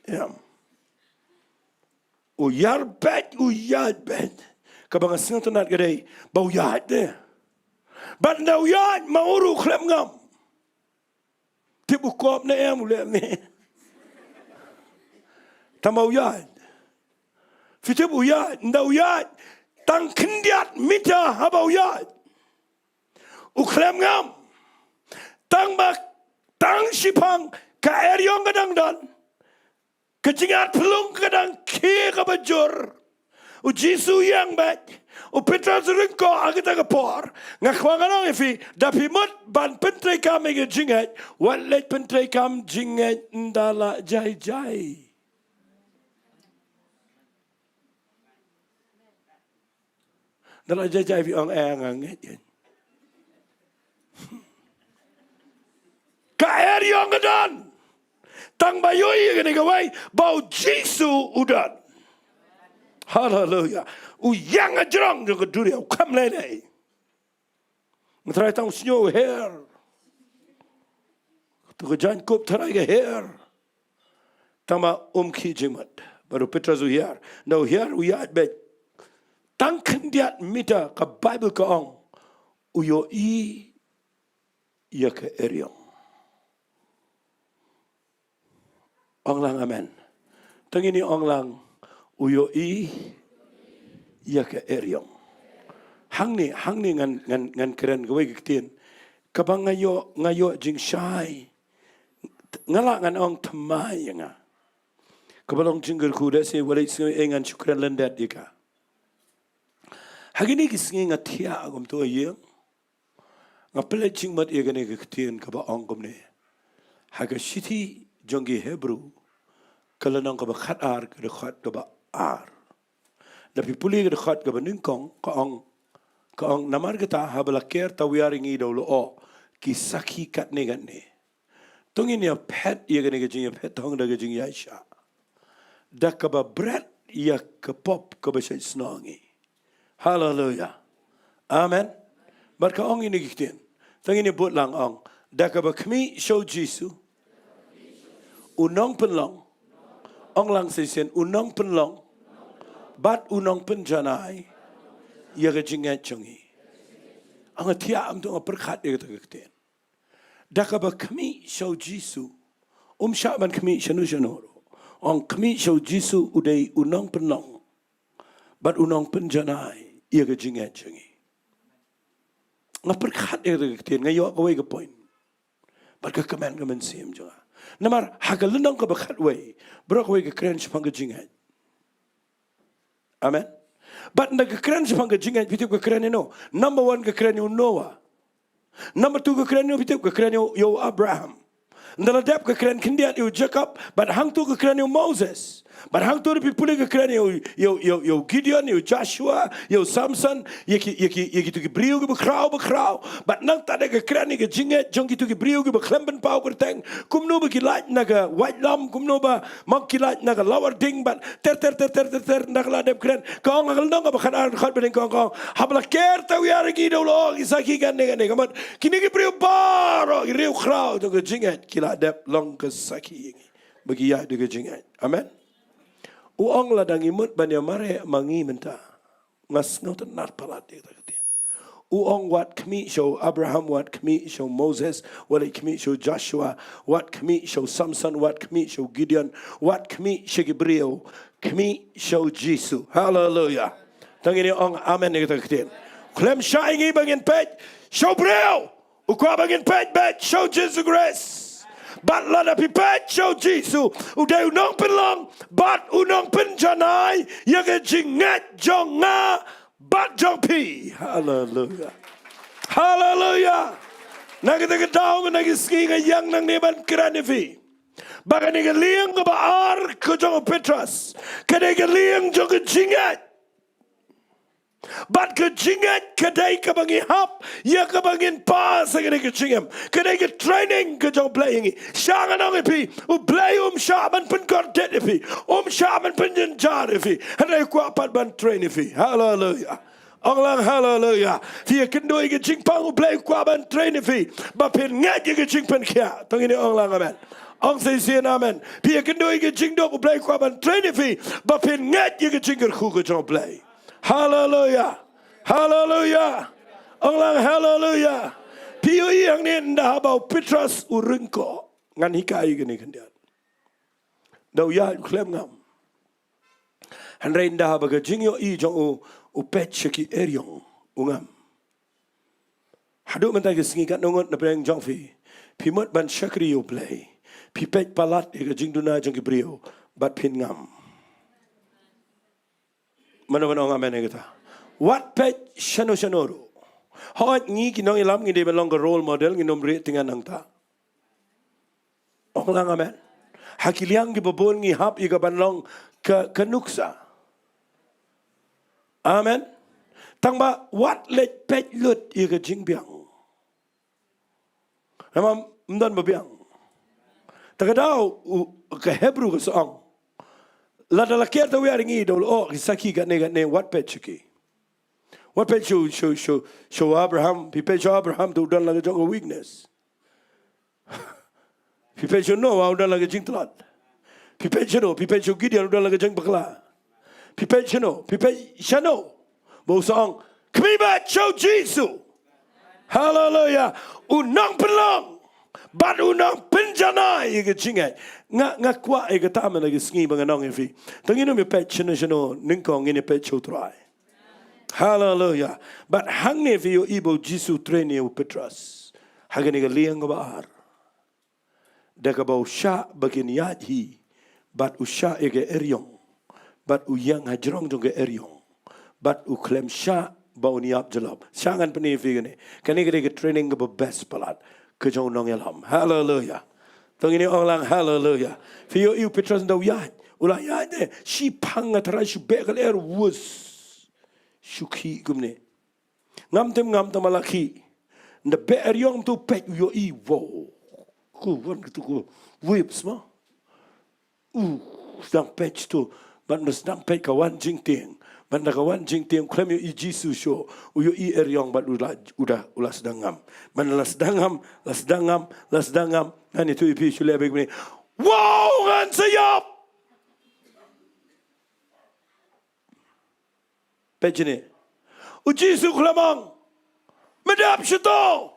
Ïa. U ïar beit, u ïaid beit. Kaba nga sngewtynnat ka dei ba u ïaid de. Bad ynda u ïaid ma u ruh u khlem ngam. Tip u kop ne em u leh ne. Tang ba u ïaid. Phi tip u ïaid, ynda u ïaid. Tang khyndiat mita haba u ïaid. U khlem ngam. Tang ba, tang shiphang ka eriong ka dang don. Ka jingïaid pynlong ka dang khie kaba jur. U Jisu u ïeng beit. U Petros u ryngkoh ha kata ka por. Nga kwah ngan ong ïa phi, da phi mut ban pyntreikam ïa ka jingngeit, wat leit pyntreikam jingngeit ynda la jai jai. Ynda la jai jai phi ong, eh, nga ngeit ïa. Ka eriong ka don. Tang ba ïohi kane kawei ba U Jisu u don. Haleluya. U ïeng ha jrong jong ka duriaw, u khlem leh lei. Nga tharai tang u shñiuh u her. To ka jaiñkup tharai ka her. Tang ba um khih jingmut. Bad u Petros u hiar. Ynda u hiar u ïaid beit. Tang khyndiat mita ka Baibl ka ong. U ïohi ïa ka eriong. Ong lang amen. To ngin ong lang, u ïohi ïa ka eriong. Hangne, hangne ngan, ngan, ngan kren kawei ka ktien. Kaba nga ïoh, nga ïoh jingshai. Nga lah ngan ong thymmai ïa nga. Kaba long jingkyrkhu da se wat leit sngew ei ngan shu kren lyndet ïa ka. Ha kine ki sngi nga thiah kumto ïa. Nga pynleit jingmut ïa kane ka ktien kaba ong kumne. Ha ka shithi jong ki Hebru, ka lynnong kaba khatar, ka dkhot kaba ar. Da phi pule ka dkhot kaba nyngkong, ka ong, ka ong namar kata haba la ker tawiar ïa ngi da u lyoh, ki sakhi katne katne. To ngin ïa phet ïa kane ka jingïaphet thong da ka jingïaishah. Da kaba bret ïa ka pop kaba shait snoh ngi. Haleluya. Amen. Bad ka ong ïa kine ki ktien. To ngin ïa bud lang ong. Da kaba khmih sha U Jisu. U nongpynlong. Ong lang shisien, u nongpynlong. Bad u nongpynjanai. Ïa ka jingngeit jong ngi. Nga thiah, ym tang nga pyrkhat ïa kata ka ktien. Da kaba khmih sha U Jisu. Um shah ban khmih shano shano ruh. Ong khmih sha U Jisu u dei u nongpynlong. Bad u nongpynjanai ïa ka jingngeit jong ngi. Nga pyrkhat ïa ka ktien, nga ïoh kawei ka point. Bad ka kmen ka mynsiem jong nga. Namar ha ka lynnong kaba khatwei, baroh kawei ka kren shaphang ka jingngeit. Amen. Bad ynda ka kren shaphang ka jingngeit, phi tip ka kren ïa no. Number one ka kren ïa u Noah. Number two ka kren ïa u, phi tip ka kren ïa u, ïa u Abraham. Ynda la dep ka kren khyndiat ïa u Jacob, bad hangto ka kren ïa u Moses. Bad hangto da phi pule ka kren ïa u, ïa u, ïa u, ïa u Gideon, ïa u Joshua, ïa u Samson, ïa ki, ïa ki, ïa kito ki briew kiba khraw, ba khraw. Bad nangta da ka kren ïa ka jingngeit jong kito ki briew kiba khlem pynpaw kyrteng. Kumno ba ki lait na ka waitlam, kumno ba ma ki lait na ka lawar ding bad ter ter ter ter ter ter, ynda ka la dep kren. Ka ong ha ka lynnong kaba khatar, khat ba nyngkong ka ong. Haba la ker tawiar ïa ngi da u lyoh, ki sakhi katne katne. Ka mut kine ki briew baroh, ki riewkhraw jong ka jingngeit, ki la dep long ka sakhi ïa ngi. Ba ki ïaid da ka jingngeit. Amen. U ong lada ngi mut ban ïa mareh ma ngi mynta. Nga sngewtynnat palat ïa kata ka ktien. U ong wat khmih sha u Abraham, wat khmih sha u Moses, wat khmih sha u Joshua, wat khmih sha u Samson, wat khmih sha u Gideon, wat khmih sha ki briew, khmih sha u Jisu. Haleluya. To ngin ong amen ïa kata ka ktien. Khlem shah ïa ngi ba ngin peit sha u briew. U kwah ba ngin peit beit sha u Jisu Khrist. Bad lada phi peit sha u Jisu, u dei u nongpynlong bad u nongpynjanai ïa ka jingngeit jong nga bad jong phi. Haleluya. Haleluya. Na kata ka daw mynta ka sngi nga ïeng nangne ban kren ïa phi ba kane ka liang kaba ar ka jong u Petros ka dei ka liang jong ka jingngeit. Bad ka jingngeit ka dei kaba ngi hap ïa kaba ngin pass ïa kane ka jingim. Ka dei ka training ka jong u Blei ïa ngi. Sha nga ong ïa phi, u Blei um shah ban pynkordit ïa phi, um shah ban pynjynjar ïa phi. Hynrei u kwah pat ban train ïa phi. Haleluia. Ong lang haleluia. Phi ïakynduh ïa ka jingpang, u Blei u kwah ban train ïa phi ba phin ngeit ïa ka jingpynkhiah. To ngin ong lang amen. Ong shisien amen. Phi ïakynduh ïa ka jingduk, u Blei u kwah ban train ïa phi ba phin ngeit ïa ka jingkyrkhu ka jong u Blei. Haleluia. Haleluia. Ong lang haleluia. Phi ïohi hangne ynda haba u Petros u ryngkoh. Ngan hikai ïa kane khyndiat. Da u ïaid u khlem ngam. Hynrei ynda haba ka jingïohi jong u u peit sha ki eriong u ngam. Haduh mynta ka sngi katno ngut na pdeng jong phi, phi mut ban shakri ïa u Blei, phi peit palat ïa ka jingduna jong ki briew bad phin ngam. Mano mano ong amen ïa kata. Wat peit shano shano ruh. Hooid ngi ki nongïalam ngi dei ban long ka role model, ngin ym rieh tyngan nangta. Ong lang amen. Ha ki liang kiba bun ngi hap ïa ka ban long ka, ka nuksa. Amen. Tang ba wat leit peit lut ïa ka jingbiang. Namar ym don ba biang. Ta ka daw u, ka Hebru ka sa ong, lada la ker ta wiar ngi da u la oh ki sakhi katne katne, wat peit sha ki. Wat peit sha u, sha u, sha u, sha u Abraham, phi peit sha u Abraham, tu u don la ka jong ka weakness. Phi peit sha u Noah, u don la ka jingtlot. Phi peit shano, phi peit sha u Gideon, u don la ka jingbakla. Phi peit shano, phi peit shano. Ba u sa ong, khmih beit sha u Jisu. Haleluia. U nongpynlong bad u nongpynjanai ïa ka jingngeit. Nga, nga kwah ïa kata mynta ka sngi ba ngan ong ïa phi. Tang ngin ym ïa peit shano shano, nyngkong ngin ïa peit sha u Trai. Haleluia. Bad hangne phi ïohi ba u Jisu u train ïa u Petros ha kane ka liang kaba ar. Da kaba u shah ba kin ïaid hi, bad u shah ïa ka eriong, bad u ïeng ha jrong jong ka eriong, bad u khlem shah ba un ïap jyllop. Shah ngan pyni ïa phi kane. Kane ka dei ka training kaba best palat ka jong u nongïalam. Haleluia. To ngin ong lang haleluia. Phi ïohi u Petros ynda u ïaid, u la ïaid ne, shiphang nga tharai shu beh ka lyer, wus. Shu khih kumne. Ngam tim ngam, tang ba la khih. Ynda beh eriong tu peit u ïohi, wow. Ku wan kitu ku waves ma. U sdang peit tu. Bad ynda sdang peit ka wan jingtieng. Bad ynda ka wan jingtieng khlem ïohi Jisu shuh. U ïohi eriong bad u la, u da, u la sdang ngam. Bad ynda la sdang ngam, la sdang ngam, la sdang ngam. Ngan ïathuh ïa phi shu leh beit kumne. Wow, ngan sa ïap. Peit shane. U Jisu u khlem ong, me dap shato.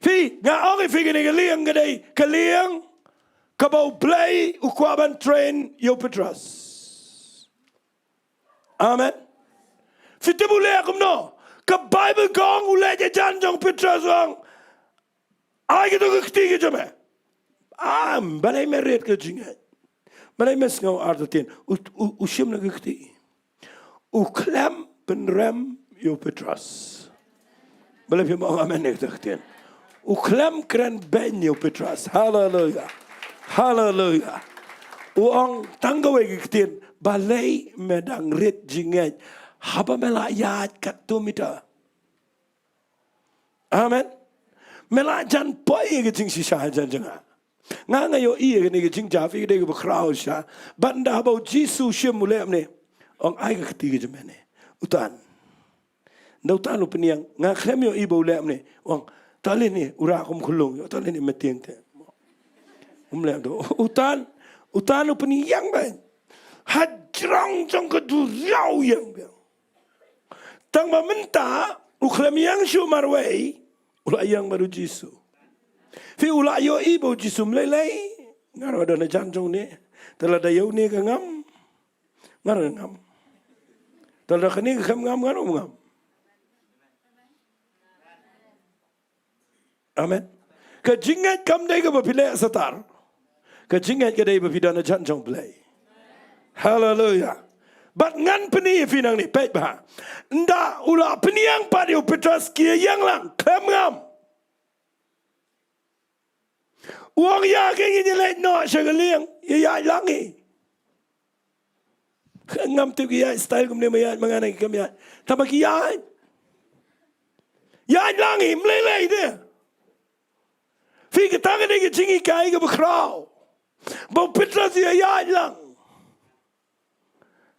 Phi, nga ong ïa phi kane ka liang ka dei ka liang kaba u Blei u kwah ban train ïa u Petros. Amen. Phi tip u leh kumno? Ka Baibl ka ong u leit hajan jong u Petros u ong, ai katu ka kti ka jong me. Ah, balei me rit ka jingngeit? Balei me sngew artatien? U, u, u shim na ka kti. U khlem pynrem ïa u Petros. Balei phim ong amen ïa kata ka ktien? U khlem kren beiñ ïa u Petros. Haleluia. Haleluia. U ong tang kawei ka ktien, balei me dang rit jingngeit haba me la ïaid katto mita? Amen. Me la jan poi ïa ka jingshisha hajan jong nga. Nga nga ïohi ïa kane ka jingjia phi ka dei kaba khraw shisha. Bad ynda haba u Jisu u shim u leh kumne, ong ai ka kti ka jong me ne. U tan. Ynda u tan u pynïeng, nga khlem ïohi ba u leh kumne. Ong, to leit ne, u rah kum khunlung, to leit ne me tieng te. Um leh kumta. U tan, u tan u pynïeng beit. Hajrong jong ka duriaw ïeng beit. Tang ba mynta u khlem ïeng shuh marwei, u la ïeng bad u Jisu. Phi, u la ïohi ba u Jisu, me lei lei, nga ruh nga don hajan jong une. Te lada ïa une ka ngam, nga ruh nga ngam. Te lada kane ka khlem ngam, nga ruh nga ngam. Amen. Ka jingngeit kam dei kaba phi leh satar. Ka jingngeit ka dei ba phi don hajan jong u Blei. Haleluia. Bad ngan pyni ïa phi nangne, peit bha. Ynda u la pynïeng pat ïa u Petros, ki ïeng lang khlem ngam. U ong, ïa, ki ngin ïa leit noh sha ka lieng, ïa ïaid lang hi. Ngam tip ki ïaid style kumne, ma ïaid ma nga ne ki kam ïaid. Tangba ki ïaid. Ïaid lang hi, ym lei lei de. Phi, kata ka dei ka jinghikai kaba khraw. Ba u Petros ïa ïaid lang.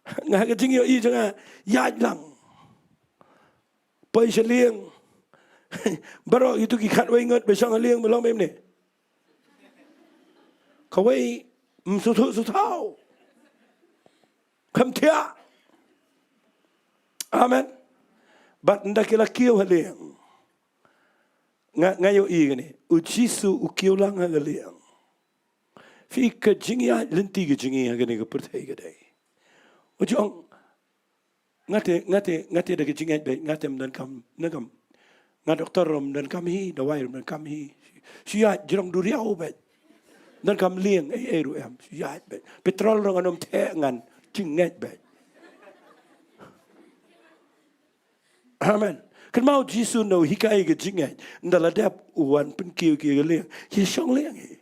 Nga ka jingïohi jong nga, ïaid lang. Poi sha lieng. Baroh itu ki khatwei ngut ba shong ha lieng ba long mem ne. Kawei, mm, suthu suthaw. Kam thiah. Amen. Bad ynda ki la kiew ha lieng. Nga, nga ïohi kane. U Jisu u kiew lang ha ka lieng. Phi, ka jingïaid lynti ka jingïaid ha kane ka pyrthei ka dei. U jong, nga te, nga te, nga te da ka jingïaid beit, nga te ym donkam, donkam. Nga doktor ruh ym donkam hi, dawai ruh ym donkam hi. Shu ïaid jrong duriaw beit. Donkam lieng, ei, ei ruh em, shu ïaid beit. Petrol ruh ngan ym theh ngan, jingïaid beit. Amen. Kynmaw Jisu na u hikai ka jingïaid. Ynda la dep u wan pynkiew ki ha ka lieng. Ki shong lieng hi.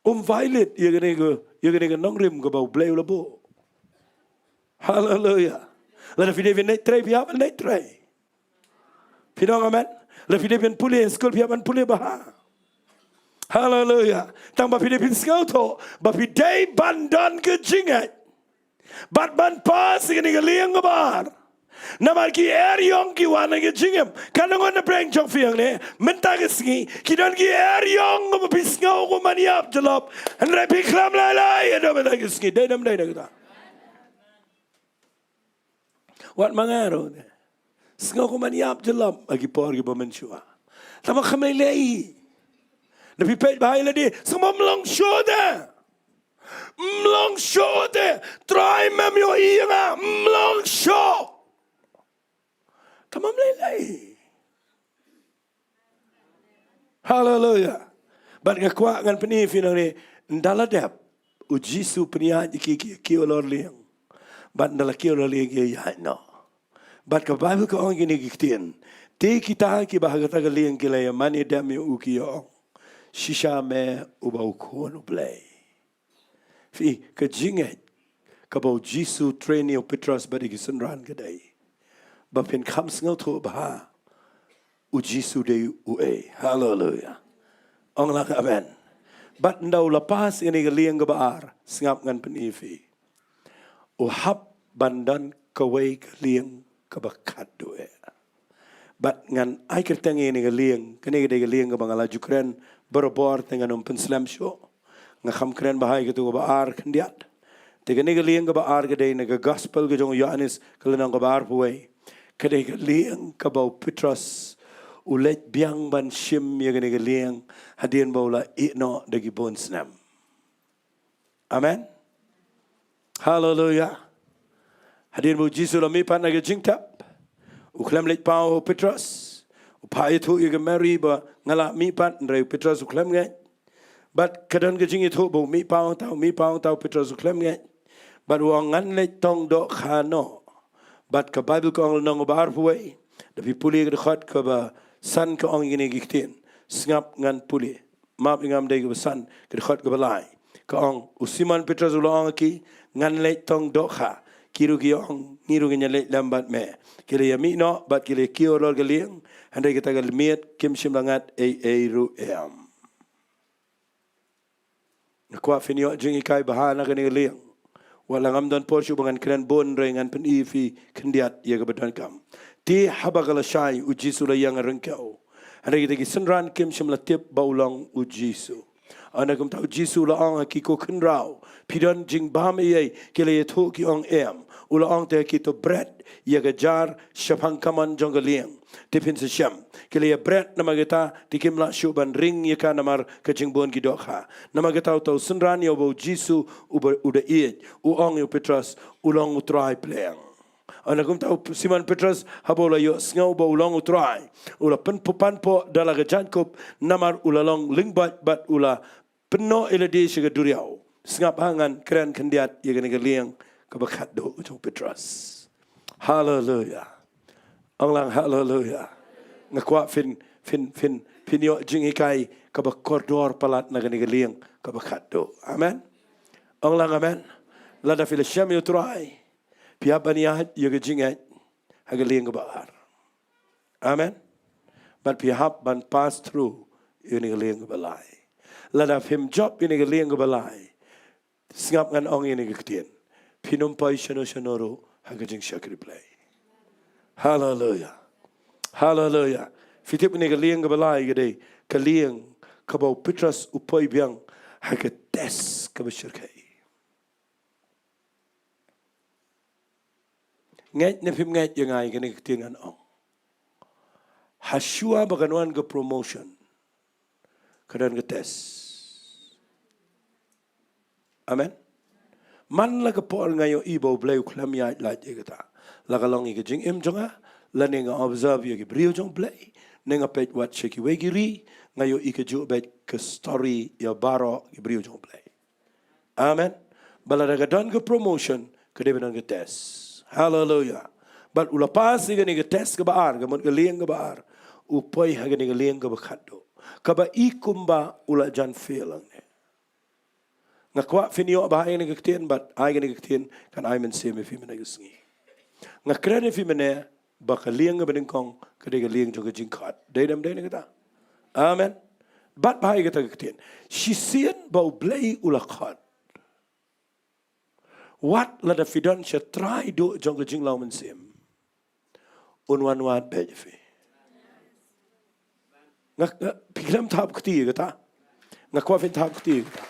Um violate ïa kane ka, ïa kane ka nongrim kaba U Blei u la buh. Haleluia. Lada phi dei ban leit trei, phi hap ban leit trei. Phi ong amen. Lada phi dei ban pule skul, phi hap ban pule bha. Haleluia. Tangba phi dei ban sngewthuh ba phi dei ban don ka jingngeit. Bad ban pass ïa kane ka lieng kaba ar. Namar ki eriong ki wan ha ka jingim. Katno ngut na pdeng jong phi hangne mynta ka sngi, ki don ki eriong kaba phi sngew kum ban ïap jyllop. Hynrei phi khlem lei lei ïa, don mynta ka sngi. Dei ne ym dei na kata? Wat ma nga ruh te sngew kum ban ïap jyllop ha ki por kiba mynshuwa. Tangba khlem lei lei. Lada phi peit bha ïa lade, sngewbha ym long shuh te. Ym long shuh te. Trai, mem ïohi ïa nga, ym long shuh. Tangba ym lei lei. Haleluia. Bad nga kwah ngan pyni ïa phi nangne, ynda la dep u Jisu pynïaid ïa ki, ki, ki halor lieng. Bad ynda la kiew halor lieng ki ïaid noh. Bad ka Baibl ka ong kine ki ktien. Te kita kiba ha kata ka lieng ki la ïa mane dem ïa u ki ïa ong, shisha me uba u Khun U Blei. Phi, ka jingngeit kaba u Jisu train ïa u Petros bad ïa ki synran ka dei ba phin kham sngewthuh bha u Jisu dei uei. Haleluia. Ong lang amen. Bad ynda u la pass ïa kane ka lieng kaba ar, sngap ngan pyni ïa phi. U hap ban don kawei ka lieng kaba khatduh eh. Bad ngan ai kyrteng ïa kane ka lieng, kane ka dei ka lieng kaba nga la ju kren barabor te ngan ym pynslem shuh. Nga kham kren bha ïa kato kaba ar khyndiat. Te kane ka lieng kaba ar ka dei na ka Gospel ka jong u Ïoannis ka lynnong kaba arphew wei. Ka dei ka lieng kaba u Petros u leit biang ban shim ïa kane ka lieng hadien ba u la ïeh noh da ki bun snem. Amen. Haleluia. Hadien ba u Jisu u la mihpat na ka jingtep, u khlem leit paw ha u Petros. U phah ïathuh ïa ka Mary ba nga lah mihpat, hynrei u Petros u khlem ngeit. Bad ka don ka jingïathuh ba u mih paw hangta, u mih paw hangta, u Petros u khlem ngeit. Bad u ong ngan leit tong dohkha noh. Bad ka Baibl ka ong lynnong ba arphew wei, da phi pule ka dkhot kaba san ka ong ïa kine ki ktien. Sngap ngan pule. Map ïa nga, ym dei kaba san, ka dkhot kaba lai. Ka ong, u Simon Petros u la ong ha ki, ngan leit tong dohkha. Ki ruh ki ong, ngi ruh ngin ïa leit lem bad me. Ki la ïa mih noh bad ki la ïa kiew halor ka lieng, hynrei kita ka miet kim shym la ngat ei ei ruh em. Nga kwah phin ïoh jinghikai bha na kane ka lieng. Wat la ngam don por shuh ba ngan kren bun, hynrei ngan pyni ïa phi khyndiat ïa kaba donkam. Te haba ka lashai u Jisu u la ïeng ha ryngkew, hynrei kita ki synran kim shym la tip ba u long u Jisu. Hynda kumta u Jisu u la ong ha ki, ko khynraw, phi don jingbam eiei? Ki la ïathuh ki ong, em. U la ong, te ha ki, to bret ïa ka jar shaphang kamon jong ka lieng, te phin sa shem. Ki la ïa bret namar kita, te kim lah shuh ban ring ïa ka namar ka jingbun ki dohkha. Namar kata uta u synran ïa uba u Jisu uba u da ïeit u ong ïa u Petros, u long u Trai pleng. Hynda kumta u Simon Petros haba u la ïohsngew ba u long u Trai, u la pynpoh, pynpoh da la ka jaiñkup namar u la long lyngbaid bad u la pynnoh ïa lade sha ka duriaw. Sngap ha ngan kren khyndiat ïa kane ka lieng kaba khatduh jong u Petros. Haleluia. Ong lang haleluia. Nga kwah phin, phin, phin, phin ïoh jinghikai kaba kordor palat na kane ka liang kaba khatduh. Amen. Ong lang amen. Lada phi la shem ïa u Trai, phi hap ban ïaid ïa ka jingngeit ha ka liang kaba ar. Amen. Bad phi hap ban pass through ïa kane ka liang kaba lai. Lada phim jop ïa kane ka liang kaba lai, sngap ngan ong ïa kane ka ktien, phin ym poi shano shano ruh ha ka jingshakri Blei. Haleluia. Haleluia. Phi tip kane ka liang kaba lai ka dei ka liang kaba u Petros u poi biang ha ka test kaba shyrkhei. Ngeit ne phim ngeit ïa nga, ïa kane ka ktien ngan ong, ha shuwa ba kan wan ka promotion, ka don ka test. Amen. Man la ka por nga ïohi ba u Blei u khlem ïaid lait ïa kata. La ka long ïa ka jingim jong nga, lane nga observe ïa ki briew jong u Blei, ne nga peit wat sha kiwei ki ri, nga ïohi kajuh beit ka story ïa baroh ki briew jong u Blei. Amen. Ba lada ka don ka promotion, ka dei ban don ka test. Haleluia. Bad u la pass ïa kane ka test kaba ar, ka mut ka liang kaba ar, u poi ha kane ka liang kaba khatduh, kaba i kumba u la jan fail hangne. Nga kwah phin ïoh ba ha kane ka ktien, bad ha kane ka ktien kan ai mynsiem ïa phi mynne ka sngi. Nga kren ïa phi mynne ba ka liang kaba nyngkong ka dei ka liang jong ka jingkhot. Dei ne ym dei ne kata? Amen. Bad ba ha kata ka ktien, shisien ba u Blei u la khot, wat lada phi don sha trai duh jong ka jinglong mynsiem, un wan wad beit ïa phi. Nga, nga, phi khlem thap kti ïa kata? Nga kwah phin thap kti ïa kata.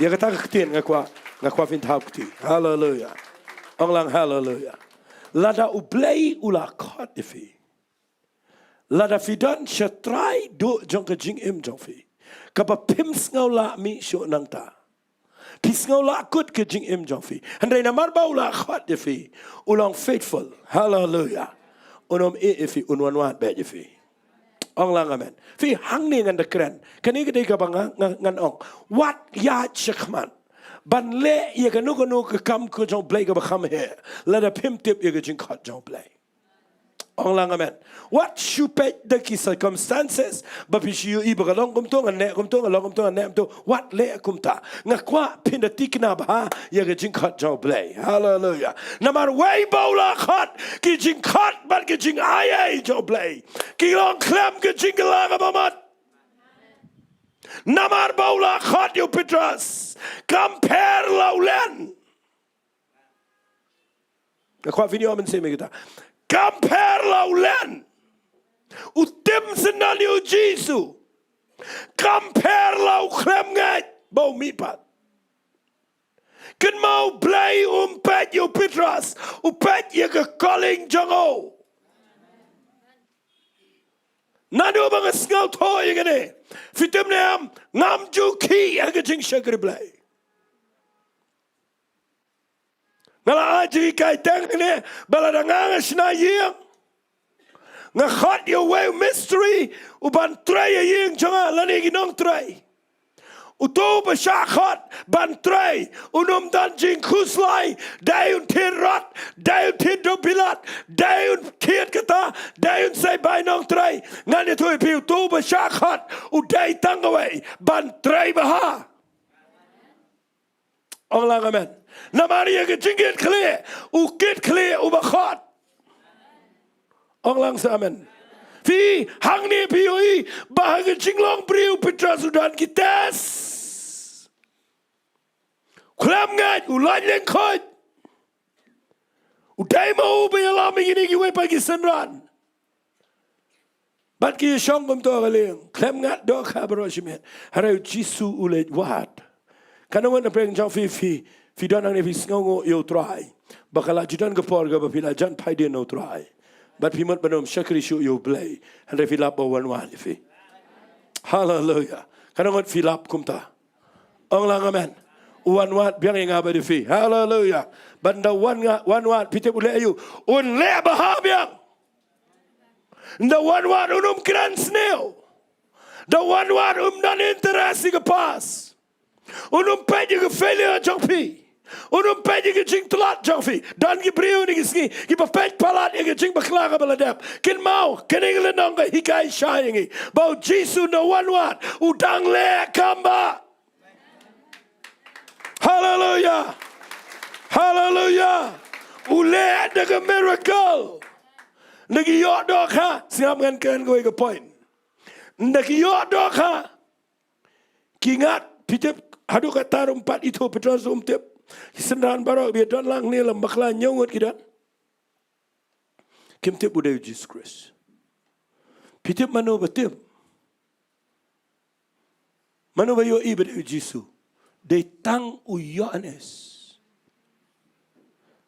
Ïa kata ka ktien nga kwah, nga kwah phin thap kti. Haleluia. Ong lang haleluia. Lada u Blei u la khot ïa phi, lada phi don sha trai duh jong ka jingim jong phi, kaba phim sngew lah mih shuh nangta, phi sngew lah kut ka jingim jong phi. Hynrei namar ba u la khot ïa phi, u long faithful. Haleluia. Un ym ïeh ïa phi, un wan wad beit ïa phi. Ong lang amen. Phi, hangne ngan da kren. Kane ka dei kaba nga, nga, ngan ong, wat ïaid shakhmat ban leh ïa kano kano ka kam ka jong u Blei kaba kham heh, lada phim tip ïa ka jingkhot jong u Blei. Ong lang amen. Wat shu peit da ki circumstances, ba phi shu ïohi ba ka long kumto, ngan leh kumto, ka long kumto, ngan leh kumto. Wat leh kumta. Nga kwah phin da tikna bha ïa ka jingkhot jong u Blei. Haleluia. Namar wei ba u la khot, ki jingkhot bad ki jingaiei jong u Blei ki long khlem ka jingkylla kaba mut. Namar ba u la khot ïa u Petros, kam pher la u len. Nga kwah phin ïoh mynsiem ïa kita. Kam pher la u len. U tim syndon ïa u Jisu. Kam pher la u khlem ngeit ba u mihpat. Kynmaw, u Blei um peit ïa u Petros, u peit ïa ka calling jong u. Naduh ba nga sngewthuh ïa kane, phi tip ne em, ngam ju khih ha ka jingshakri Blei. Nga la ai jinghikai teng ne, ba lada nga, nga shna ïing, nga khot ïa uwei u mistri u ban trei ïa ïing jong nga lane ki nongtrei. Uto uba shah khot ban trei, un ym don jingkhuslai, dei un thied rot, dei un thied dewbilat, dei un thied kata, dei un sei bai nongtrei. Ngan ïathuh ïa phi, uto uba shah khot u dei tang kawei, ban trei bha. Ong lang amen. Namar ïa ka jingkitkhlieh, u kitkhlieh uba khot. Ong lang sa amen. Phi, hangne phi ïohi ba ha ka jinglong briew u Petros u don ki test. Khlem ngeit, u lait lyngkhuid. U dei ma u ba ïalam ïa kine kiwei pat ki synran. Bad ki shong kumto ha ka lieng, khlem ngat dohkha baroh shimet. Hynrei u Jisu u leit wad. Katno ngut na pdeng jong phi, phi, phi don hangne phi sngewnguh ïa u Trai, ba ka la ju don ka por kaba phi la jan phai dien na u Trai, bad phi mut ban ym shakri shuh ïa u Blei. Hynrei phi lap ba u wan wad ïa phi. Haleluia. Katno ngut phi lap kumta? Ong lang amen. U wan wad biang ïa nga bad ïa phi. Haleluia. Bad ynda u wan nga, wan wad, phi tip u leh aïu? Un leh bha biang. Ynda u wan wad un ym kren sniew. Ynda u wan wad um don interest ïa ka past. Un ym peit ïa ka failure jong phi. Un ym peit ïa ka jingtlot jong phi. Don ki briew ha kine ki sngi kiba peit palat ïa ka jingbakla kaba la dep. Kynmaw, kane ka lynnong ka hikai shai ïa ngi ba U Jisu u wan wad, u dang leh kam ba. Haleluya. Haleluya. U leh da ka miracle. Nda ki ïoh dohkha. Sngap, ngan kren kawei ka point. Nda ki ïoh dohkha. Ki ngat, phi tip, haduh katta ruh ym pat ithuh, Petros ruh um tip. Ki synran baroh ba ïa don lang hangne, la bakla, hynñiew ngut ki don. Kim tip u dei u Jisu Khrist. Phi tip mano ba tip? Mano ba ïohi ba dei u Jisu? Dei tang u Ïoannis.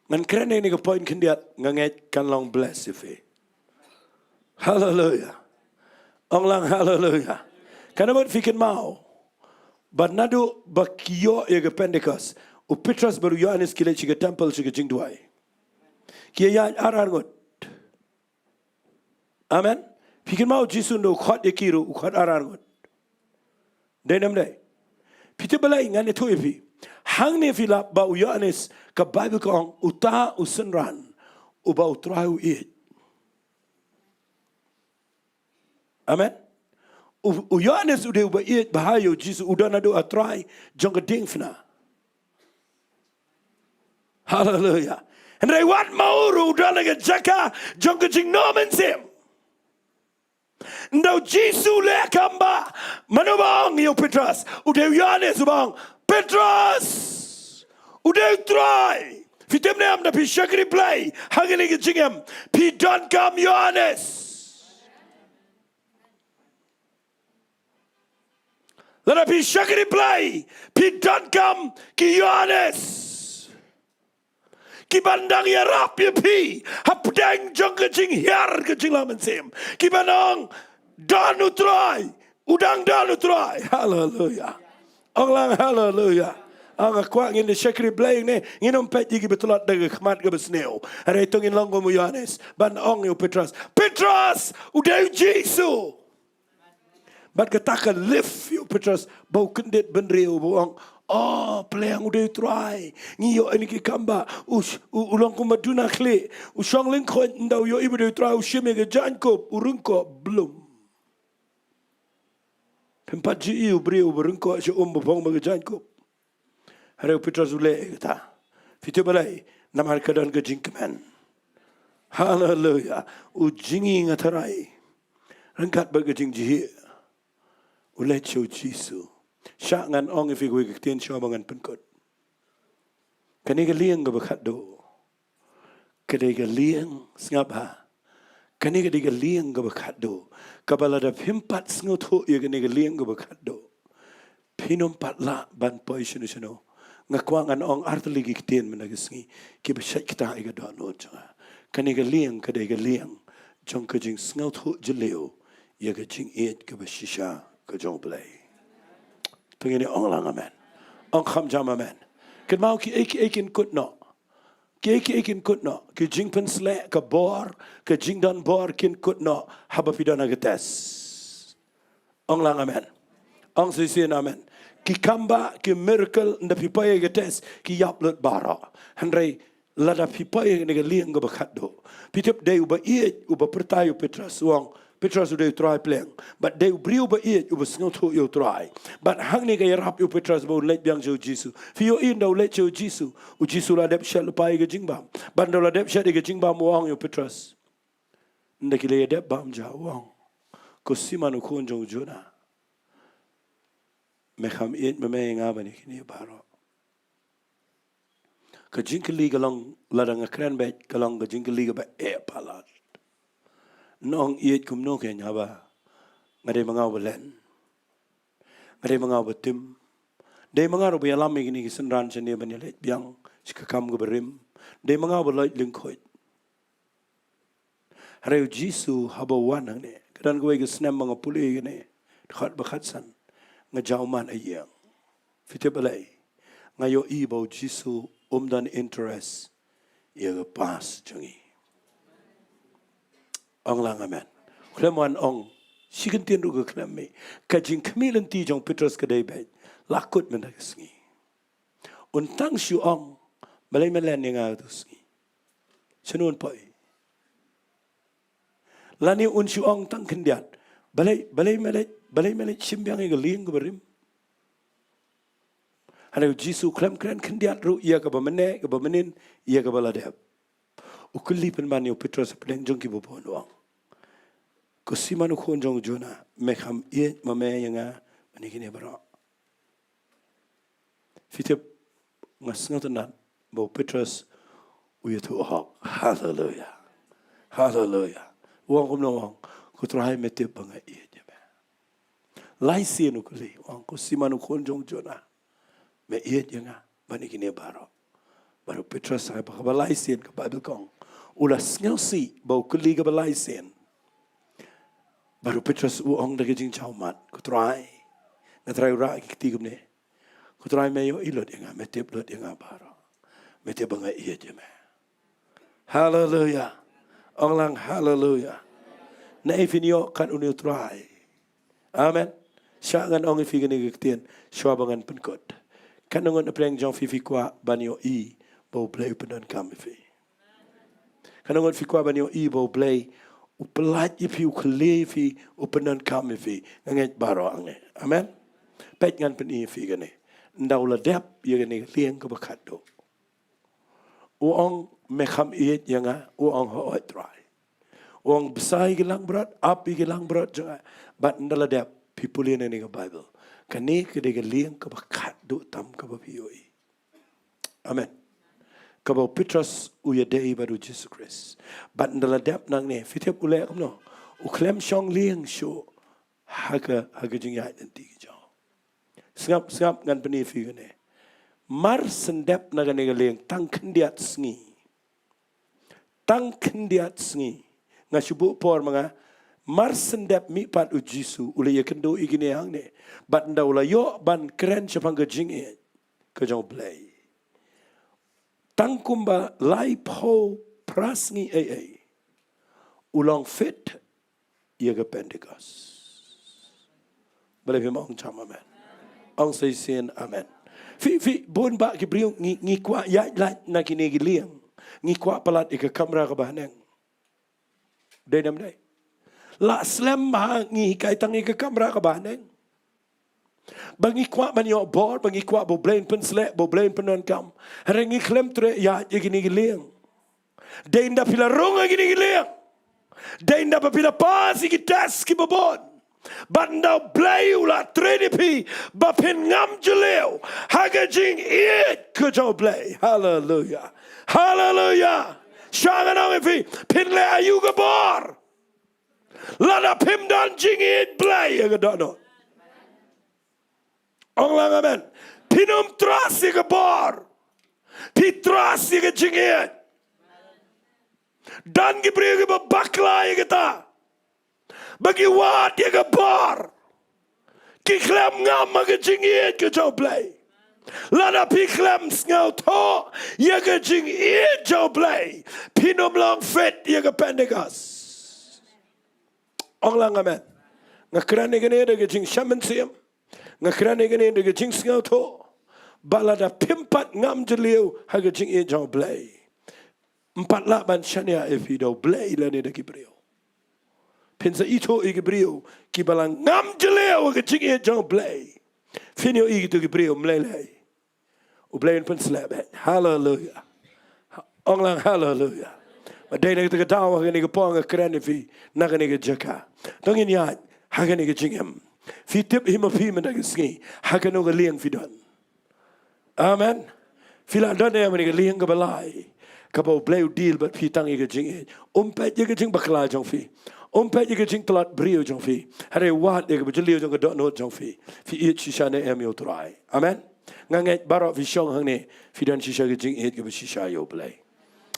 Ngan kren ïa kane ka point khyndiat, nga ngeit kan long bless ïa phi. Haleluya. Ong lang haleluya. Katba phi kynmaw ba naduh ba ki ïoh ïa ka Pentecost, u Petros bad u Ïoannis ki leit sha ka temple sha ka jingduwai. Ki ïaid ar ar ngut. Amen. Phi kynmaw u Jisu ynda u khot ïa ki ruh, u khot ar ar ngut. Dei ne ym dei? Phi tip balei? Ngan ïathuh ïa phi. Hangne phi lap ba u Ïoannis, ka Baibl ka ong, uta u synran uba u Trai u ïeit. Amen. U, u Ïoannis u dei uba ïeit bha ïa u Jisu, u don naduh ha trai jong ka diengphna. Haleluya. Hynrei wat ma u ruh u don ha ka jaka jong ka jingno mynsiem. Ynda u Jisu u leh kam ba, mano ba ong ïa u Petros? U dei u Ïoannis uba ong, Petros, u dei u Trai. Phi tip ne em, ynda phi shakri Blei ha kane ka jingim, phi donkam Ïoannis. Lada phi shakri Blei, phi donkam ki Ïoannis. Ki ban dang ïarap ïa phi hapdeng jong ka jinghiar ka jinglah mynsiem. Ki ban ong, don u Trai, u dang don u Trai. Haleluya. Ong lang haleluya. Ong, nga kwah ngin ïa shakri Blei ne, ngin ym peit ïa kiba tlot da ka khmat kaba sniew. Hynrei to ngin long kum u Ïoannis ban ong ïa u Petros, Petros, u dei u Jisu. Bad kata ka lift ïa u Petros ba u kyndit bynriew, ba u ong, oh, pleng, u dei u Trai. Ngi ïoh ïa kine ki kam ba u, u, u long kumba duna khlieh. U shong lyngkhuid, ynda u ïohi ba u dei u Trai, u shim ïa ka jaiñkup, u ryngkoh blum. Phim pat ju i u briew uba ryngkoh sha um ba phong bad ka jaiñkup. Hynrei u Petros u leh ïa kata. Phi tip balei? Namar ka don ka jingkmen. Haleluya. U jingïathuh tharai ryngkat bad ka jingjhieh, u leit sha u Jisu. Shah ngan ong ïa phi kawei ka ktien shuwa ba ngan pynkut. Kane ka lieng kaba khatduh, ka dei ka lieng, sngap ha. Kane ka dei ka lieng kaba khatduh. Kaba lada phim pat sngewthuh ïa kane ka lieng kaba khatduh, phin ym pat lah ban poi shano shano. Nga kwah ngan ong artylli ki ktien mynta ka sngi kiba shait ktah ïa ka dohnud jong nga. Kane ka lieng ka dei ka lieng jong ka jingsngewthuh jylliew ïa ka jingïeit kaba shisha ka jong U Blei. To ngin ong lang amen. Ong kham jam amen. Kynmaw kiei kiei kin kut noh. Kiei kiei kin kut noh. Ki jingpynsleh, ka bor, ka jingdon bor kin kut noh haba phi don ha ka test. Ong lang amen. Ong shisien amen. Ki kam ba, ki miracle, ynda phi poi ha ka test, ki ïap lut baroh. Hynrei lada phi poi ha kane ka lieng kaba khatduh, phi tip dei uba ïeit uba pyrta ïa u Petros, u ong, Petros, u dei u Trai, pleng. Bad dei u briew uba ïeit uba sngewthuh ïa u Trai. Bad hangne ka ïarap ïa u Petros ba un leit biang sha u Jisu. Phi ïohi ynda u leit sha u Jisu, u Jisu u la dep shet lypa ïa ka jingbam. Bad ynda u la dep shet ïa ka jingbam, u ong ïa u Petros, ynda ki la ïa dep bam ja, u ong, ko Simon u khun jong u Jona, me kham ïeit ma me ïa nga ban ïa kine baroh? Ka jingkylli ka long, lada nga kren beit, ka long ka jingkylli kaba eh palat. Nong ïeit kumno kein haba nga dei ma nga uba len, nga dei ma nga uba tim, dei ma nga ruh ba ïalam ïa kine ki synran shane ban ïa leit biang sha ka kam kaba rim, dei ma nga uba lait lyngkhuid. Hynrei u Jisu haba u wan hangne, ka don kawei ka snem ba nga pule ïa kane, dkhot ba khatsan, nga jaw man ha ïing. Phi tip balei? Nga ïohi ba u Jisu um don interest ïa ka past jong ngi. Ong lang amen. Khlem wan ong shi kyntien ruh ka khlem mih. Ka jingkhmih lynti jong u Petros ka dei beit, la kut mynta ka sngi. Un tang shu ong, balei me len ïa nga tu sngi? Shano un poi? Lane un shu ong tang khyndiat, balei, balei me leit, balei me leit shim biang ïa ka lieng kaba rim? Hynrei u Jisu u khlem kren khyndiat ruh ïa kaba mynne, kaba mynnin, ïa kaba la dep. U kylli pynban ïa u Petros hapdeng jong kiba bun, u ong, ko Simon u khun jong u Jona, me kham ïeit ma me ïa nga ban ïa kine baroh? Phi tip, nga sngewtynnat ba u Petros u ïathuh hok. Haleluya. Haleluya. U ong kumno? U ong, ko Trai, me tip ba nga ïeit ïa me. Lai sien u kylli, u ong, ko Simon u khun jong u Jona, me ïeit ïa nga ban ïa kine baroh? Bad u Petros, ha kaba lai sien ka Baibl ka ong, u la sngewsih ba u kylli kaba lai sien. Bad u Petros u ong da ka jingjaw mat, ko Trai, nga trai u rah ki kti kumne. Ko Trai, me ïohi lut ïa nga, me tip lut ïa nga baroh. Me tip ba nga ïeit ïa me. Haleluya. Ong lang haleluya. Naei phin ïoh kat une u Trai? Amen. Shah ngan ong ïa phi kane ka ktien shuwa ba ngan pynkut. Katno ngut na pdeng jong phi phi kwah ban ïohi ba U Blei u pyndonkam ïa phi? Katno ngut phi kwah ban ïohi ba U Blei u pyllait ïa phi, u kylli ïa phi, u pyndonkam ïa phi? Nga ngeit baroh hangne. Amen. Peit, ngan pyni ïa phi kane. Ynda u la dep ïa kane ka lieng kaba khatduh, u ong, me kham ïeit ïa nga? U ong, hooid Trai. U ong, bsa ïa ki langbrot, ap ïa ki langbrot jong nga. Bad ynda la dep, phi pule na kane ka Baibl, kane ka dei ka lieng kaba khatduh tam kaba phi ïohi. Amen. Kaba u Petros u ïadei bad u Jisu Khrist. Bad ynda la dep nangne, phi tip u leh kumno? U khlem shong lieng shuh ha ka, ha ka jingïaid lynti ki jong u. Sngap, sngap, ngan pyni ïa phi kane. Mar shen dep na kane ka lieng tang khyndiat sngi. Tang khyndiat sngi. Nga shu buh por ma nga. Mar shen dep mihpat u Jisu u la ïakynduh ïa kine hangne. Bad ynda u la ïoh ban kren shaphang ka jingïeit ka jong U Blei, tang kumba laiphew phra sngi ei ei, u long fit ïa ka Pentekost. Balei phim ong jam amen? Ong sa shisien amen. Phi, phi, bun bah ki briew ngi, ngi kwah ïaid lait na kine ki lieng. Ngi kwah palat ïa ka kamra kaba haneng. Dei ne ym dei? Lah slem ba ngi hikai tang ïa ka kamra kaba haneng. Ba ngi kwah ban ïoh bor, ba ngi kwah ba U Blei un pynsleh, ba U Blei un pyndonkam. Hynrei ngi khlem treh ïaid ïa kine ki lieng. Dei ynda phi la rung ha kine ki lieng, dei ynda ba phi la pass ïa ki test kiba bun, bad ynda U Blei u la train ïa phi ba phin ngam jylliew ha ka jingïeit ka jong U Blei. Haleluya. Haleluya. Shah ngan ong ïa phi, phin leh aïu ka bor lada phim don jingïeit Blei ïa ka dohnud? Ong lang amen. Phin ym trust ïa ka bor. Phi trust ïa ka jingïeit. Don ki briew kiba bakla ïa kata, ba ki wad ïa ka bor. Ki khlem ngam ha ka jingïeit ka jong U Blei. Lada phi khlem sngewthuh ïa ka jingïeit jong U Blei, phin ym long fit ïa ka Pentekost. Ong lang amen. Nga kren ïa kane da ka jingshem mynsiem. Nga kren ïa kane da ka jingsngewthuh. Ba lada phim pat ngam jylliew ha ka jingïeit jong U Blei, ym pat lah ban shaniah ïa phi da U Blei lane da ki briew. Phin sa ithuh ïa ki briew kiba la ngam jylliew ha ka jingïeit jong U Blei. Phin ïohi kito ki briew, ym lei lei. U Blei un pynsleh beit. Haleluya. Ong lang haleluya. Ba dei na kata ka daw ha kane ka por nga kren ïa phi na kane ka jaka. To ngin ïaid ha kane ka jingim. Phi tip hi ma phi mynta ka sngi ha kano ka lieng phi don? Amen. Phi la don ha kane ka lieng kaba lai, kaba U Blei u deal bad phi tang ïa ka jingïeit. Um peit ïa ka jingbakla jong phi. Um peit ïa ka jingtlot briew jong phi. Hynrei wad ïa kaba jylliew jong ka dohnud jong phi. Phi ïeit shisha ne em ïa U Trai? Amen. Nga ngeit baroh phi shong hangne phi don shisha ka jingïeit kaba shisha ïa U Blei.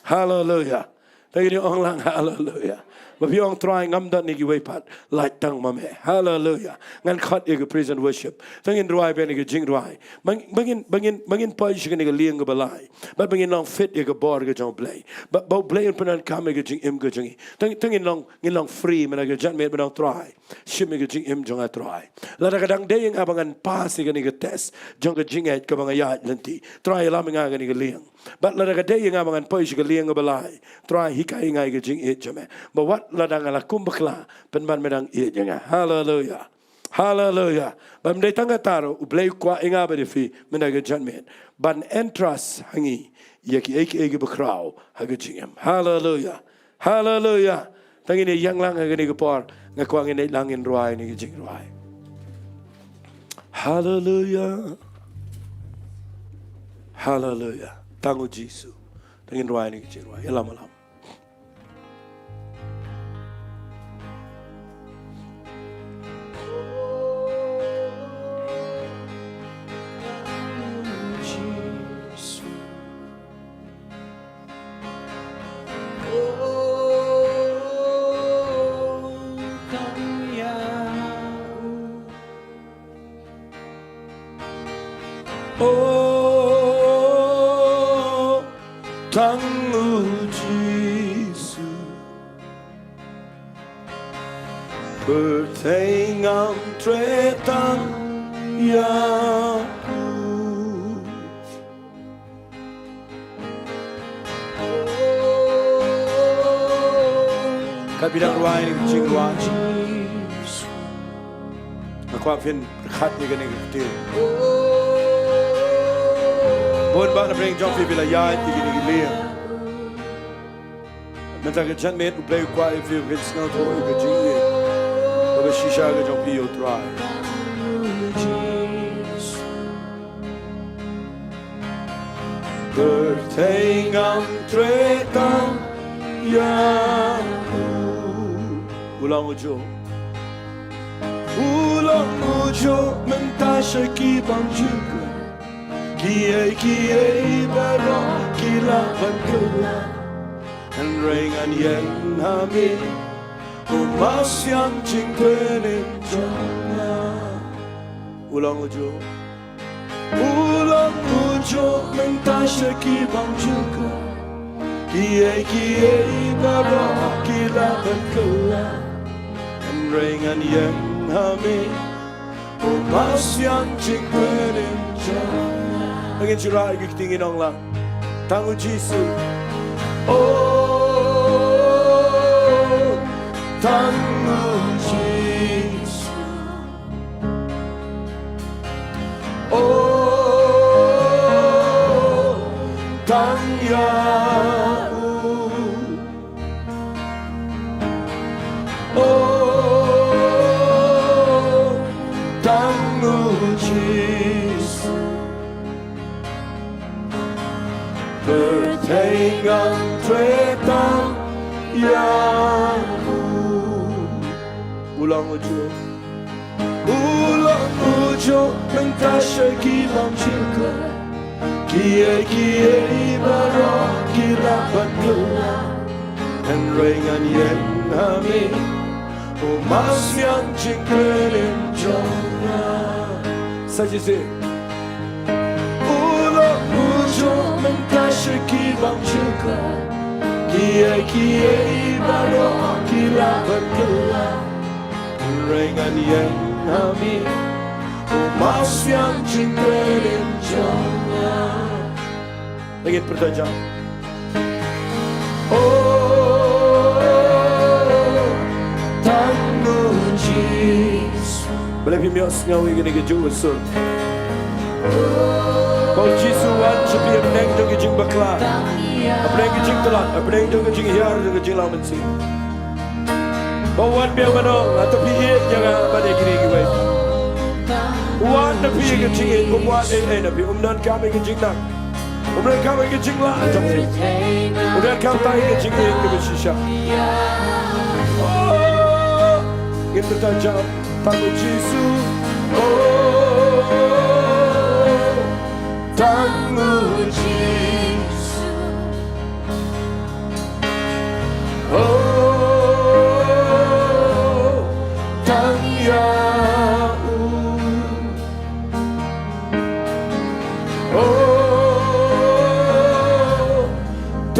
Haleluya. Te ngin ong lang haleluya. Ba phi ong Trai ngam don ïa kiwei pat, lait tang ma me. Haleluya. Ngan khot ïa ka praise and worship. Tang ngin rwai beit ïa ka jingrwai. Ba ngin, ba ngin, ba ngin, ba ngin poi sha kane ka liang kaba lai. Bad ba ngin long fit ïa ka bor ka jong U Blei. Bad ba U Blei un pyndonkam ïa ka jingim ka jong ngi. Tang, tang ngin long, ngin long free mynta ka janmiet ban ong Trai. Shim ïa ka jingim jong nga Trai. Lada ka dang dei ïa nga ba ngan pass ïa kane ka test jong ka jingngeit kaba nga ïaid lynti, Trai ïalam ïa nga ha kane ka liang. Bad lada ka dei ïa nga ba ngan poi sha ka liang kaba lai, Trai hikai ïa nga ïa ka jingïeit jong me. Ba wat lada nga la kum bakla, pynban me dang ïeit ïa nga. Haleluya. Haleluya. Bad ym dei tang kata ruh, U Blei u kwah ïa nga bad ïa phi mynta ka janmiet ban entrust ha ngi ïa kiei kiei kiba khraw ha ka jingim. Haleluya. Haleluya. Tang ngin ïa ïeng lang ha kane ka por, nga kwah ngin ïa lang ngin rwai ïa kane ka jingrwai. Haleluya. Haleluya. Tang U Jisu. Tang ngin rwai ïa kane ka jingrwai. Ïalam, ïalam. Oh, tang U Jisu. Pyrthei ngam treh tang ïa u. Ka bidang rwai ïa ka jingrwai. Nga kwah phin khat ïa kane ka ktien. Bun bah na pdeng jong phi phi la ïaid ïa kine ki liang. Mynta ka janmiet U Blei u kwah ïa phi phin sngewthuh ïa ka jingïeit kaba shisha ka jong phi ïa U Trai. Pyrthei ngam treh tang ïa u. U long ujuh. U long ujuh mynta sha ki bymjukut. Kiei kiei baroh ki lah ban kylla. Hynrei ngan ïeng ha me, U Mawsiang jingpynim jong nga. U long ujuh. U long ujuh mynta sha ki bymjukut. Kiei kiei baroh ki lah ban kylla. Hynrei ngan ïeng ha me, U Mawsiang jingpynim jong nga. Ngin shah rai ki kti ngin ong lang. Tang U Jisu. Oh, tang U Jisu. Oh, tang ïa u. Oh, tang U Jisu. Pyrthei ngam treh tang ïa u. U long ujuh. U long ujuh mynta sha ki bymjukut. Kiei kiei baroh ki lah ban kylla. Hynrei ngan ïeng ha me, U Mawsiang jingpynim jong nga. Sa shisien. U long ujuh mynta sha ki bymjukut. Kiei kiei baroh ki lah ban kylla. Hynrei ngan ïeng ha me, U Mawsiang jingpynim jong nga. Ngin pyrta jam. Oh, tang U Jisu. Balei phim ïohsngew ïa kane kajuh ka sur? Ba U Jisu u wan sha phi hapdeng jong ka jingbakla, hapdeng ka jingtlot, hapdeng jong ka jinghiar, jong ka jinglong mynsiem. Ba u wan biang ban ong, hato phi ïeit ïa nga ban ïa kine kiwei? U wan na phi ïa ka jingïeit, um wan ei ei na phi, um donkam ïa ka jingnang. Um donkam ïa ka jinglah jong phi. Um donkam tang ïa ka jingïeit kaba shisha. Oh, ngin pyrta jam, tang U Jisu. Oh, tang U Jisu. Oh,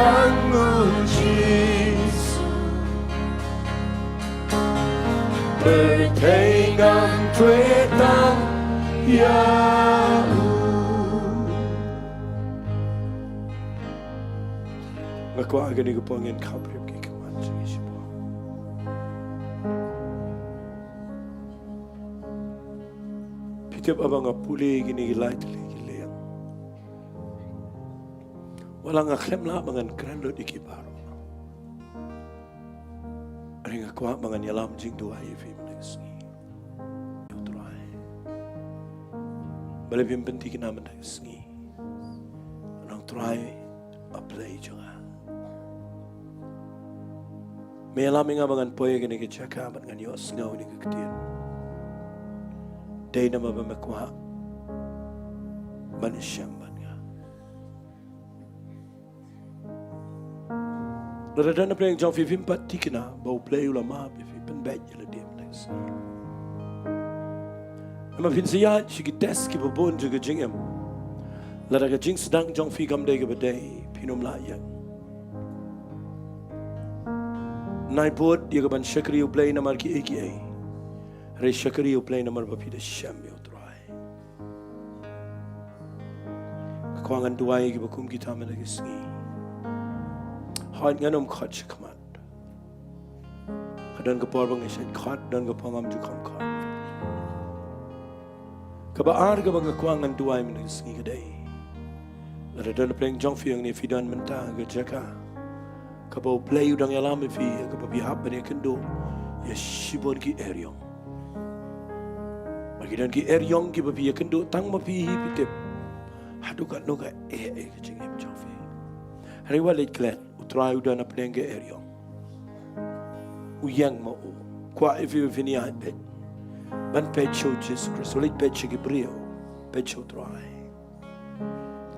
Ang u Jisu, pyrthei ngam trei tang ïa u. Nga kwah kane ka por ngin khapbriew ki khmat jong ngi shibun. Phi tip, haba nga pule kine ki lai tylli ki liang, wat la nga khlem lah ba ngan kren lut ïa ki baroh. Hynrei nga kwah ba ngan ïalam jingduwai ïa phi mynta ka sngi. Ïa u Trai. Balei phim pynthikna mynta ka sngi? Ngan ong, Trai, A Blei jong nga, me ïalam ïa nga ba ngan poi ha kane ka jaka bad ngan ïohsngew ïa kane ka ktien. Dei namar ba me kwah ban ïashem bad nga. Lada don napdeng jong phi phim pat thikna ba U Blei u la map ïa phi, pynbeit ïa lade mynta ka sngi. Namar phin sa ïaid sha ki test kiba bun jong ka jingim. Lada ka jingsdang jong phi kam dei kaba dei, phin ym lah ïeng. Nai bud ïa ka ban shakri U Blei namar kiei kiei. Hynrei shakri U Blei namar ba phi da shem ïa U Trai. Nga kwah ngan duwai ïa kiba kum kita mynta ka sngi. Hooid, ngan ym khot shakhmat. Ka don ka por ba nga shait khot, don ka por ngam ju kham khot. Kaba ar kaba nga kwah ngan duwai mynta ka sngi ka dei, lada don napdeng jong phi hangne, phi don mynta ha ka jaka kaba U Blei u dang ïalam ïa phi, kaba phi hap ban ïakynduh ïa shibun ki eriong. Ba ki don ki eriong kiba phi ïakynduh tang ma phi hi phi tip haduh katno ka eh ïa ka jingim jong phi. Hynrei wat leit klet, U Trai u don napdeng ka eriong. U ïeng ma u. Kwah ïa phi ba phin ïaid peit, ban peit sha U Jisu Khrist. Wat leit peit sha ki briew, peit sha U Trai.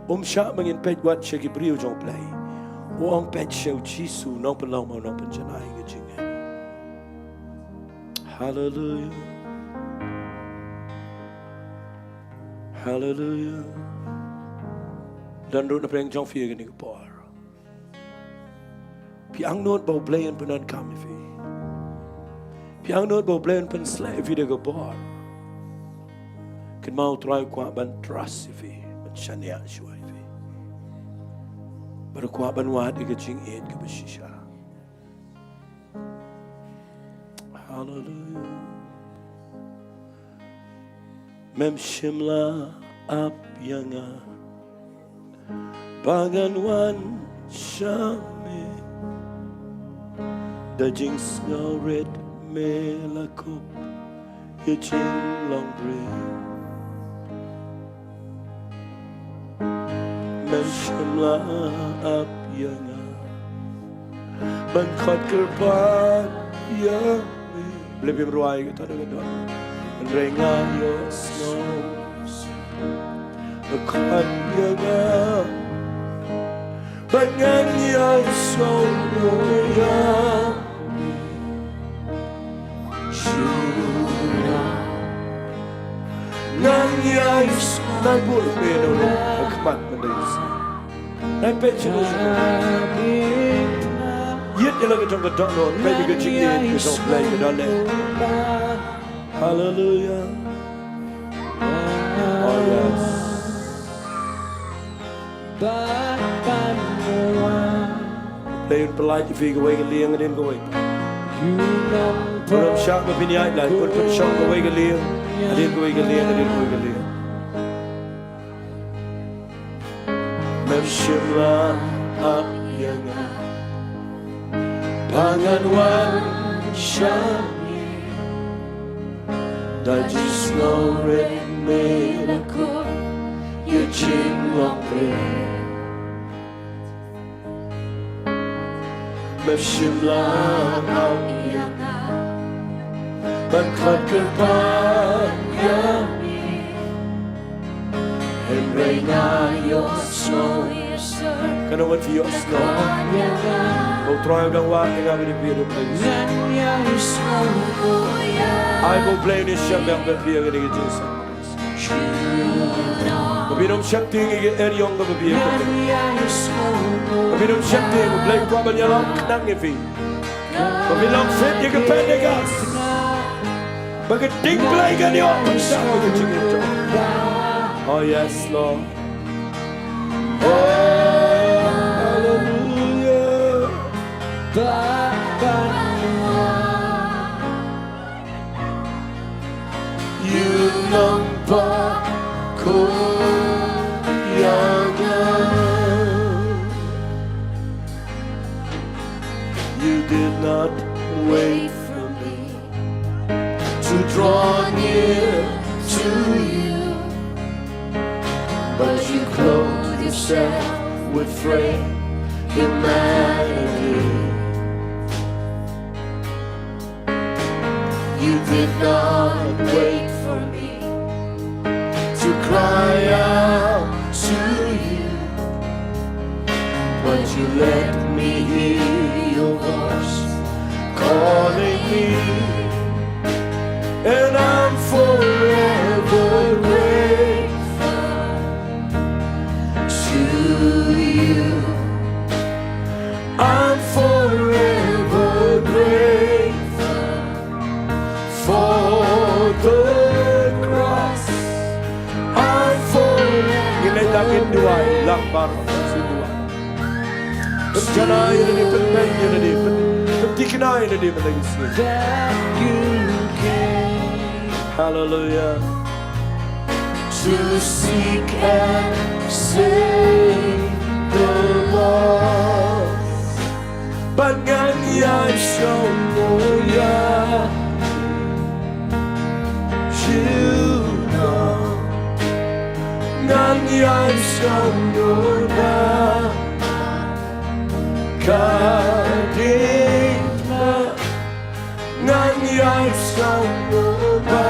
Um shah ba ngin peit wat sha ki briew jong U Blei. U ong peit sha U Jisu, u nongpynlong bad u nongpynjanai ka jingim. Haleluia. Haleluia. Don ruh napdeng jong phi ha kane ka por. Phi angnud ba U Blei un pyndonkam ïa phi. Phi angnud ba U Blei un pynsleh ïa phi da ka bor. Kynmaw, U Trai u kwah ban trust ïa phi, ban shaniah shuwa ïa phi. Bad u kwah ban wad ïa ka jingïeit kaba shisha. Haleluia. Mem shym la ap ïa nga ba ngan wan sha me. Da jingsngewrit me la kup ïa jinglong briew. Mem shym la ap ïa nga ban khot kyrpad ïa me. Balei phim rwai kata da ka don? Hynrei nga ïohsngew, khot ïa nga ba ngan ïohsngew ïa me. Ngan ïohsngew, nai bud ïa me, nai bud ïa me, nai peit sha me. Ïeit ïa la ka jong ka dohnud, peit ïa ka jingïeit ka jong U Blei ka don leh. Haleluia. Oh yes. Blei un pyllait ïa phi kawei ka liang hadien kawei. Un ym shah ba phin ïaid lait, un pynshong kawei ka liang hadien kawei ka liang hadien kawei ka liang. Mem shym la ap ïa nga ba ngan wan sha me. Da jingsngewrit me la kup ïa jinglong briew. Mem shym la ap ïa nga ban khot kyrpad ïa me. Hynrei nga ïohsngew. Katno ngut phi ïohsngew ba U Trai u dang wad ïa nga bad ïa phi haduh katta? Ai ba U Blei un ïashem biang bad phi ha kane ka jingseng. Ba phin ym sheptieng ïa ka eriong kaba phi ïakynduh. Ba Phi dang sheptieng, U Blei u kwah ban ïalam khnang ïa phi. Ba phin long fit ïa ka Pentecost. Ba ka ding Blei kan ïoh pynshai ïa ka jingim jong phi. Oh yes, Lord. Oh, hallelujah. Ïa nongpop ko ïa nga. You did not wait for me to draw near to you, but you clothed yourself with frail humanity. You did not wait for me to cry out to you, but you let me hear your voice calling me, and I'm forever grateful to you. I'm forever grateful for the cross. I'm forever. Ngin ïa ngin duwai lang baroh, ngin duwai. Pynjanai ïa lade, pynbeiñ ïa lade, pyn, pynthikna ïa lade mynta ka sngi. Hallelujah. To seek and save the lost. Ban ngan ïaid sha u ïa, shu ngan ïaid sha u ïa. Ka dei ma ngan ïaid sha u ba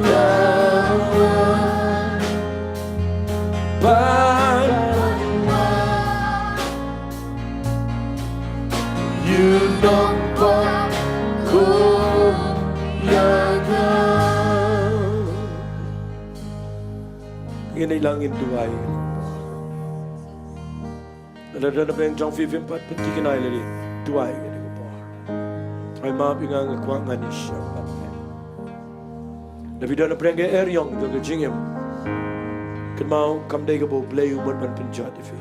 la ba. You don't walk ko ïa nga. Ngin ïa lang ngin duwai. Lada don na pdeng jong phi phim pat pynthikna ïa lade, duwai ïa lade ka por. Trai map ïa nga, nga kwah ngan ïashem bad me. Lada phi don na pdeng ka eriong jong ka jingim, kynmaw kam dei kaba U Blei u mut ban pynjot ïa phi.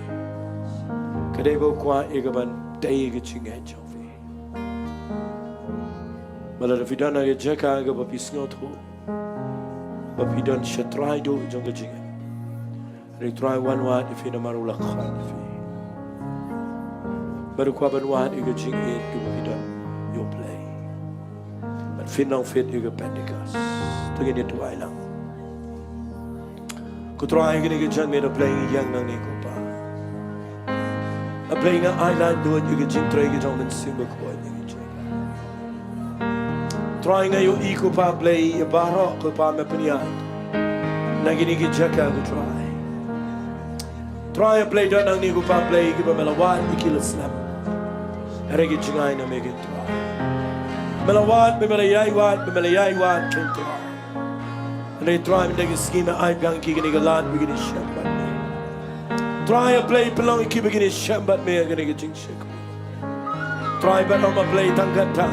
Ka dei ba u kwah ïa ka ban tei ïa ka jingngeit jong phi. Bad lada phi don ha ka jaka kaba phi sngewthuh ba phi don sha trai duh jong ka jingim, hynrei Trai u wan wad ïa phi namar u la khot ïa phi. Bad u kwah ban wad ïa ka jingïeit kaba phi don ïa U Blei. Bad phin long fit ïa ka Pentecost. To ngin ïa duwai lang. Ko Trai, kane ka janmiet, A Blei, ngi ïeng nangne ko Pa. A Blei, nga ailad lut ïa ka jingtrei ka jong U Mynsiem Bakhuid ïa ka jingim. Trai, nga ïohi ko Pa Blei, ïa baroh ko Pa me pynïaid na kine ki jaka ko Trai. Trai, A Blei, don nangne ko Pa Blei kiba me la wad ïa ki la slem. Hynrei ki jngai na me ko Trai. Me la wad, me la ïai wad, me la ïai wad ko Trai. Hynrei Trai, mynta ka sngi me ai biang ïa ki kane ka lad ba kin ïashem bad me. Trai, A Blei, pynlong ïa ki ba kin ïashem bad me ha kane ka jingshakri. Trai, ban ong, A Blei, tang kata.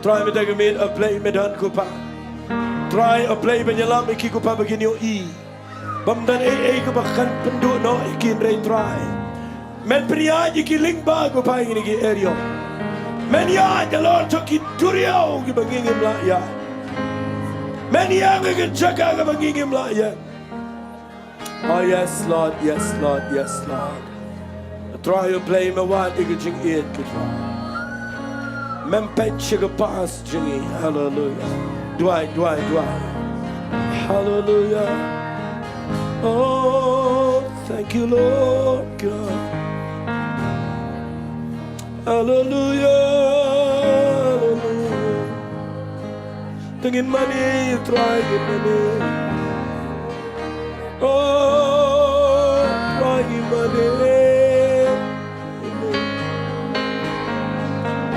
Trai, mynta ka miet, A Blei, me don ko Pa. Trai, A Blei, ban ïalam ïa ki ko Pa ba kin ïohi ba ym don ei ei kaba kan pynduh noh ïa ki, hynrei Trai, men pynïaid ïa ki lyngba ko Pa ïa kine ki eriong. Men ïaid halor jong ki duriaw kiba ngi ngim lah ïaid. Men ïeng ha ki jaka kaba ngi ngim lah ïeng. Oh yes, Lord, yes, Lord, yes, Lord. Trai, A Blei, me wad ïa ka jingïeit ko Trai. Mem peit sha ka past jong ngi. Hallelujah. Duwai, duwai, duwai. Hallelujah. Oh, thank you, Lord God. Hallelujah. Hallelujah. To ngin mane ïa u Trai, ngin mane. Oh, Trai, ngin mane.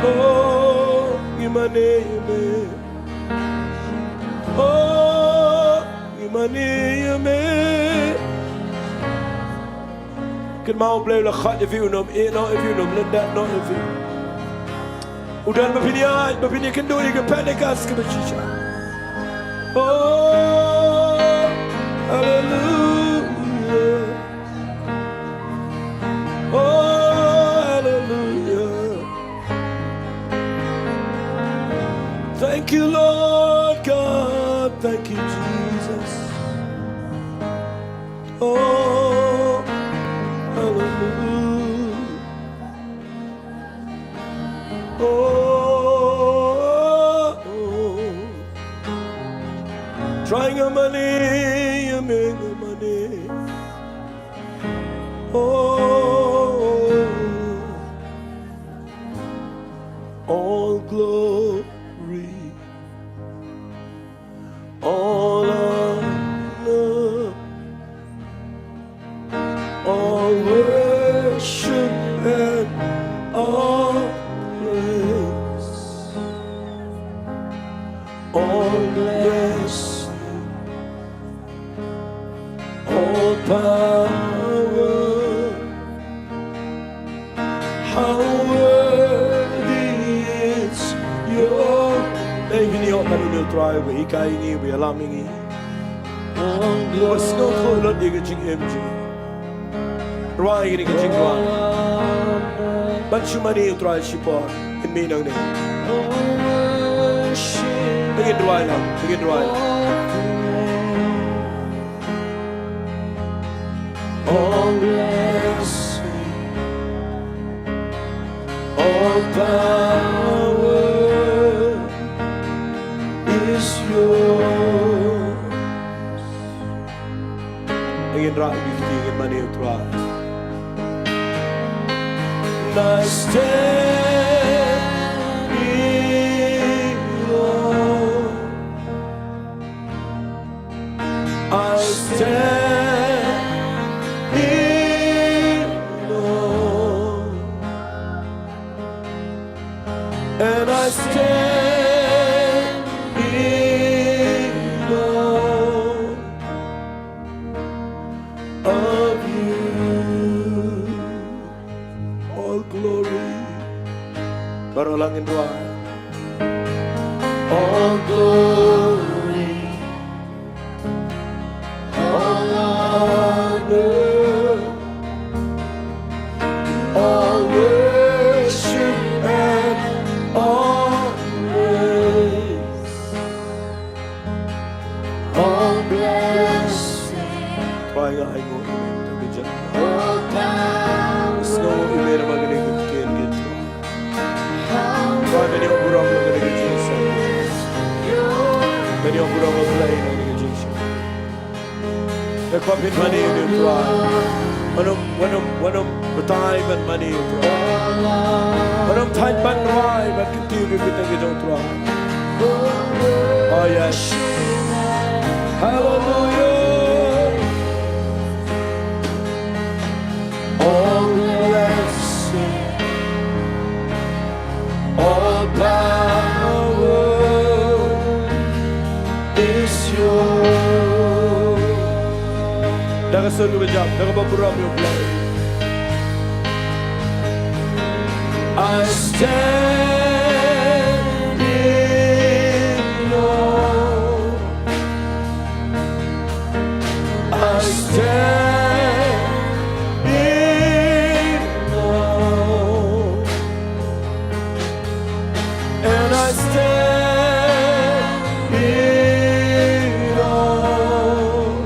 Oh, ngin mane ïa me. Oh, ngin mane ïa me. Kynmaw U Blei u la khot ïa phi, un ym ïehnoh ïa phi, un ym lyndet noh ïa phi. U don ba phin ïaid, ba phin ïakynduh ïa ka Pentecost kaba shisha. Oh, hallelujah. Oh, hallelujah. Thank you, Lord God. Thank you, Jesus. Oh, hallelujah. Oh, oh. Try nga mane, ya me nga mane. Oh, all glory, all honor, all worship and all praise, all blessing, all power. How worthy is your name. Ngin ïoh ban ïa U Trai uba hikai ïa ngi, uba ïalam ïa ngi. Ba sngewthuh lut ïa ka jingim jong ngi. Rwai ïa kane ka jingrwai. Ban shu mane ïa U Trai shipor. Ngin mih nangne. Ngin rwai lang, ngin rwai lang. All blessing, all power is yours. Ngin rah ïa ki kti, ngin mane ïa U Trai. And I stand in awe. I stand in awe, and I stand in awe of you. All glory. Baroh lang ngin rwai. All glory, all honor, all worship and all praise. All blessing. Trai nga ai nguh ïa me tang ka jingim. Sngew ïa me namar kane ka ktien ka jong. Trai, men ïoh burom ïa kane ka jingshem. Men ïoh burom ïa U Blei ïa kane ka jingshem. Nga kwah phin mane ïa U Trai. Wat nym, wat nym, wat nym batai ban mane ïa U Trai. Wat nym thait ban rwai ban kyntiew ïa ka ktien ka jong U Trai. Oh yes. Hallelujah. All blessing, all power is yours. Da ka sur kaba jam, da kaba burom ïa U Blei. I stand in awe. I stand in awe, and I stand in awe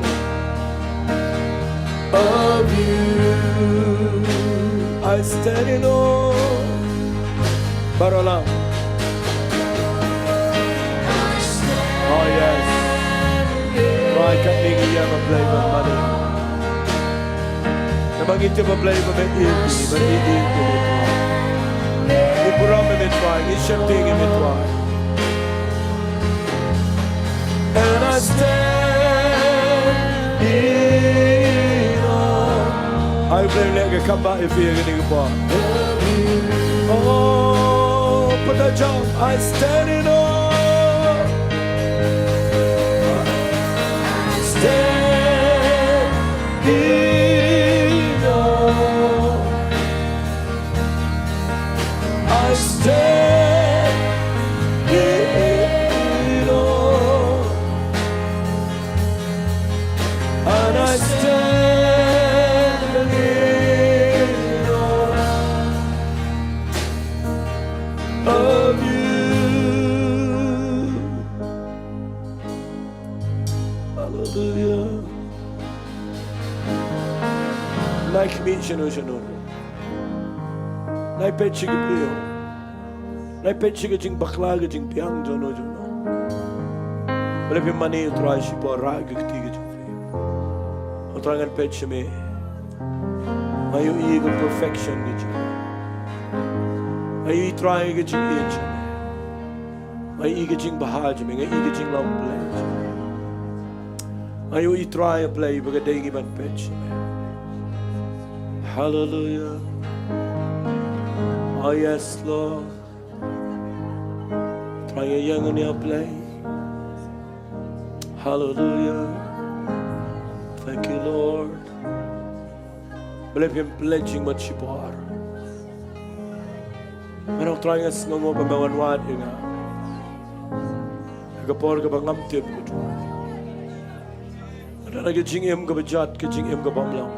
of you. I stand in awe. Baroh lang. Oh yes. Trai, katne ngi ïa ba Blei ban mane. Namar ngi tip ba Blei ba me ïeit ïa ngi, ba me ïeit ïa me Trai. Ngi burom ïa me Trai, ngi sheptieng ïa me Trai. And I stand in awe. Ai Blei, leh ka kam ba ïa phi ïa kane ka por. Oh, pynda jam, I stand in awe. I stand in awe. Ai khmih shano shano. Nai peit sha ki briew. Nai peit sha ka jingbakla ka jingbiang jong no jong no. Balei phim mane, U Trai, shipor, rah ka kti ka jong phi. U Trai, ngan peit sha me. Nga ïohi ka perfection ka jong me. Nga ïohi, Trai, ka jingïeit jong me. Nga ïohi ka jingbha jong me, nga ïohi ka jinglong Blei jong me. Nga ïohi, Trai, a Blei, ba ka dei ngi ban peit sha me. Hallelujah. Oh yes, Lord. Trai, nga ïeng ïa me, a Blei. Hallelujah. Thank you, Lord. Balei phim pynleit jingmut shipor. Ngan ong, Trai, nga sngewnguh ba me wan wad ïa nga ha ka por kaba ngam tip, ko Trai. Nga don ha ka jingim kaba jot, ka jingim ka bym long.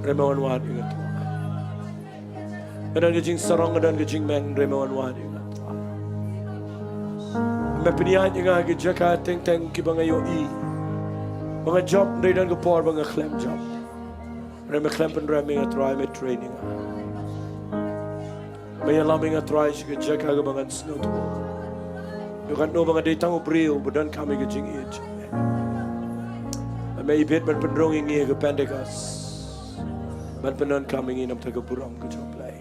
Hynrei me wan wad ïa nga, Trai. Nga don ka jingsarong, nga don ka jingmeng, hynrei me wan wad ïa nga, Trai. Me pynïaid ïa nga ha ki jaka teng teng kiba nga ïohi ba nga jop, hynrei don ka por ba nga khlem jop. Hynrei me khlem pynrem ïa nga, Trai, me train ïa nga. Me ïalam ïa nga, Trai, sha ka jaka kaba ngan sngewthuh ïa katno ba nga dei tang u briew ba donkam ïa ka jingïeit jong me. Me ibit ban pynrung ïa ngi ha ka Pentecost, ban pyndonkam ïa ngi na ka bynta ka burom ka jong U Blei.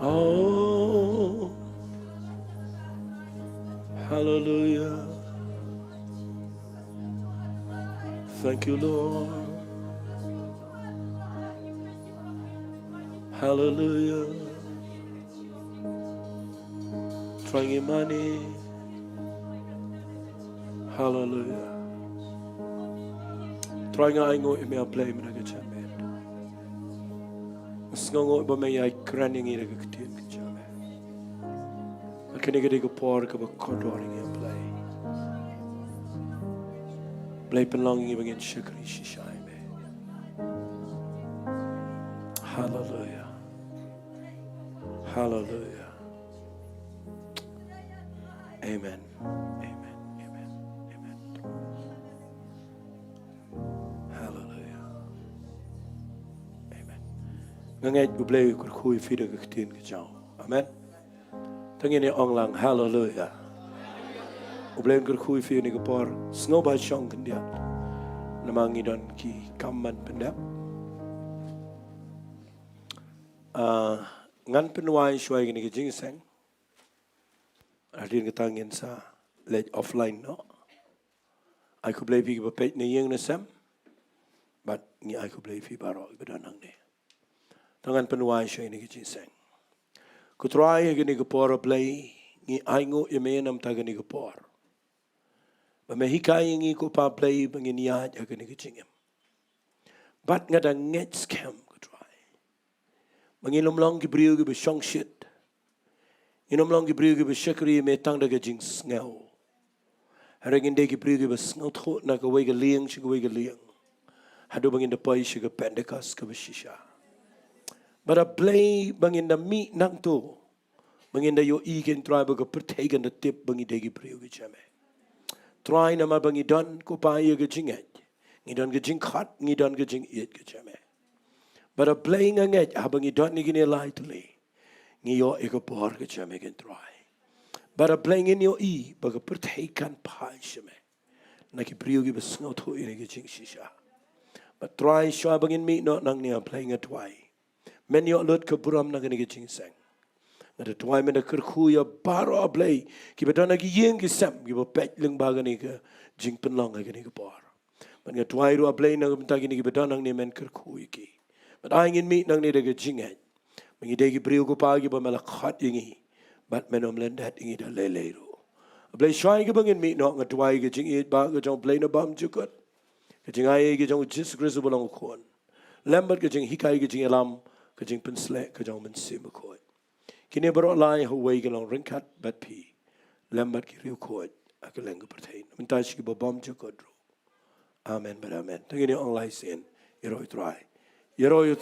Oh, hallelujah. Thank you, Lord. Hallelujah. Trai, ngi mane. Hallelujah. Trai, nga ainguh ïa me, a Blei, mynta ka janmiet. Nga sngewnguh ba me ïai kren ïa ngi da ka ktien ka jong me. Kane ka dei ka por kaba kordor ïa ngi, a Blei. Blei, pynlong ïa ngi ba ngin shakri shisha ïa me. Hallelujah. Hallelujah. Amen. Amen. Amen. Amen. Hallelujah. Amen. Nga ngeit U Blei u kyrkhu ïa phi da ka ktien ka jong u. Amen. Te ngin ïa ong lang, hallelujah. U Blei un kyrkhu ïa phi ha kane ka por. Sngewbha shong khyndiat, namar ngi don ki kam ban pyndep. Ah, ngan pynwai shuwa ïa kane ka jingïaseng. Hadien kata ngin sa leit offline noh. Ai khublei ïa phi kiba peit na ïing na sem. Bad ngi ai khublei ïa phi baroh kiba don hangne. Te ngan pynwai shuwa ïa kane ka jingïaseng. Ko Trai, ha kane ka por, a Blei, ngi ainguh ïa me na ka bynta kane ka por. Ba me hikai ïa ngi, ko Pa Blei, ba ngin ïaid ha kane ka jingim. Bad nga da ngeit skhem, ko Trai, ba ngin ym long ki briew kiba shongshit. Ngin ym long ki briew kiba shakri ïa me tang da ka jingsngew. Hynrei ngin dei ki briew kiba sngewthuh na kawei ka liang sha kawei ka liang, haduh ba ngin da poi sha ka Pentecost kaba shisha. Bad a Blei, ba ngin da mih nangto, ba ngin da ïohi, ko Trai, ba ka pyrthei kan da tip ba ngi dei ki briew ki jong me. Trai, namar ba ngi don, ko Pa, ïa ka jingngeit, ngi don ka jingkhot, ngi don ka jingïeit ka jong me. Bad a Blei, nga ngeit haba ngi don ïa kine lai tylli, ngi ïoh ïa ka bor ka jong me, ko Trai. Bad a Blei, ngin ïohi ba ka pyrthei kan phai sha me na ki briew kiba sngewthuh ïa kane ka jingshisha. Bad Trai, shuwa ba ngin mih noh nangne, a Blei, nga duwai men ïoh lut ka burom na kane ka jingïaseng. Nga da duwai men da kyrkhu ïa baroh, a Blei, kiba don ha ki ïing ki sem, kiba peit lyngba kane ka jingpynlong ha kane ka por. Bad nga duwai ruh, a Blei, na ka bynta kine kiba don hangne, men kyrkhu ïa ki. Bad ai ngin mih nangne da ka jingngeit ba ngi dei ki briew, ko Pa, kiba me la khot ïa ngi. Bad men ym lyndet ïa ngi da lei lei ruh. A Blei, shuwa ïa kaba ngin mih noh, nga duwai ka jingïeit ba ka jong u Blei na bymjukut, ka jingai ka jong u Jisu Khrist uba long u Khun, lem bad ka jinghikai, ka jingïalam, ka jingpynsleh ka jong u Mynsiem Bakhuid. Kine baroh lai ha uwei ki long ryngkat bad phi, lem bad ki riewkhuid ha kylleng ka pyrthei, na bynta shi kiba bymjukut ruh. Amen bad amen. Te ngin ïa ong lai sien, ïaroh ïa u Trai. Ïaroh ïa u